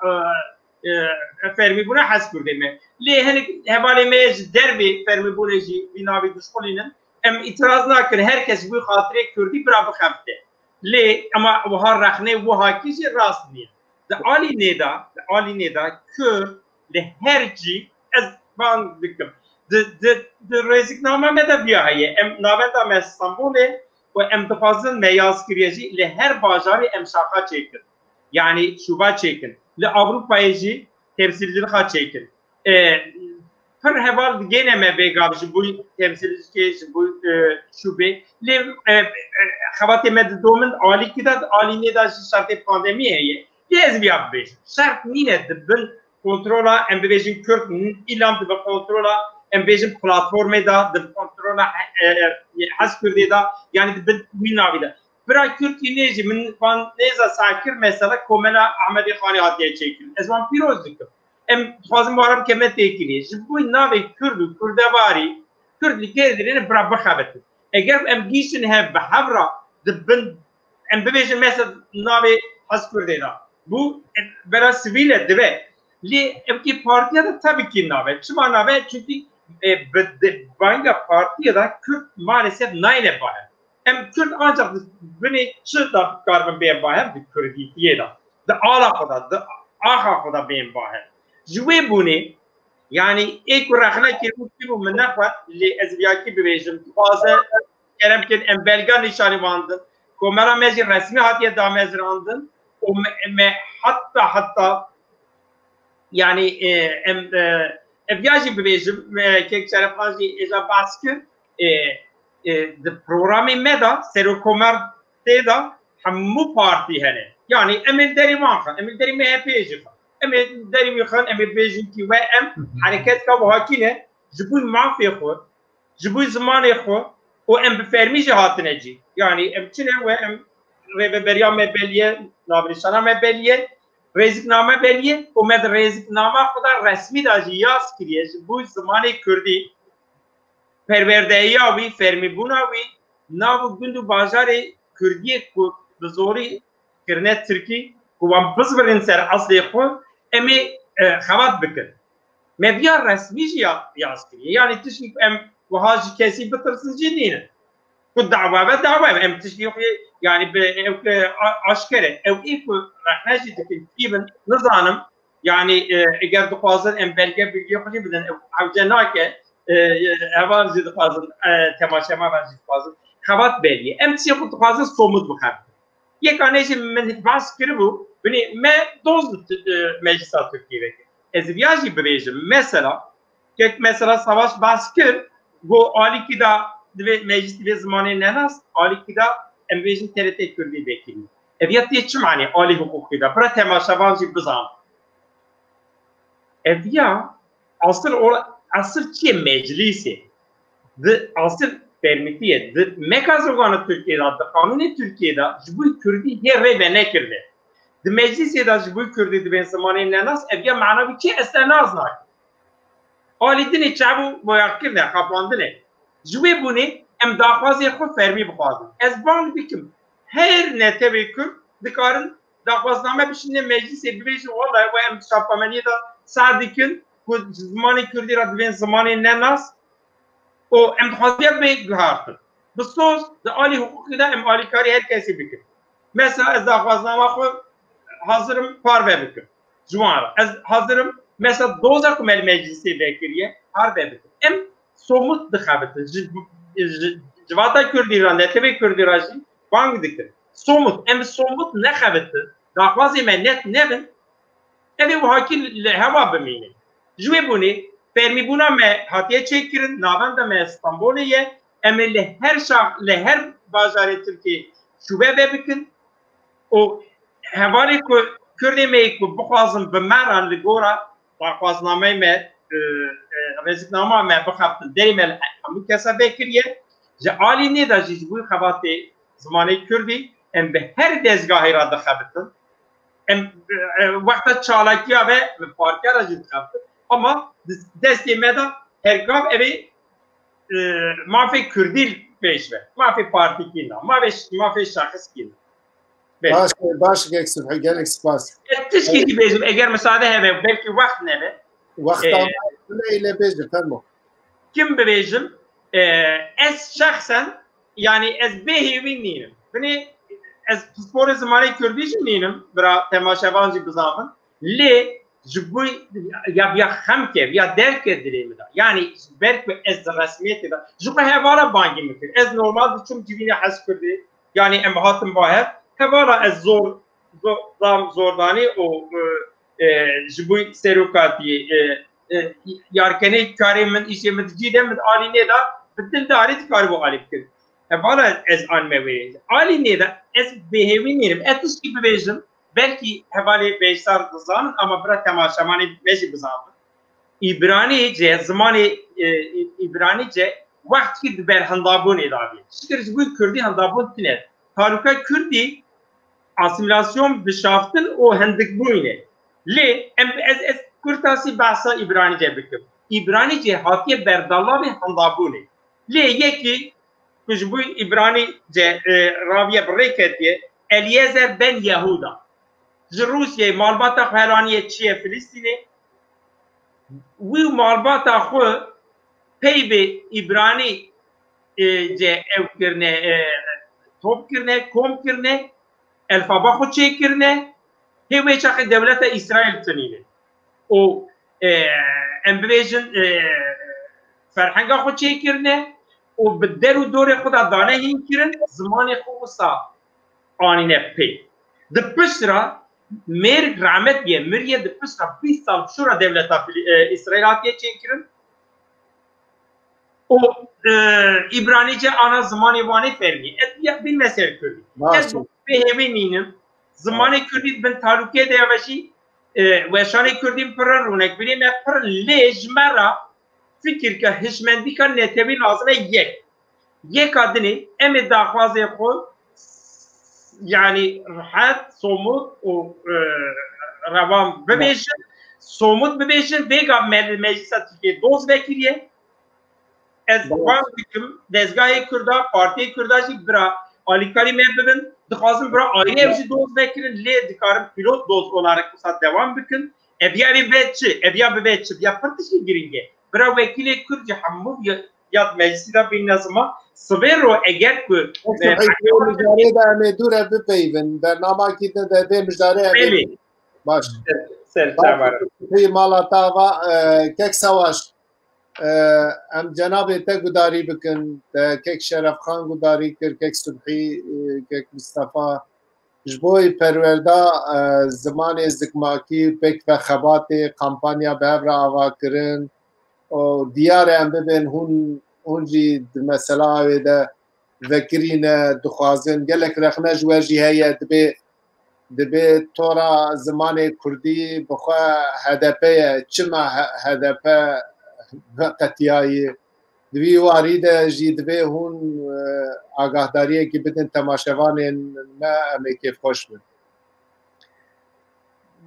e, e, fermîbûna Hez Kurdê me. Lê hinek hevalê me yê ji dervê fermîbûnê jî vî navî dişxulînin. Em îtiraz nakin, her kes ji bo xatirê Kurdî bira bixebite. Lê ema wiha rexnê wiha kî jî rast nîne. Di alî nê de, di alî nê de Kurd li her cî, ez bang dikim. Di, di, di rêziknama me de viya heye. Em navenda me Stenbolê û em dixwazin me yaz kiriye jî li her bajarê em şaxa çêkin. Yanî şûva çêkin. Li Ewropayê jî temsîlcilixa çêkin. E, pir heval digêne me vê gav ji bo temsîlcikê, ji bo, e, şûbê. Lê, e, e, xebatê me didomin alîkî de, alî nê de jî şertê pandemî heye. Lê ez viya bibêjim. Şert nîne di bin kontrola, em bibêjin Kurd n-, îlam di bin kontrola, em bêjin platformê de, di bin kontrola, e, e, Hez Kurdê de, yanî di bin wî navî de. Bira Kurd yê nê jî min van nêza seh kir, mesela Komela Ahmedê Xanê hatiye çêkirin. Ez wan pîroz dikim. Em dixwazin wara bike me têkiliyê. Ji bo navê Kurd û Kurdevarî, Kurd li kê dirêne bira bixebitin. Eger em gihîştin hev bi hev re di bin, em bibêjin mesela navê Hez Kurdê de. Bû bela sivîl e dibe. Lê ev kî partiya de tabii ki nabe. Çima nabe? Çünkü, e, bi, di, banga partiya de Kurd maalesef nayne bahe. Em Kurd ancak di binê çi de dikaribin bên bahev, di Kurdîtiyê de. Di ala xwe de, di axa xwe de bên bahev. Ji wê bûnê, yanî ê ku rexne kiribû, kiribû min nexwend, lê ez viyakî bibêjim, dixwaze kerem kin, em belga nîşanî wan din. Komela me jî resmî hatiye damezrandin û me, me heta, heta, yanî, e, em, e, ev ya jî bibêjim, e, kek Şerefxan jî êja behs kir, e, e, di programê me de, serokkomer tê de hemû partî hene. Yanî em ê li derê wan xin, em ê li derê M H P'ê jî xin. Em ê li derê wî xin, em ê bêjin kî we em hereketka wiha kî ne, ji bo mafê xwe, ji bo zimanê xwe û em bi fermî jî hatine cî. Yanî em çi ne we em rêveberiya me belî ye, navnîşana me belî ye, rêzikname belî ye û me di rêziknama xwe de resmî de jî yaz kiriye ji bo zimanê kurdî, perwerdeyiya wî, fermîbûna wî, nav û gund û bajarê kurdiyê ku bi zorî kirine tirkî, ku wan bizvirîn ser eslê xwe, em ê, e, xebat bikin. Me viya resmî jî ya, yaz kiriye. Yanî tiştî ku em wiha ji kesî bitirsin jî nîne. Ku dawa ve dawa, em tiştî xwe, yanî bi, ew, e, a-, aşkere. Ew ê ku rexne jî dikin, kî bin, nizanim. Yanî, e, eger dixwazin em belge bilgiyê xwe jî bidin, ew hewce nake. E, e, heval jî dixwazin, e, temaşevanan jî dixwazin. Xebat belî ye. Em tiştê xwe dixwazin somut bixebin. Yeka nê jî min behs kiribû, binê me doz li, e, meclisa Tirkiyê vekir. Ez viya jî bibêjim, mesela, kek mesela Savaş behs kir, got alîkî de divê meclis divê zimanê nenas, alîkî de em bêjin T R T Kurdî vekirî. Ev ya tê çi manê alî hiqûqî de? Bira temaşevan jî bizan. Ev ya asıl ola-, asıl çi ye meclisê? Di asıl permîtiyê, di mekazogana Tirkiyê de, di qanûnê Tirkiyê de ji bo Kurdî hê rê ve nekirde. Di meclisê de ji bo Kurdî dibên zimanên nenas, ev ya mana wî çi? Ez te nas nakim. Alî dinê çav û boyarkirine, xapandine. Ji wê bûnê em daxwazê xwe fermî bixwazin. Ez bang dikim, her netewê Kurd dikarin daxwazname bişîne meclisê, bibêjin, wela we em di çapemeniyê de sar dikin ku ji zimanê Kurdî re dibên zimanên nenas û em dixwazin bê guhartin. Bi soz di alî hiqûqî de em alîkarî her kesî bikin. Mesela ez daxwaznama xwe hazir im parve bikim ji wan re. Ez hazir im mesela doza ku me li meclisê vekiriye parve bikim. Em somut dixebitin. Ji, ji civata Kurdî re, netewê Kurdî re jî bang dikin. Somut. Em somut nexebitin, daxwazê me net nebin, ev ê wiha kî li hewa bimîne. Ji wê bûnê fermîbûna me hatiye çêkirin, navenda me Stenbolê ye. Em ê li her şax, li her bajarê Tirkiyê şûbe vebikin û hevalê ku Kurdê me yê ku bixwazin bi me re li gora daxwaznameyê me, e, e, rêziknama me bixebtin, derê me li hemû kesa vekiriye. Ji alî nê de jî ji bo xebatê zimanê Kurdî em bi her dezgahê re dixebitin. Em, e, e, wexta çalakiya ve min parke re jî dixebitin. Ama di destê me de her gav ev ê, e, mafê Kurdî pêş ve. Mafê partîkî ne. Mafê, mafê şexskî ne. Belê. Baş, baş, kek Subhî, gelek spas. Ez tişkî jî bêjim, eger misade hebe, belkî wext nebe. Wexta Ee, me bile bêje, fermo. Kim bibêjim? Ee, ez şexsen, yani ez bêhêvî nînim. Binê ez pisporê zimanê Kurdî jî nînim, bira temaşevan jî bizanbin. Lê ji bo ya, ya xem ke, ya derke dilê min de. Yani ber ku ez di resmiyetê de, ji xwe hevala bangî min kir. Ez normal diçûm civînê hez Kurdî, yani em hatin ba hev. Hevala ez zor, zor, zam, zordanî û, e, e, ji bo serokatiyê, e, e, yarkenê karê min, îşê min di cî de min alî nêda, bi dildarî dikaribû alî bikin. Hevala ez anime wê. Alî nêda, ez bêhêvî nînim. Ez tişkî bibêjim, belkî hevalê Beşdar dizanin, ama bira temaşevanê me jî bizanbin. Îbranîce, zimanê, e, Î-, Îbranîce wextkî di ber hindabûnê de bî. Şikir ji bo Kurdî hindabûn tune. Taluka Kurdî asîmîlasyon, bişaftin û hindikbûyîn e. Lê em, ez, ez kurtasî behsa Îbranîce bikim. Îbranîce hatiye berdalavê hindabûnê. Lê yekî ku ji bo Îbranîce, e, raviye bi rê ketiye, Eliezer ben Yehuda. Ji Rûsyayê malbata xwe helaniye çiye Filistînê. Wî û malbata xwe peyvê Îbranî, e, ce ew kirine, e, top kirine, kom kirine, elfaba xwe çêkirine, hê wê çaxê dewleta Îsraîl tinîne. Û, e, em bibêjin, e, ferhenga xwe çêkirine û bi der û dorê xwe de dane hîn kirin, zimanê xwe wisa anîne pê. Di pişt re mêr rehmet bûye, miriye, di pişt re bîst sal şûra dewleta Filî-, e, Îsraîl hatiye çêkirin. Û, e, Îbranîce ana zimanê wan ê fermî. Ez ya bînme ser Kurdî. Baş. Ez bêhêvî nînim. Zimanê Kurdî di bin talûkê de ya ve jî, e, weşanê Kurdî pir in, rûnekbîrê me pir in, lê ji me re fikir ke hişmendîka netewî lazim e yek. Yeka dinê em ê daxwazê xwe, yanî rehet, somut û, e, rewan bibêjin, somut bibêjin, vêga me-, meclisa Tirkiyê doz vekiriye. Ez bang dikim, dezgahê Kurda, partiyê Kurda jî bira alîkarî me bibin. Dixwazim bira ayrî ev jî doz vekirin, lê dikarin pîlot doz olarak wisa dewam bikin. Ev ya vê ve çi? Ev ya bibe çi? Ya pir tiştê girîng e. Bira wekîlê Kurd jî hemû ya, ya di meclisî de bînne ziman. Sibê ro eger ku, Wek e, mijarê de em ê dû re bipeyvin. Bernamakî din de vê mijarê em ê Belê. Baş. Ser, ser Baş. Çavar. Pey mala tava, e, kek Savaş. E, em cenabê te gudarî bikin. Te kek Şerefxan gudarî kir, kek Subhî, e, kek Mistefa. Ji bo perwerda, e, zimanê zikmakî pêk ve xebatê, kampanya bi hev re ava kirin. Û diyar e em bibên hûn, hûn jî di mesela wê de vekirîne, dixwazin. Gelek rexne ji we jî heye, dibê, dibê tora zimanê Kurdî bi xwe H D P ye. Çima H-, H D P veqetiyayî? Di vî warî de jî divê hûn, e, agahdariyekî bidin temaşevanên me, em ê kêfxweş bin.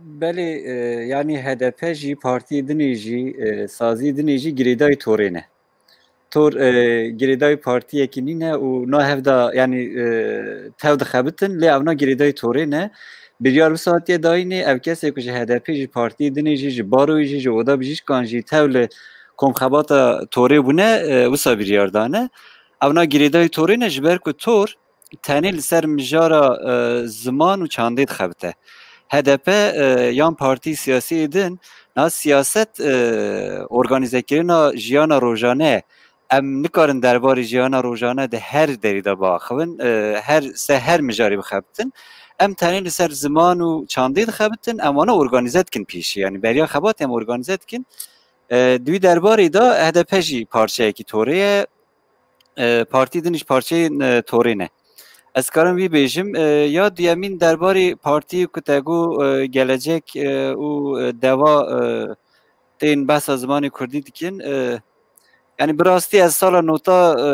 Belê, e, yanî H D P jî, partiyê dinê jî, e, saziyê dinê jî girêdayî torê ne. Tor, e, girêdayî partiyekî nîne û na hevda, yanî, e, tev dixebitin, lê ew na girêdayî torê ne. Biryar wisa hatiye dayînê, ev kesê ku ji H D P jî, partiyê dinê jî, ji baroyê jî, ji oda bijîşkan jî tev li komxebata torê bûne, e, wisa biryar dane. Ew na girêdayî torê ne, ji ber ku tor tenê li ser mijara, e, ziman û çandê dixebite. H D P, e, yan partî siyasî din, na siyaset, e, organîzekirina jiyana rojane, em nikarin derbarê jiyana rojane di her derî de biaxivin, e, her se her mijarê bixebitin. Em tenê li ser ziman û çandê dixebitin, em wana organîze dikin pêşî. Yanî beriya xebatê em organîze dikin. E, di wî derbarê de H D P jî parçeyekî torê ye. E, partî din jî parçeyên, e, torê ne. Ez karim wî bêjim. E, ya duyemîn derbarê partî ku te got, e, Gelecek, e, û, e, Deva, e, tên behsa zimanê kurdî dikin. E, yanî bi rastî ez sala nota, e,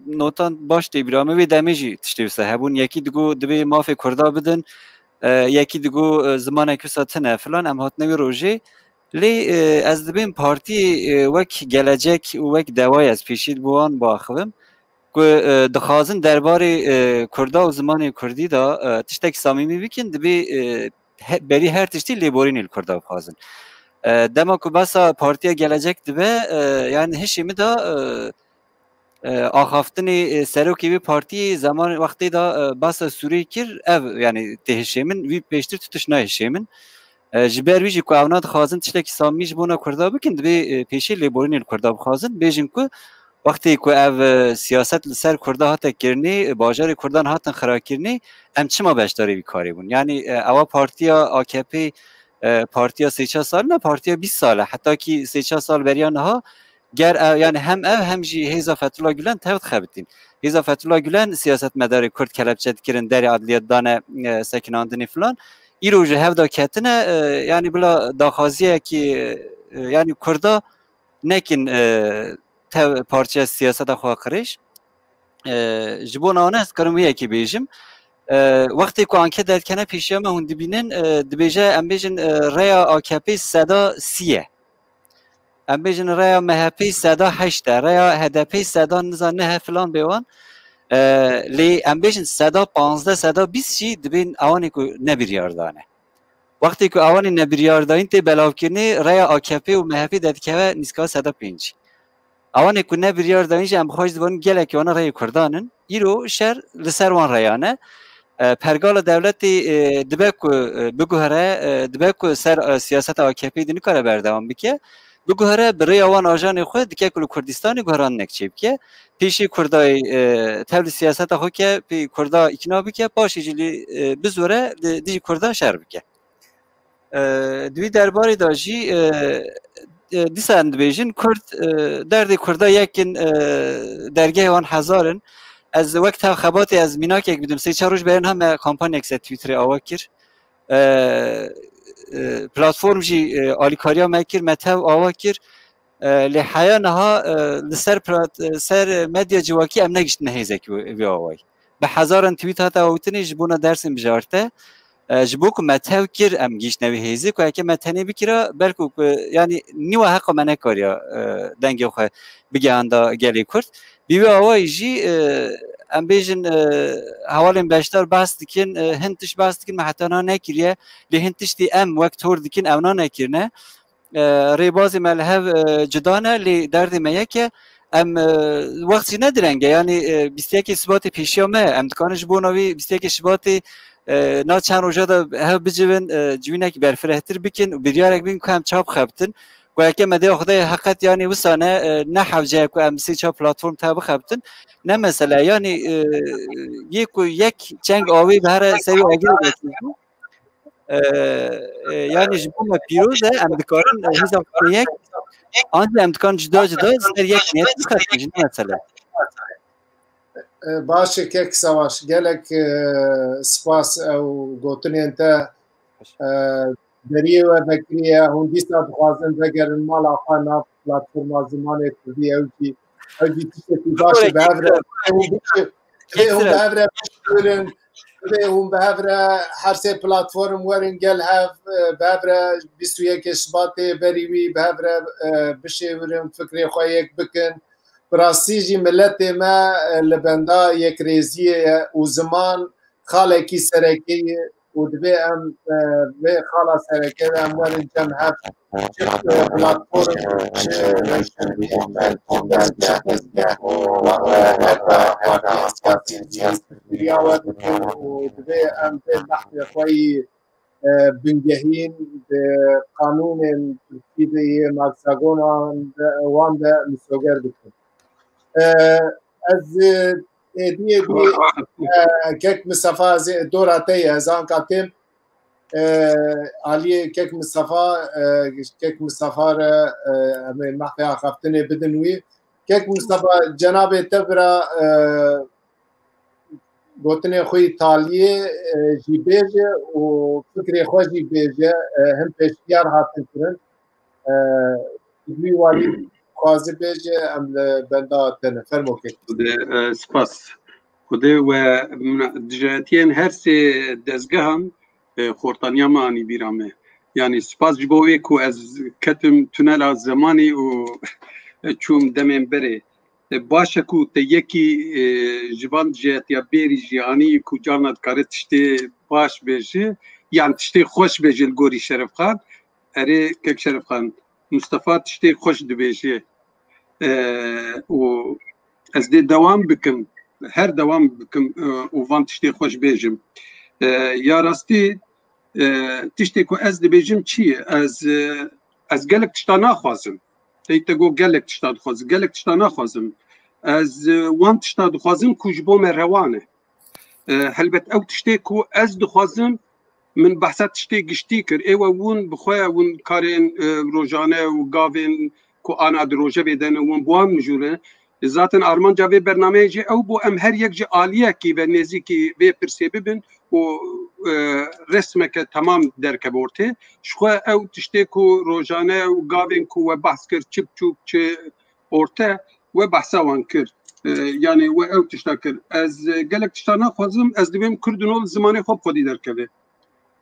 notan baş tê bîra min, wê demê jî tiştê wisa hebûn. Yekî digot dibê mafê kurda bidin, e, yekî digot, e, zimanek wisa tine filan, em hatine wê rojê. Lê, e, ez dibêm partî, e, wek Gelecek û wek Dewayê ez pêşî bo wan biaxivim ku, e, dixwazin derbarê, e, kurda û zimanê kurdî de, e, tiştek samîmî bikin, dibê, e, he-, berî her tiştî lêborînê li kurda bixwazin. E, dema ku behsa partiya Gelecek dibe, e, yani hişê min de, e, e, axaftinê, e, serokê wê partiyê zeman wextê de, e, behsa Sûriyê kir, ev, yani tê hişê min, wî pêştir tu tişt nayê hişê min. E, ji ber wî jî ku ewna dixwazin tiştekî samî ji bona kurda bikin, dibê, e, pêşî lêborînê li kurda bixwazin, bêjin ku wextê ku ev, e, siyaset li ser kurda hate kirinê, e, bajarê kurdan hatin xirakirinê, em çima beşdarê vî karê bûn? Yani, e, ewa partiya A K P, e, partiya sê çar sal ne, partiya bîst sal e. Heta kî sê çar sal beriya niha ger ev, yani hem ev hem jî hêza Fethullah Gülen tev dixebitîn. Hêza Fethullah Gülen siyasetmedarê kurd kelepçe dikirin, derê adliyê dane, e, sekinandinê filan. Îro ji hev de ketine, e, yani bila daxwaziyekî, e, yani kurda nekin, e, tev parçeya siyaseta xwe qirêj. E, ji bo nane ez karim wê yekê bêjim. E, wextê ku anket derdikene pêşiya me hûn dibînin, e, dibêje, em bêjin, e, rêya A K P seda sî ye. Em bêjin rêya M H P seda heşt e, rêya H D P seda niza neh e filan bê wan. E, lê em bêjin seda panzdeh, seda bîst jî dibên ewanê ku ne biryar dane. Wextê ku ewanê nebiryardayîn tê belavkirinê, rêya A K P û M H P de dikeve nîska seda pênc. Ewanê ku nebiryardayîn jî em bi xwe jî dibarin gelekî wana rêyê kurdan in. Îro şer li ser wan rêyan e. E, pergala dewletê, e, dibe ku, e, biguhere, e, dibe ku ser, e, siyaseta A K P de nikare berdewam bike. Biguhere bi rêya wan ajanê xwe dike ku li Kurdistanê guheranek çêbike. Pêşî Kurdayê, e, tev li siyaseta xwe ke pê Kurda îkna bike, paşê jî lê, e, bizore li dijî Kurda şer bike. E, di wî derbarê de jî, e, e, dîsa em dibêjin, Kurd, e, derdê Kurda yek in, e, dergehê wan hezar in. Ez wek tev xebatê ez mînakek bidim, sê çar roj berê niha me kampanyek ser Twitterê awa kir. E, e, platform jî, e, alîkariya me kir, me tev awa kir. E, lê heya niha, e, li ser plat-, e, ser medya civakî em negiştine hêzekî wê, wê awayî. Bi hezaran tweet hate awîtinê ji bona Dêrsim bijarte. E, ji bo ku me tev kir em gihîştine wê hêzê ku heke me tenê bikira, belku ku, yanî nîwa heqa me nekariya, e, dengê xwe bigihanda gelê Kurd. Bi wê awayî jî, e, em bêjin, e, hevalên beşdar behs dikin, e, hin tişt behs dikin, me heta niha nekiriye. Lê hin tiştî em wek tor dikin, ewna nekirine. E, rêbazê me li hev, e, cuda ne, lê derdê me yek e. Em, e, wext jî ne direng e, yanî, e, bîst yekê Sibatê pêşiya me, em dikarin ji bona wî bîst yekê Şibatê, e, na çend roja de hev bicivin, e, civînek berfirehtir bikin û biryarek bikin ku em çap xebtin. Ku heke me dê Xwedê heqet, yanî wisa ne, e, ne hewce ye ku em sê çar platform te bixebtin. Ne mesele, yanî, e, yê ku yek çeng awê bi here serî agirê e, e, yanî ji bo me pîroz e, em dikarin, e, hêza xwe yek, an jî em dikarin cuda cuda ser yek niyet bixetin, jî ne mesele. E, baş e kek Savaş, gelek, e, spas ew gotinên te, e, deriyê we vekiriye, hûn dîsa dixwazin vegerin mala xwe nav platforma zimanê kurdî, ew jî, ew jî tiştekî baş e, bi hev re, hûn bişi-, hûn bi hev re bişirin. divê hûn bi hev re her sê platform werin gel hev, e, bi hev re bîst û yekê Şibatê berî wî bi hev re, e, bişêwirin, fikrê xwe yek bikin. Bi rastî jî miletê me, e, li benda yekrêziyê ye û ziman xalekî sereke ye û divê em, e, vê xala sereke de em werin cem hev, çi, e, platform, çi rewşenbîr, çi dezgeh, çi dezgeh, e, heta partiyên siyasî jî piştgiriya we bikin û divê em vê behsê xwe yî, e, bingehîn di qanûnên Tirkî de yê malsagonan de, wan de misoger bikin. E, ez, e, êdî, êdî, e, kek Mistefa, ez ê dora te ye, ez anka têm, e, aliyê kek Mistefa, e, kek Mistefa re, e, em ê mehfê axaftinê bidin wî. Kek Mistefa, cenabê te bira, e, gotinê xwe yî taliyê, e, jî bêje û fikrê xwe jî bêje, e, hin pêşniyar hatin kirin. E, wî walî dixwaze bêje, em li benda te ne. Fermo kek. Xwedê, e, spas. Xwedê we dijayetiyên her sê dezgehan, e, xortaniya me anî bîra me. Yanî spas ji bo wê ku ez ketim tunela zemanî û çûm demên berê. E, baş e ku te yekî, e, ji van dijayetiya bêrî jî anî ku carna dikare tiştê baş bêje, yan tiştê xweş bêje li gorî Şerefxan. Erê, kek Şerefxan, Mistefa tiştê xweş dibêje. E, û ez dê dewam bikim, her dewam bikim, e, û van tiştê xweş bêjim. E, ya rastî, e, tiştê ku ez dibêjim çi ye? Ez, e, ez gelek tişta naxwazim. Ey te got gelek tişta dixwazim. Gelek tişta naxwazim. Ez, e, wan tişta dixwazim ku ji bo me rewan e. E, helbet ew tiştê ku ez dixwazim, min behsa tiştê giştî kir. Ê we win bi xwe win karên, e, rojane û gavên ku ana di rojevê de ne, win bi wan mijûle. Zaten armanca vê bernameyê jî ew bû, em her yek ji aliyekî ve nêzîkî vê pirsê bibin û, e, resmeke temam derkeve ortê. Ji xwe ew tiştê ku rojane û gavên ku we behs kir, çi biçûk, çi orte, we behsa wan kir. E, yanî we ew tişta kir. Ez, e, gelek tişta naxwazim, ez divêm Kurdino li zimanê xwe bi xwedî derkeve.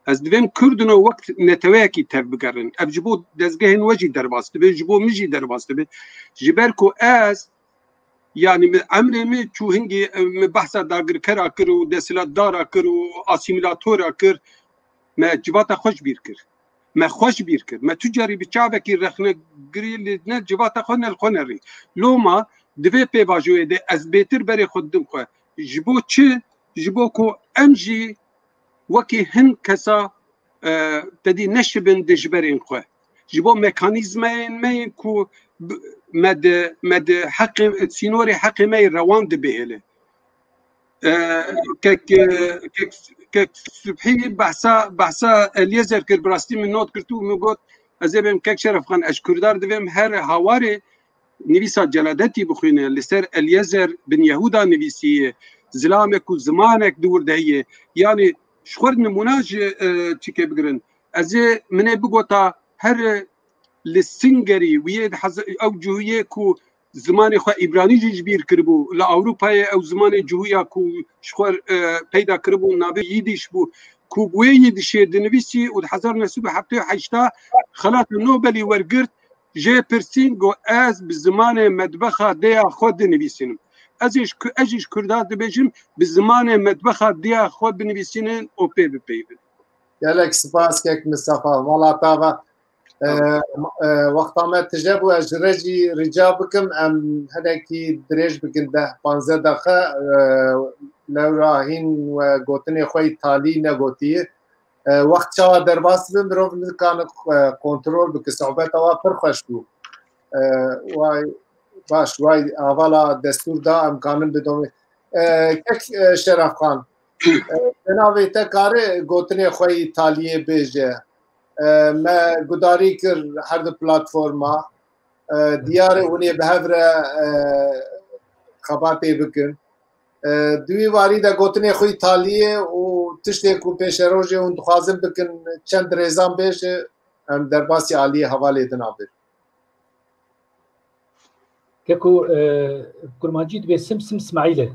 Ez divêm Kurdino wek neteweyekî tev bigerin. Ev ji bo dezgehên we jî derbas dibe, ji bo min jî derbas dibe. Ji ber ku ez, yanî min emrê min çû hingî, e, min behsa dagirkera kir û desthilatdara kir û asîmîlatora kir. Me civata xwe ji bîr kir. Me xwe ji bîr kir. Me tu carî bi çavekî rexnegirî li ne civata xwe ne li xwe nerî. Loma di vê pêvajoyê de ez bêtir berê xwe didim xwe. Ji bo çi? Ji bo ku em jî wekî hin kesa, e, te dî neşibin dijberên xwe. Ji bo mekanîzmayên me yên ku b-, me di, me di heqê, sînorê heqê me yê rewan dibihêle. E, kek, e, kek, kek Subhî behsa, behsa Eliezer kir, bi rastî min not girtî û min got, ez ê bêm kek Şerefxan, ez ji Kurdan divêm her hawarê nivîsa Celadetî bixwîne, li ser Eliezer bin Yehuda nivîsiye, zilamek û zimanek di wir de heye. Yanî ji xwe nimûna ji, e, çikê bigirin. Ez ê, min ê bigota her li Singerî wiyê di heza-, ew cihûyê ku zimanê xwe îbranî jî ji bîr kiribû. Li Ewropayê ew zimanê cihûya ku ji xwe, e, peyda kiribû navê Yîdîş bû. Ku bi wê Yîdîşê dinivîsî û di hezar neh sed û heftê û heşt xelata Nobelî wergirt, jê pirsîn got, ez bi zimanê medbexa dêya xwe dinivîsînim. Ez jî ji Ku-, ez jî ji Kurda dibêjim, bi zimanê medbexa dêya xwe binivîsînin û pê bipeyivin. Gelek spas kek Mistefa, mala te ava. E, e, wexta me tije bû, ez ji re jî rica bikim, em hinekî dirêj bikin, deh panzdeh deqe, e, lewra hîn we gotinê xwe yî talî negotiye. E, wext çawa derbas dibe, mirov nikane, e, kontrol bike, sohbeta wa pir xweş bû. E, way, baş, way avala destûr da, em kanin bidomê. E, kek, e, Şerefxan, e, cenabê te kare gotinê xwe yî taliyê bêje. E, me gudarî kir her du platforma. E, diyar e hûn ê bi hev re, e, xebatê bikin. E, di wî warî de gotinê xwe yî taliyê û tiştê ku pêşerojê hûn dixwazin bikin, çend rêzan bêje, em derbasî aliyê hevalê din abin. Keko, e, kurmancî dibê Sim Sim Smaîl e.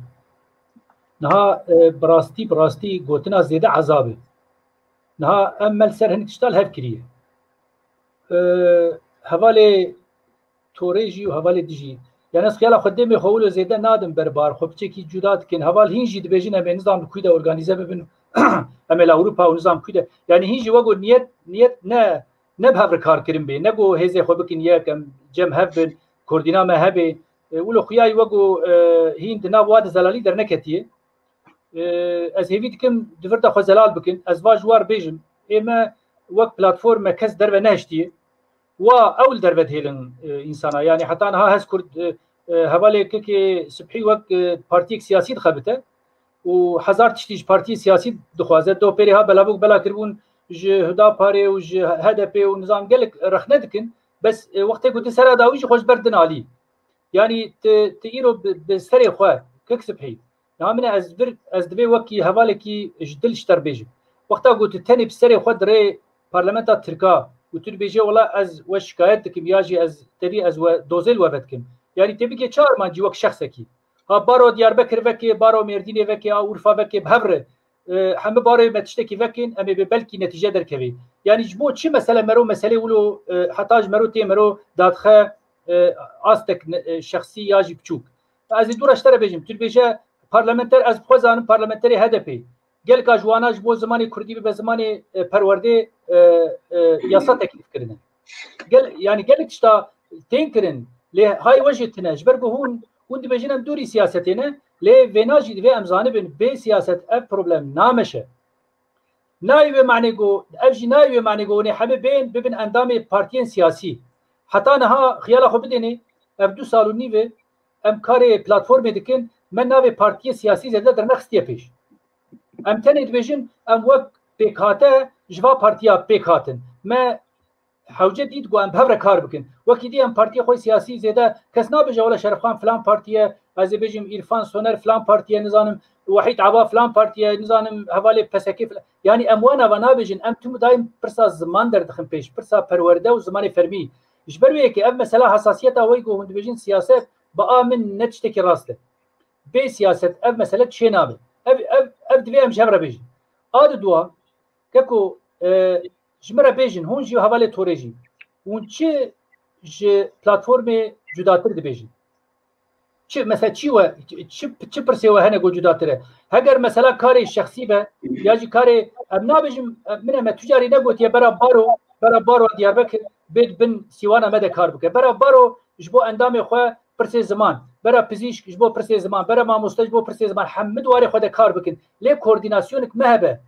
Niha e, bi rastî, bi rastî gotina zêde ezab e. Niha em me li ser hinek tişta li hev kiriye. E, hevalê Torê jî û hevalê dijî. Yani ez xiyala xwe demê xwe wilo zêde nadim berbar, xwe piçekî cuda dikin. Heval hîn jî dibêjin em ê nizam li kû de organîze bibin, em ê li Ewropa û nizam kû de. Yani hîn jî wego niyet, niyet ne, ne bi hev re kar kirin bê, ne go hêzê xwe bikin yek, em cem hev bin, koordîna me hebe. E, wilo xuyayî wego e, hîn di nav wa de zelalî derneketiye. E, ez hêvî dikim di vir de xwe zelal bikin. Ez va ji war bêjim. Ê me wek platforme kes derve nehiştiye. Wa ew li derve dihêlin e, însana. Yani heta niha Hezkurd e, e, hevalê Kekê Sibhî wek e, partiyek siyasî dixebite û hezar tiştî ji partiyê siyasî dixwaze. Do pêrê ha belavok bela kiribûn ji Hudaparê û ji H D P û nizam gelek rexne dikin. Bes e, wextê ku tu sera dawî jî xwe ji ber din alî. Yani tu, tu îro bi, bi serê xwe, Kek Sibhî. Ya min ez vir, ez divê wekî hevalekî ji dil ji te re bêjim. Wexta ku tu tenê bi serê xwe dirê parlamenta Tirka û tu dibêjê wela ez we şikayet dikim ya jî ez tevî ez we dozê li we vedikim. Yani tê bike çi armancî wek şexsekî. Ha baro Diyarbekir vekê, baro Mêrdînê vekê, a Urfa vekê bi hev re. E, hemî barê me tiştekî vekin, em ê bi belkî netîce derkevê. Yani ji bo çi mesele mero meselê wilo e, heta ji mero tê mero dadixe e, astek ne- e, şexsî ya jî biçûk. Ez ê dû re ji te re bêjim. Tu dibêje parlamenter, ez bi xwe zanim parlamenterê H D P. Gelka ji wana ji bo zimanê kurdî bibe zimanê e, perwerdê e, e, yasa teklîf kirine. Gel, yani gelek tişta tên kirin. Lê hay we jî tine. Ji ber ku hûn, hûn dibêjin em dûrî siyasetê ne. Lê vêna jî divê em zanibin bê siyaset ev problem nameşe. Nayê wê manê ku, ev jî nayê wê manê ku hûn ê hemî bên bibin endamê partiyên siyasî. Heta niha xiyala xwe bidênê, ev du sal û nîv e em karê platformê dikin, me navê partiyê siyasî zêde dernexistiye pêş. Em tenê dibêjin, em wek pêkhate ji va partiya pêk hatin. Me hewce dît ku em bi hev re kar bikin. Wekî dî em partiyê xwe siyasî zêde kes nabêje, wela Şerefxan filan partiye, ez ê bêjim Îrfan Soner filan partiye, nizanim Wahîd Aba filan partiye, nizanim hevalê P S K filan. Yani em wana va nabêjin, em tim daîm pirsa ziman derdixin pêş, pirsa perwerde û zimanê fermî. Ji ber wê yekê ev mesela hesasiyeta we ku hûn dibêjin siyaset, bi a min ne tiştekî rast e. Bê siyaset ev mesele çênabe. Ev, ev, ev divê em ji hev re bêjin. A di dua, keko, e, ji min re bêjin, hûn jî hevalê Torê jî. Hûn çi ji platformê cudatir dibêjin? Çi, mesela çi we, çi, çi pirsê we hene ku cudatir e? Heger mesela karê şexsî be, ya jî karê, em nabêjim, em, min e me tu carî negotiye bera baro, bera baro Diyarbekir bê di bin sîwana me de kar bike. Bera baro ji bo endamê xwe pirsê ziman, bera pizîşk ji bo pirsê ziman, bera mamoste ji bo pirsê ziman, hemî di warê xwe de kar bikin. Lê koordînasyonek me hebe.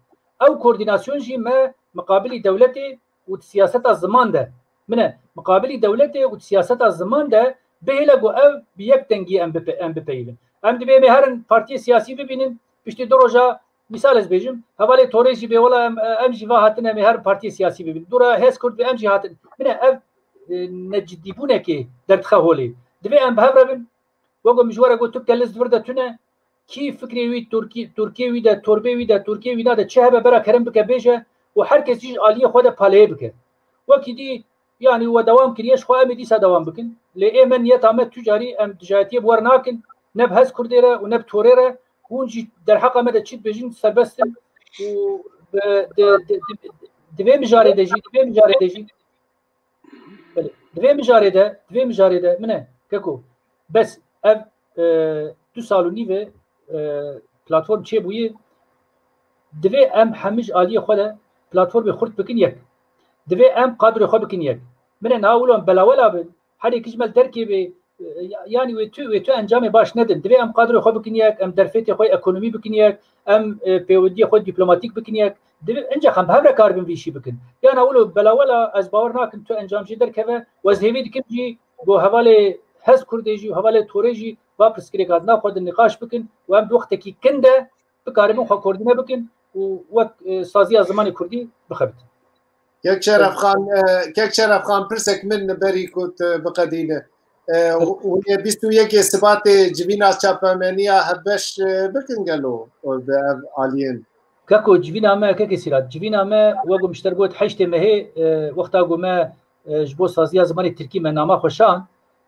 Ew koordînasyon jî me miqabilî dewletê û di siyaseta ziman de, min e, miqabilî dewletê û di siyaseta ziman de bihêle ku ev bi yek dengî em bipe-, em bipeyivin. Em divê em ê herin partiyê siyasî bibînin, piştî du roja, misal ez bêjim, hevalê Torê jî bê wela em, em jî va hatin em ê herin partiyê siyasî bibînin. Dû re Hezkurd bê em jî hatin. Min e, ev e, necidîbûnekê derdixe holê. Divê em bi hev re bin. Wek min ji we re got, tu keliz di vir de tune, kî fikrê wî, Turkî, Turkê wî de, torbê wî de, Turkê wîna de çi hebe bera kerem bike bêje û her kes jî ji aliyê xwe de paleyê bike. Wekî dî, yanî we dewam kiriye, ji xwe em ê dîsa dewam bikin. Lê ê me niyeta me tu carî em dijayetiyê bi we re nakin, ne bi Hezkurdê re û ne bi Torê re. Hûn jî derheqa me de çi dibêjin serbest in û bi, di, di, di, di vê mijarê de jî, di vê mijarê de jî Belê. Di vê mijarê de, di vê mijarê de min e, keko, bes ev, e, du sal û nîv e, e, platform çêbûye, divê em hemî ji aliyê xwe de platformê xurt bikin yek. Divê em qadrê xwe bikin yek. Min e niha wilo em belawela bin, herê kî ji me li derkê bê, e, ya-, yanî wê tu, wê tu encamê baş nedin. Divê em qadrê xwe bikin yek, em derfetê xwe ekonomî bikin yek, em, e, pêwendiyê xwe dîplomatîk bikin yek. Divê, incex em bi hev re karibin vî işî bikin. Yana wilo belawela ez bawer nakim tu encam jê derkeve û ez hêvî dikim jî ku hevalê Hezkurdê jî û hevalê Torê jî va pirsgirêka di nav xwe de nîqaş bikin û em di wextekî kin de bikaribin xwe koordîne bikin û wek, e, saziya zimanê kurdî bixebitin. Kek Şerefxan, e, Kek Şerefxan, pirsek min berî ku tu biqedîne. E, hûn ê bîst û yekê Sibatê civîna çapemeniya hevbeş, e, bikin gelo, e, bi ev aliyên? Keko, civîna me, kekê Sîrat, civîna me, wek min ji te re got, heştê mehê, e, wexta ku me, e, ji bo saziya zimanê tirkî me nama xwe şand,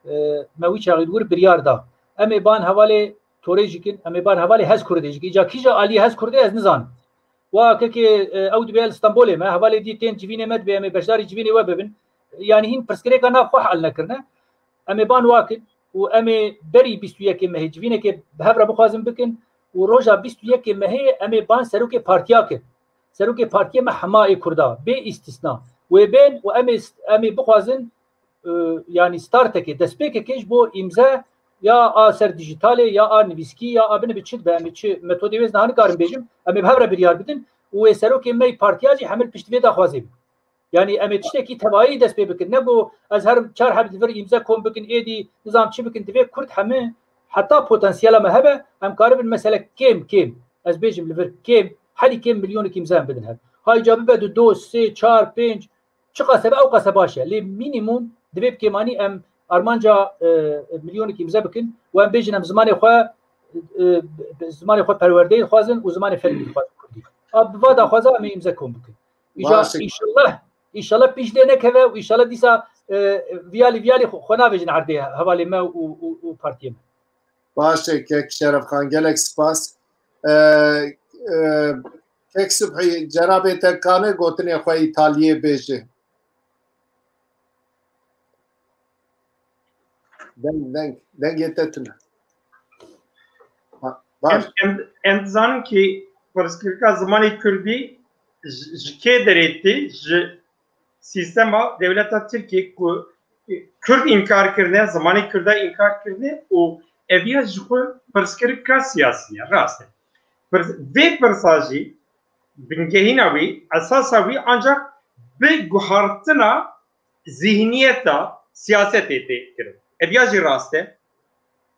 e, me wî çaxî li wir biryar da. Em ê ban hevalê Torê jî kin, em ê ban hevalê Hez Kurdê jî kin. Îca kîja aliyê Hez Kurdê ez nizanim. Wa kekê, e, ew dibe li Stenbolê me, hevalê dî tên civînê me dibe em ê beşdarî civînê we bibin. Yanî hîn pirsgirêka nav xwe hel nekirine. Em ê ban wa kin û em ê berî bîst û yekê mehê civînekê bi hev re bixwazin bikin û roja bîst û yekê mehê em ê ban serokê partiya kin. Serokê partiyê me hema ê Kurda, bê îstîsna. Wê bên û em ê st-, em ê bixwazin, e, yanî startekê, destpêkekê ji bo îmze ya a ser dijîtalê ya a nivîskî ya a binivî çi dibe, em ê çi metodê wê ez niha nikarim bêjim, em ê bi hev re biryar bidin û wê serokê me yê partiya jî hemil piştî vê daxwazê bin. Yanî em ê tiştekî tevayî dest pê bikin. Ne ku ez herim çar heb di vir îmze kom bikin, êdî nizam çi bikin, divê Kurd hemî heta potansiyela me hebe, em karibin mesele kêm kêm, ez bêjim li vir kêm, herî kêm milyonek îmze em bidin hev. Hay ca bibe du, do, sê, çar, pênc, çiqas hebe ew qas e baş e. Lê mînîmum divê bi kêmanî em armanca, e, milyonek îmze bikin û em bêjin em zimanê xwe, e, zimanê xwe perwerdeyê dixwazin û zimanê fermî dixwazin Kurdî. A bi va daxwaza em ê îmze kom bikin. Îja, Baş e. Înşallah, înşallah pîş lê nekeve û înşallah dîsa, e, viyalî viyalî xwe, xwe navêjin erdê hevalê me û, û, û partiyê me. Baş e, kek Şerefxan, gelek spas. E, e, kek Subhî, cerabê te kane gotinê xwe Îtaliyê bêje. Deng, deng, dengê te tune. Ha, baş. Em, em, em dizanin ki pirsgirêka zimanê Kurdî ji, ji kê derê tê, ji sîstema dewleta Tirkiyê ku Kurd înkar kirine, zimanê Kurda înkar kirine û eviya ji xwe pirsgirêka siyasî ye, rast e. Pirs-, vê pirsa jî bingehîna wî, esasa wî ancak bi guhartina zîhniyeta siyasetê tê kirin. Ev ya jî rast e.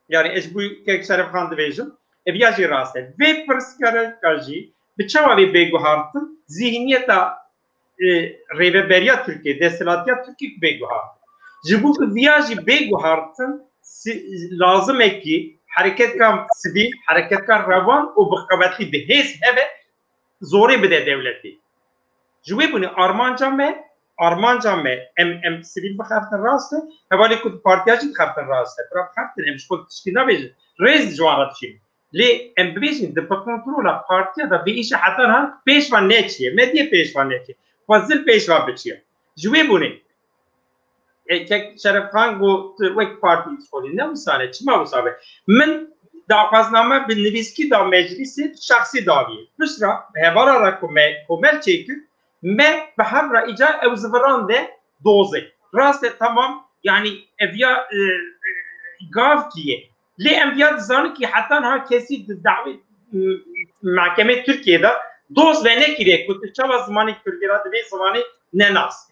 Yani ez ji bo kek Şerefxan dibêjim, ev ya jî rast e. Vê pirsgirêka jî bi çawa bê bê guhartin, zîhniyeta, e, rêveberiya Tirkiyê, desthilatiya Tirkiyê bê guhartin. Ji bo ku viya jî bê guhartin, si-, lazim e ki hereketkan sivîl, hereketkan rewan û bi qewetlî bi hêz heve, zorê bide dewletê. Ji wê bûnê armanca me, armanca me em, em sivîl bixeftin rast e, hevalê ku di partiya jî dixeftin rast e. Bira bixeftin, em ji xwe tiştî nabêjin. Rêz ji wan re dişînin. Lê em bibêjin di bi kontrola partiya de vê îşe heta niha pêş ve neçiye. Medya pêş ve neçiye. Xwezil pêş ve biçiye. Ji wê bûnê E, kek Şerefxan got, tu wek partî dixwazî. Ne wisa ne, çima wisa be? Min daxwazname bi nivîskî da meclîsê, şexsî dawiyê. Piştre bi hevala re ku me komel çêkir, me bi hev re îca ew ziviran de dozê. Rast e, temam, yanî ev ya, e, e, gavkî ye. Lê em viya dizanin ki heta niha kesî di dawî, e, mehkemê Tirkiyê de doz venekiriye ku tu çawa zimanê Kurdî re divê zimanê nenas.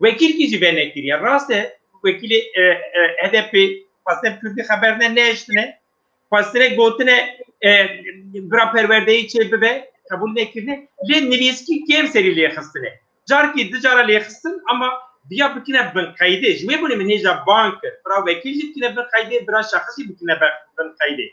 Wekîlkî jî venekiriye. Rast e, wekîlê, e, e, H D P xwestine bi Kurdî xeber ne, nehiştine. Xwestine gotine, e, bira perwerdeyî çê bibe, qebûl nekirine. Lê nivîskî kêm serî lêxistine. Carkî du cara lêxistin, ama viya bikine bin qeydê. Ji wê bûnê min hêja bang kir. Bira wekîl jî bikine bin qeydê, bira şexs jî bikine bin, bin qeydê.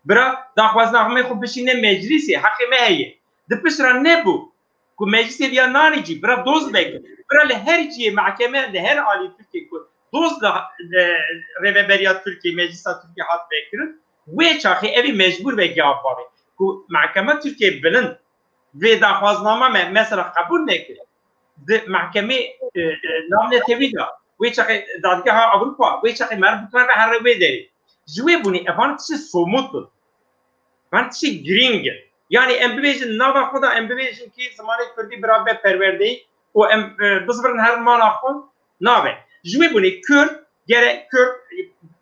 Bira daxwaznameyê xwe bişîne meclîsê, heqê me heye. Di pişt re nebû. Ku meclisê viya nanî cî, bira doz vekir. Bira li her cihê mehkeme, li her alî Tirkiyê ku doz li, li rêveberiya Tirkiyê, meclisa Tirkiyê hat vekirin, wê çaxê ev ê mecbûr veke av bavê. Ku mehkema Tirkiyê bilind vê daxwaznama me mesela qebûl nekir. Di mehkemê, e, e, navnetewî de, wê çaxê dadgeha Ewropa, wê çaxê meriv bikare here wê derê. Ji wê bûnê evan tiştê somut in. Van tiştê girîng in. Yanî em bibêjin nava xwe de, em bibêjin kî zimanê kurdî bira be perwerdeyî û em, e, bizivirin herin mala xwe, nabe. Ji wê bûnê kurd, gerek kurd,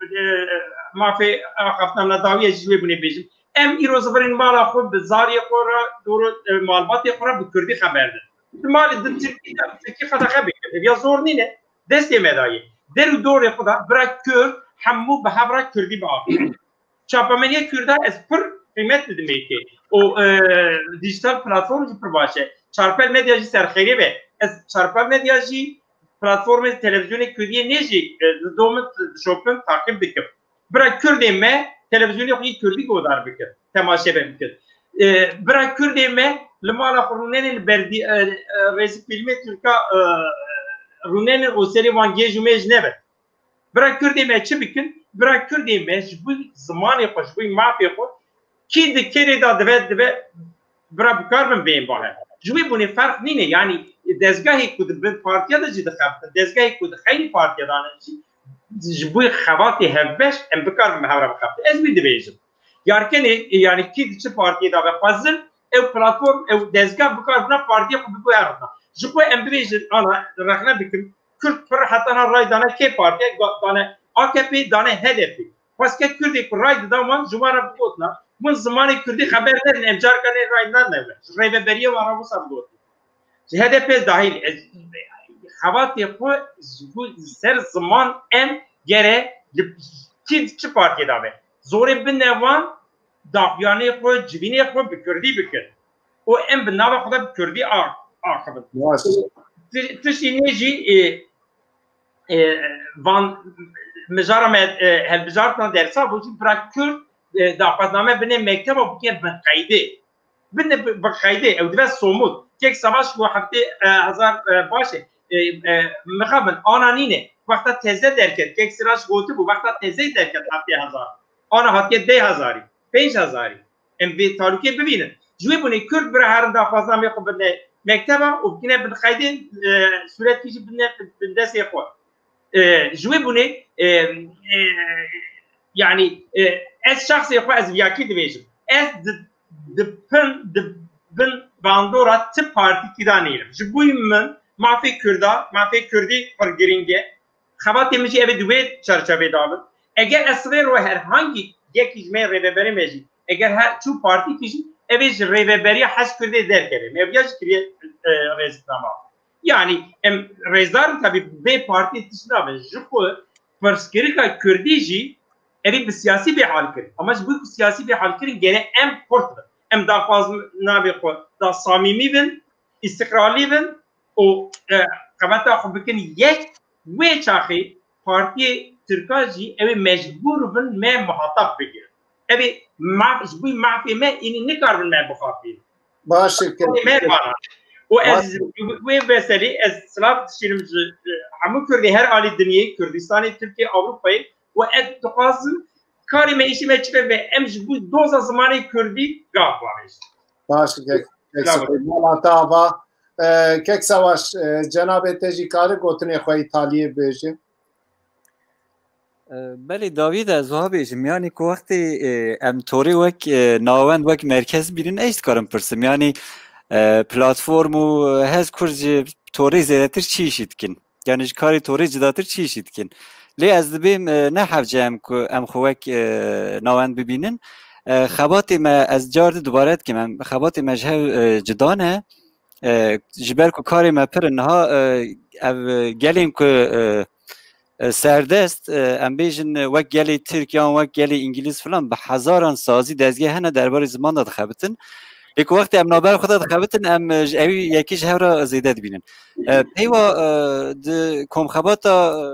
e, mafê axaftina dawî ye, ji wê bûnê bêjim. Em îro zivirên mala xwe bi zariyê xwe re, doro, e, malbatê xwe re bi kurdî xeber din. Di malê di tirkî de, tirkî qedexe bikin. Ev ya zor nîne. Destê me dayê. Der û dorê xwe de bira kurd hemû bi hev re kurdî biaxivin. Çapemeniya Kurda ez pir qîmet didim êkê. Û, e, dijital platform jî pir baş e. Çarpel Medya jî serxêrê be. Ez Çarpel Medya jî platformê televizyonê Kurdiyê nê jî, e, li do min dişopin, taqîb dikim. Bira Kurdê me televizyonê xwe yê Kurdî godar bikin, temaşe be bikin. E, bira Kurdê me li mala xwe rûnenê li berdî, e, e, rêzîfîlmê Tirka, e, rûnenê û serê wan gêj û mêj nebin. Bira Kurdê me çi bikin? Bira Kurdê me ji bo zimanê xwe, ji bo mafê xwe kî di kêrê de dibe, dibe bira bikar bin bên bahe. Ji wê bûnê ferq nîne, yanî dezgehê ku di bin partiya de jî dixebtin, dezgehê ku di xeyrî partiya de ne jî, ji bo xebatê hevbeş em bikar bin bi hev re bixebtin. Ez wî dibêjim. Yarkenê, yanî kî di çi partiyê de be xwezin, ew platform, ew dezgeh bikar bina partiya xwe bibo her rihna. Ji xwe em bibêjin, ana rexne bikim, Kurd pir hetana ray dane kê partiye, ga-, dane A K P, dane H D P. Xwest ke Kurdê ku ray dida wan ji wan re bigotina, hûn zimanê Kurdî xeber nedin, em carkanê ray nadine we. Ji rêveberiya wan re wisa bigotin. Ji H D P dahil, ez xebatê xwe ji bo ser ziman em gere li çi, çi partiyê de be. Zorê bine wan daxuyanê xwe, civînê xwe bi Kurdî bikin. Û em bi nava xwe de bi Kurdî a-, axivin. Baş. Ti-, tiştî nê jî, e, e, van mijara me, e, hilbijartina dersa bû jî bira Kurd, e, daxwazname bine mekteba bike binqeydê. Bine bi-, binqeydê, ew dibe somût. Kek Savaş ku heftê, e, hezar, e, baş e, e, e, mixabin, ana nîne. Wexta teze derket, Kek Sirac gotibû, wexta tezeyê derket heftê hezar. Ana hatiye deh hezarî, pênc hezarî. Em vê talûkê bibînin. Ji wê bûnê Kurd bira herin daxwaznamê xwe bidine mekteba û bikine binqeydê, e, sûretkî jî bidine bin destê xwe. E, ji wê bûnê, e, e, yanî, e, ez şexsê xwe ez viyakî dibêjim. Ez di, di pin, di bin bandora ti partîkî de nînim. Ji bo min mafê Kurda, mafê Kurdî pir girîng e. Xebatê min jî ev ê di wê çerçevê de bin. Eger ez sibê ro herhangî yekî ji me rêveberê me jî, eger her çû partîkî jî, ev ê ji rêveberiya Hizb Kurdê derkeve. Me viya jî kiriye, e, rêzîtnama. Yanî em rêzdar in, tabî bê partî tişt nabin. Ji xwe pirsgirêka Kurdî jî ev ê bi siyasî bê halkirin. Ama ji bo ku siyasî bê halkirin gere em xurt bin. Em daxwaznamê xwe da samîmî bin, îstiqralî bin û, e, qebeta xwe bikin yek, wê çaxê partiyê Tirka jî ew ê mecbûr bin me muhatap bigirin. Ev ê ma-, ji bo mafê me, înî nikaribin me bixapînin. Baş e, Mafê me vana. Û ez wê meselê, ez silav dişînim ji, e, hemû Kurdê her alî dinyê, Kurdistanê, Tirkiye, Ewropayê û ez dixwazim karê me, îşê me çi be, em ji bo doza zimanê Kurdî gav bavêjin. Baş e, kek, kek Sibê, mala te ava. E, kek Savaş, e, cenabê te jî kare gotinê xwe Îtaliyê bêje. E, belê, dawî de ez wiha bêjim, yanî ku wextê, e, em torê wek, e, navend, wek merkez bînin, ez dikarim pirsim. Yanî, e, platform û, e, Hizb Kurd ji torê zêdetir çi îşî dikin? Yanî ji karê torê cidatir çi îşî dikin? Lê ez dibêm, e, ne hevce em ku em xwe wek, e, navend bibînin. E, xebatê me, ez car di dubare dikim, em, xebatê me ji hev, e, cida ne. E, ji ber ku karê me pir in niha, e, ev, e, gelên ku, e, e, serdest, e, em bêjin, e, wek gelê Tirk yan wek gelê Îngilîz filan, bi hezaran sazî dezgeh hene derbarê ziman de dixebitin. Lê ku wextê em navber xwe de dixebitin, em, e, ji ewî yekî ji hev re zêde dibînin. E, peyva, e, di komxebata, e,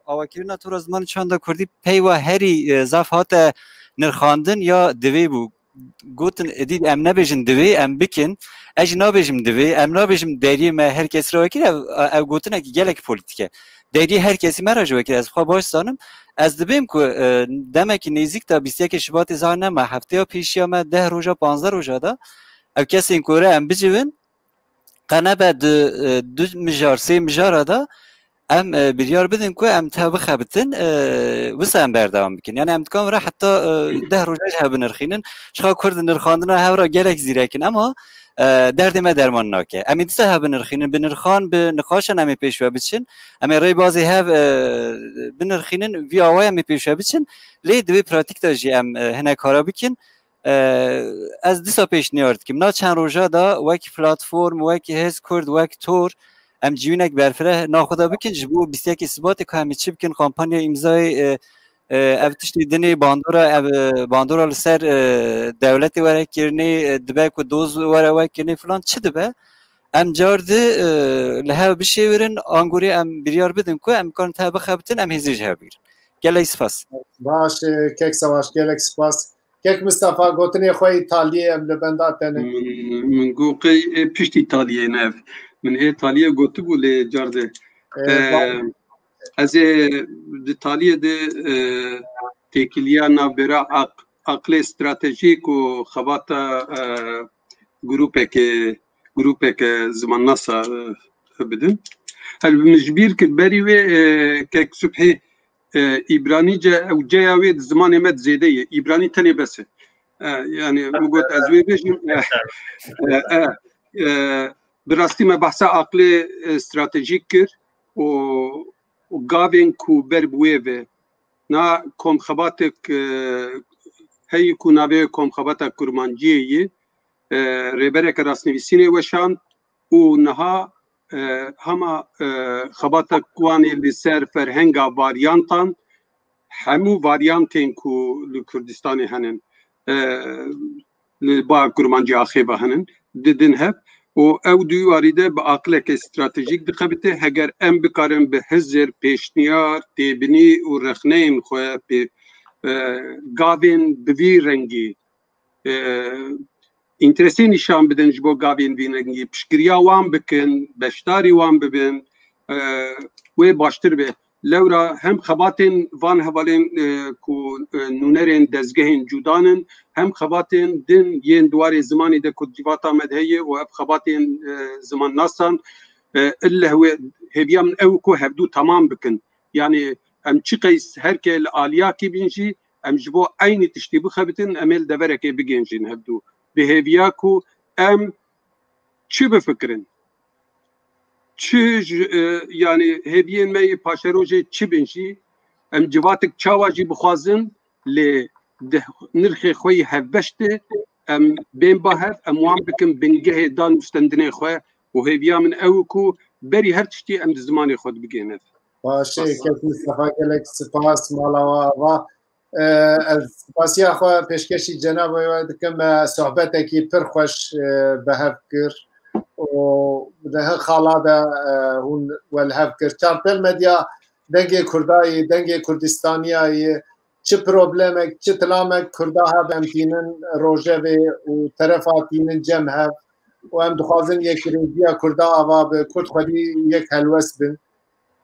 awakirina tora zimanê çanda kurdî peyva herî, e, zaf hate nirxandin ya divê bû. Gotin, êdî em nebêjin divê, em bikin. Ez jî nabêjim divê, em nabêjim deriyê me her kesî re wekî, ev, ev gotinekî gelek polîtîk e. Deriyê her kesî me re jî wekî, ez xwe baş zanim. Ez dibêm ku, e, demekî nêzîk de bîst yekê Şibatê zana me, hefteya pêşiya me, deh roja, panzdeh roja de ev kesên ku re em bicivin, qe nebe di, e, du mijar, sê mijara de em, e, biryar bidin ku em tev bixebitin, e, wisa em berdewam bikin. Yani em dikan re heta, e, deh roja ji hev binirxînin. Çiqa Kurd nirxandina hev re gelek zîrek in, ama, e, derdê me derman nake. Em ê dîsa hev binirxînin, bi nirxan, bi niqaşan em ê pêş ve biçin. Em ê rêbazê hev, e, binirxînin, vî awayî em ê pêş ve biçin. Lê di vê pratîk de jî em, e, hinek kara bikin. E, ez dîsa pêşniyar dikim. Na çend roja de wek platform, wek Hêz Kurd, wek tor, em civînek berfireh naxwe de bikin, ji bo bîst yekê Sibatê ku em ê çi bikin, kampanya îmzayê, e, e, ev tiştê dinê bandora, ev, e, bandora li ser, e, dewletê were kirinê, e, dibe ku doz were we kirinê filan çi dibe? Em car di, e, li hev bişêwirin, angorê em biryar bidin ku em karin te bixebitin, em hêzê ji hev bigirin. Gelek spas. Baş, e, kek Savaş, gelek spas. Kek Mistefa, gotinê xwe Îtaliyê em li benda te ne. Min, min got qey ê pişt Îtaliyê ne ev. Min ê Îtaliyê gotibû lê car de. E, e, ba-, Ez ê di taliyê de, e, têkiliya navbera aq-, aqlê stratejîk û xebata, e, grûpeke, grûpeke zimannasa, e, bidin. Hel min ji bîr kir berî wê, e, kek Subhî, e, Îbranîce ew ceya wê di zimanê me de zêde ye. Îbranî tenê bes e. E, yani min got ez wê bêjim. E, e, e, e, bi rastî me behsa aqlê, e, stratejîk kir û, û gavên ku ber bi wê ve. Na komxebatek, e, heyî ku navê komxebata kurmanciyê yê, e, rêbereke rastnivîsînê weşand û niha, e, hema, e, xebata ku anê li ser ferhenga varyantan, hemû varyantên ku li Kurdistanê henin, e, li ba kurmancî axêva henin, didin hev û ew di wî warî de bi aqileke stratejîk dixebite. Heger em bikarin bi hizir, pêşniyar, têbinî û rexneyên xwe pê, e, gavên bi vî rengî, e, înteresê nîşan bidin ji bo gavên vî rengî, piştgiriya wan bikin, beşdarî wan bibin, e, wê baştir be. Lewra hem xebatên van hevalên, e, ku, e, nûnerên dezgehên cudan in, hem xebatên din yên di warê zimanî de ku di civata me de heye û ev xebatên, e, zimannasan, e, illeh wê hêviya min ew ku hevdû temam bikin. Yani em çi qeys her ke li aliyakî bin jî, em ji bo eynî tiştî bixebitin, em ê li deverekê bigênjin hevdû. Bi hêviya ku em çi bifikirin, çi ji, e, yani hêviyên me yê paşerojê çi bin jî, em civatik çawa jî bixwazin, lê di nirxê xwe yî hevbeş de em bên ba hev, em wan bikin bingehê danûstendinê xwe û hêviya min ew ku berî her tiştî em di zimanê xwe de bigêne. Baş e, kek Mistefa, gelek spas, mala we ava. E, ez spasiya xwe pêşkêşî cenabê we dikim, me sohbetekî pir xweş, e, bi hev kir û di hin xala de, e, hûn we li hev kir. Çarpêl Medya dengê Kurdayî, dengê Kurdistaniyayî, çi problemek, çi tilamek Kurda hev em tînin rojevê û terefa tînin cem hev û em dixwazin yekrêziya Kurda ava bi Kurd xwedî yek helwest bin.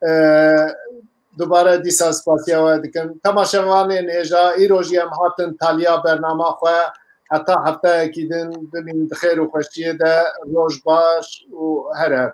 E, dubare dîsa spasiya we dikim. Temaşevanên hêja, îro jî em hatin taliya bernama xwe. Heta heftayekî din bimîn di xêr û xweşiyê de. Roj baş û here.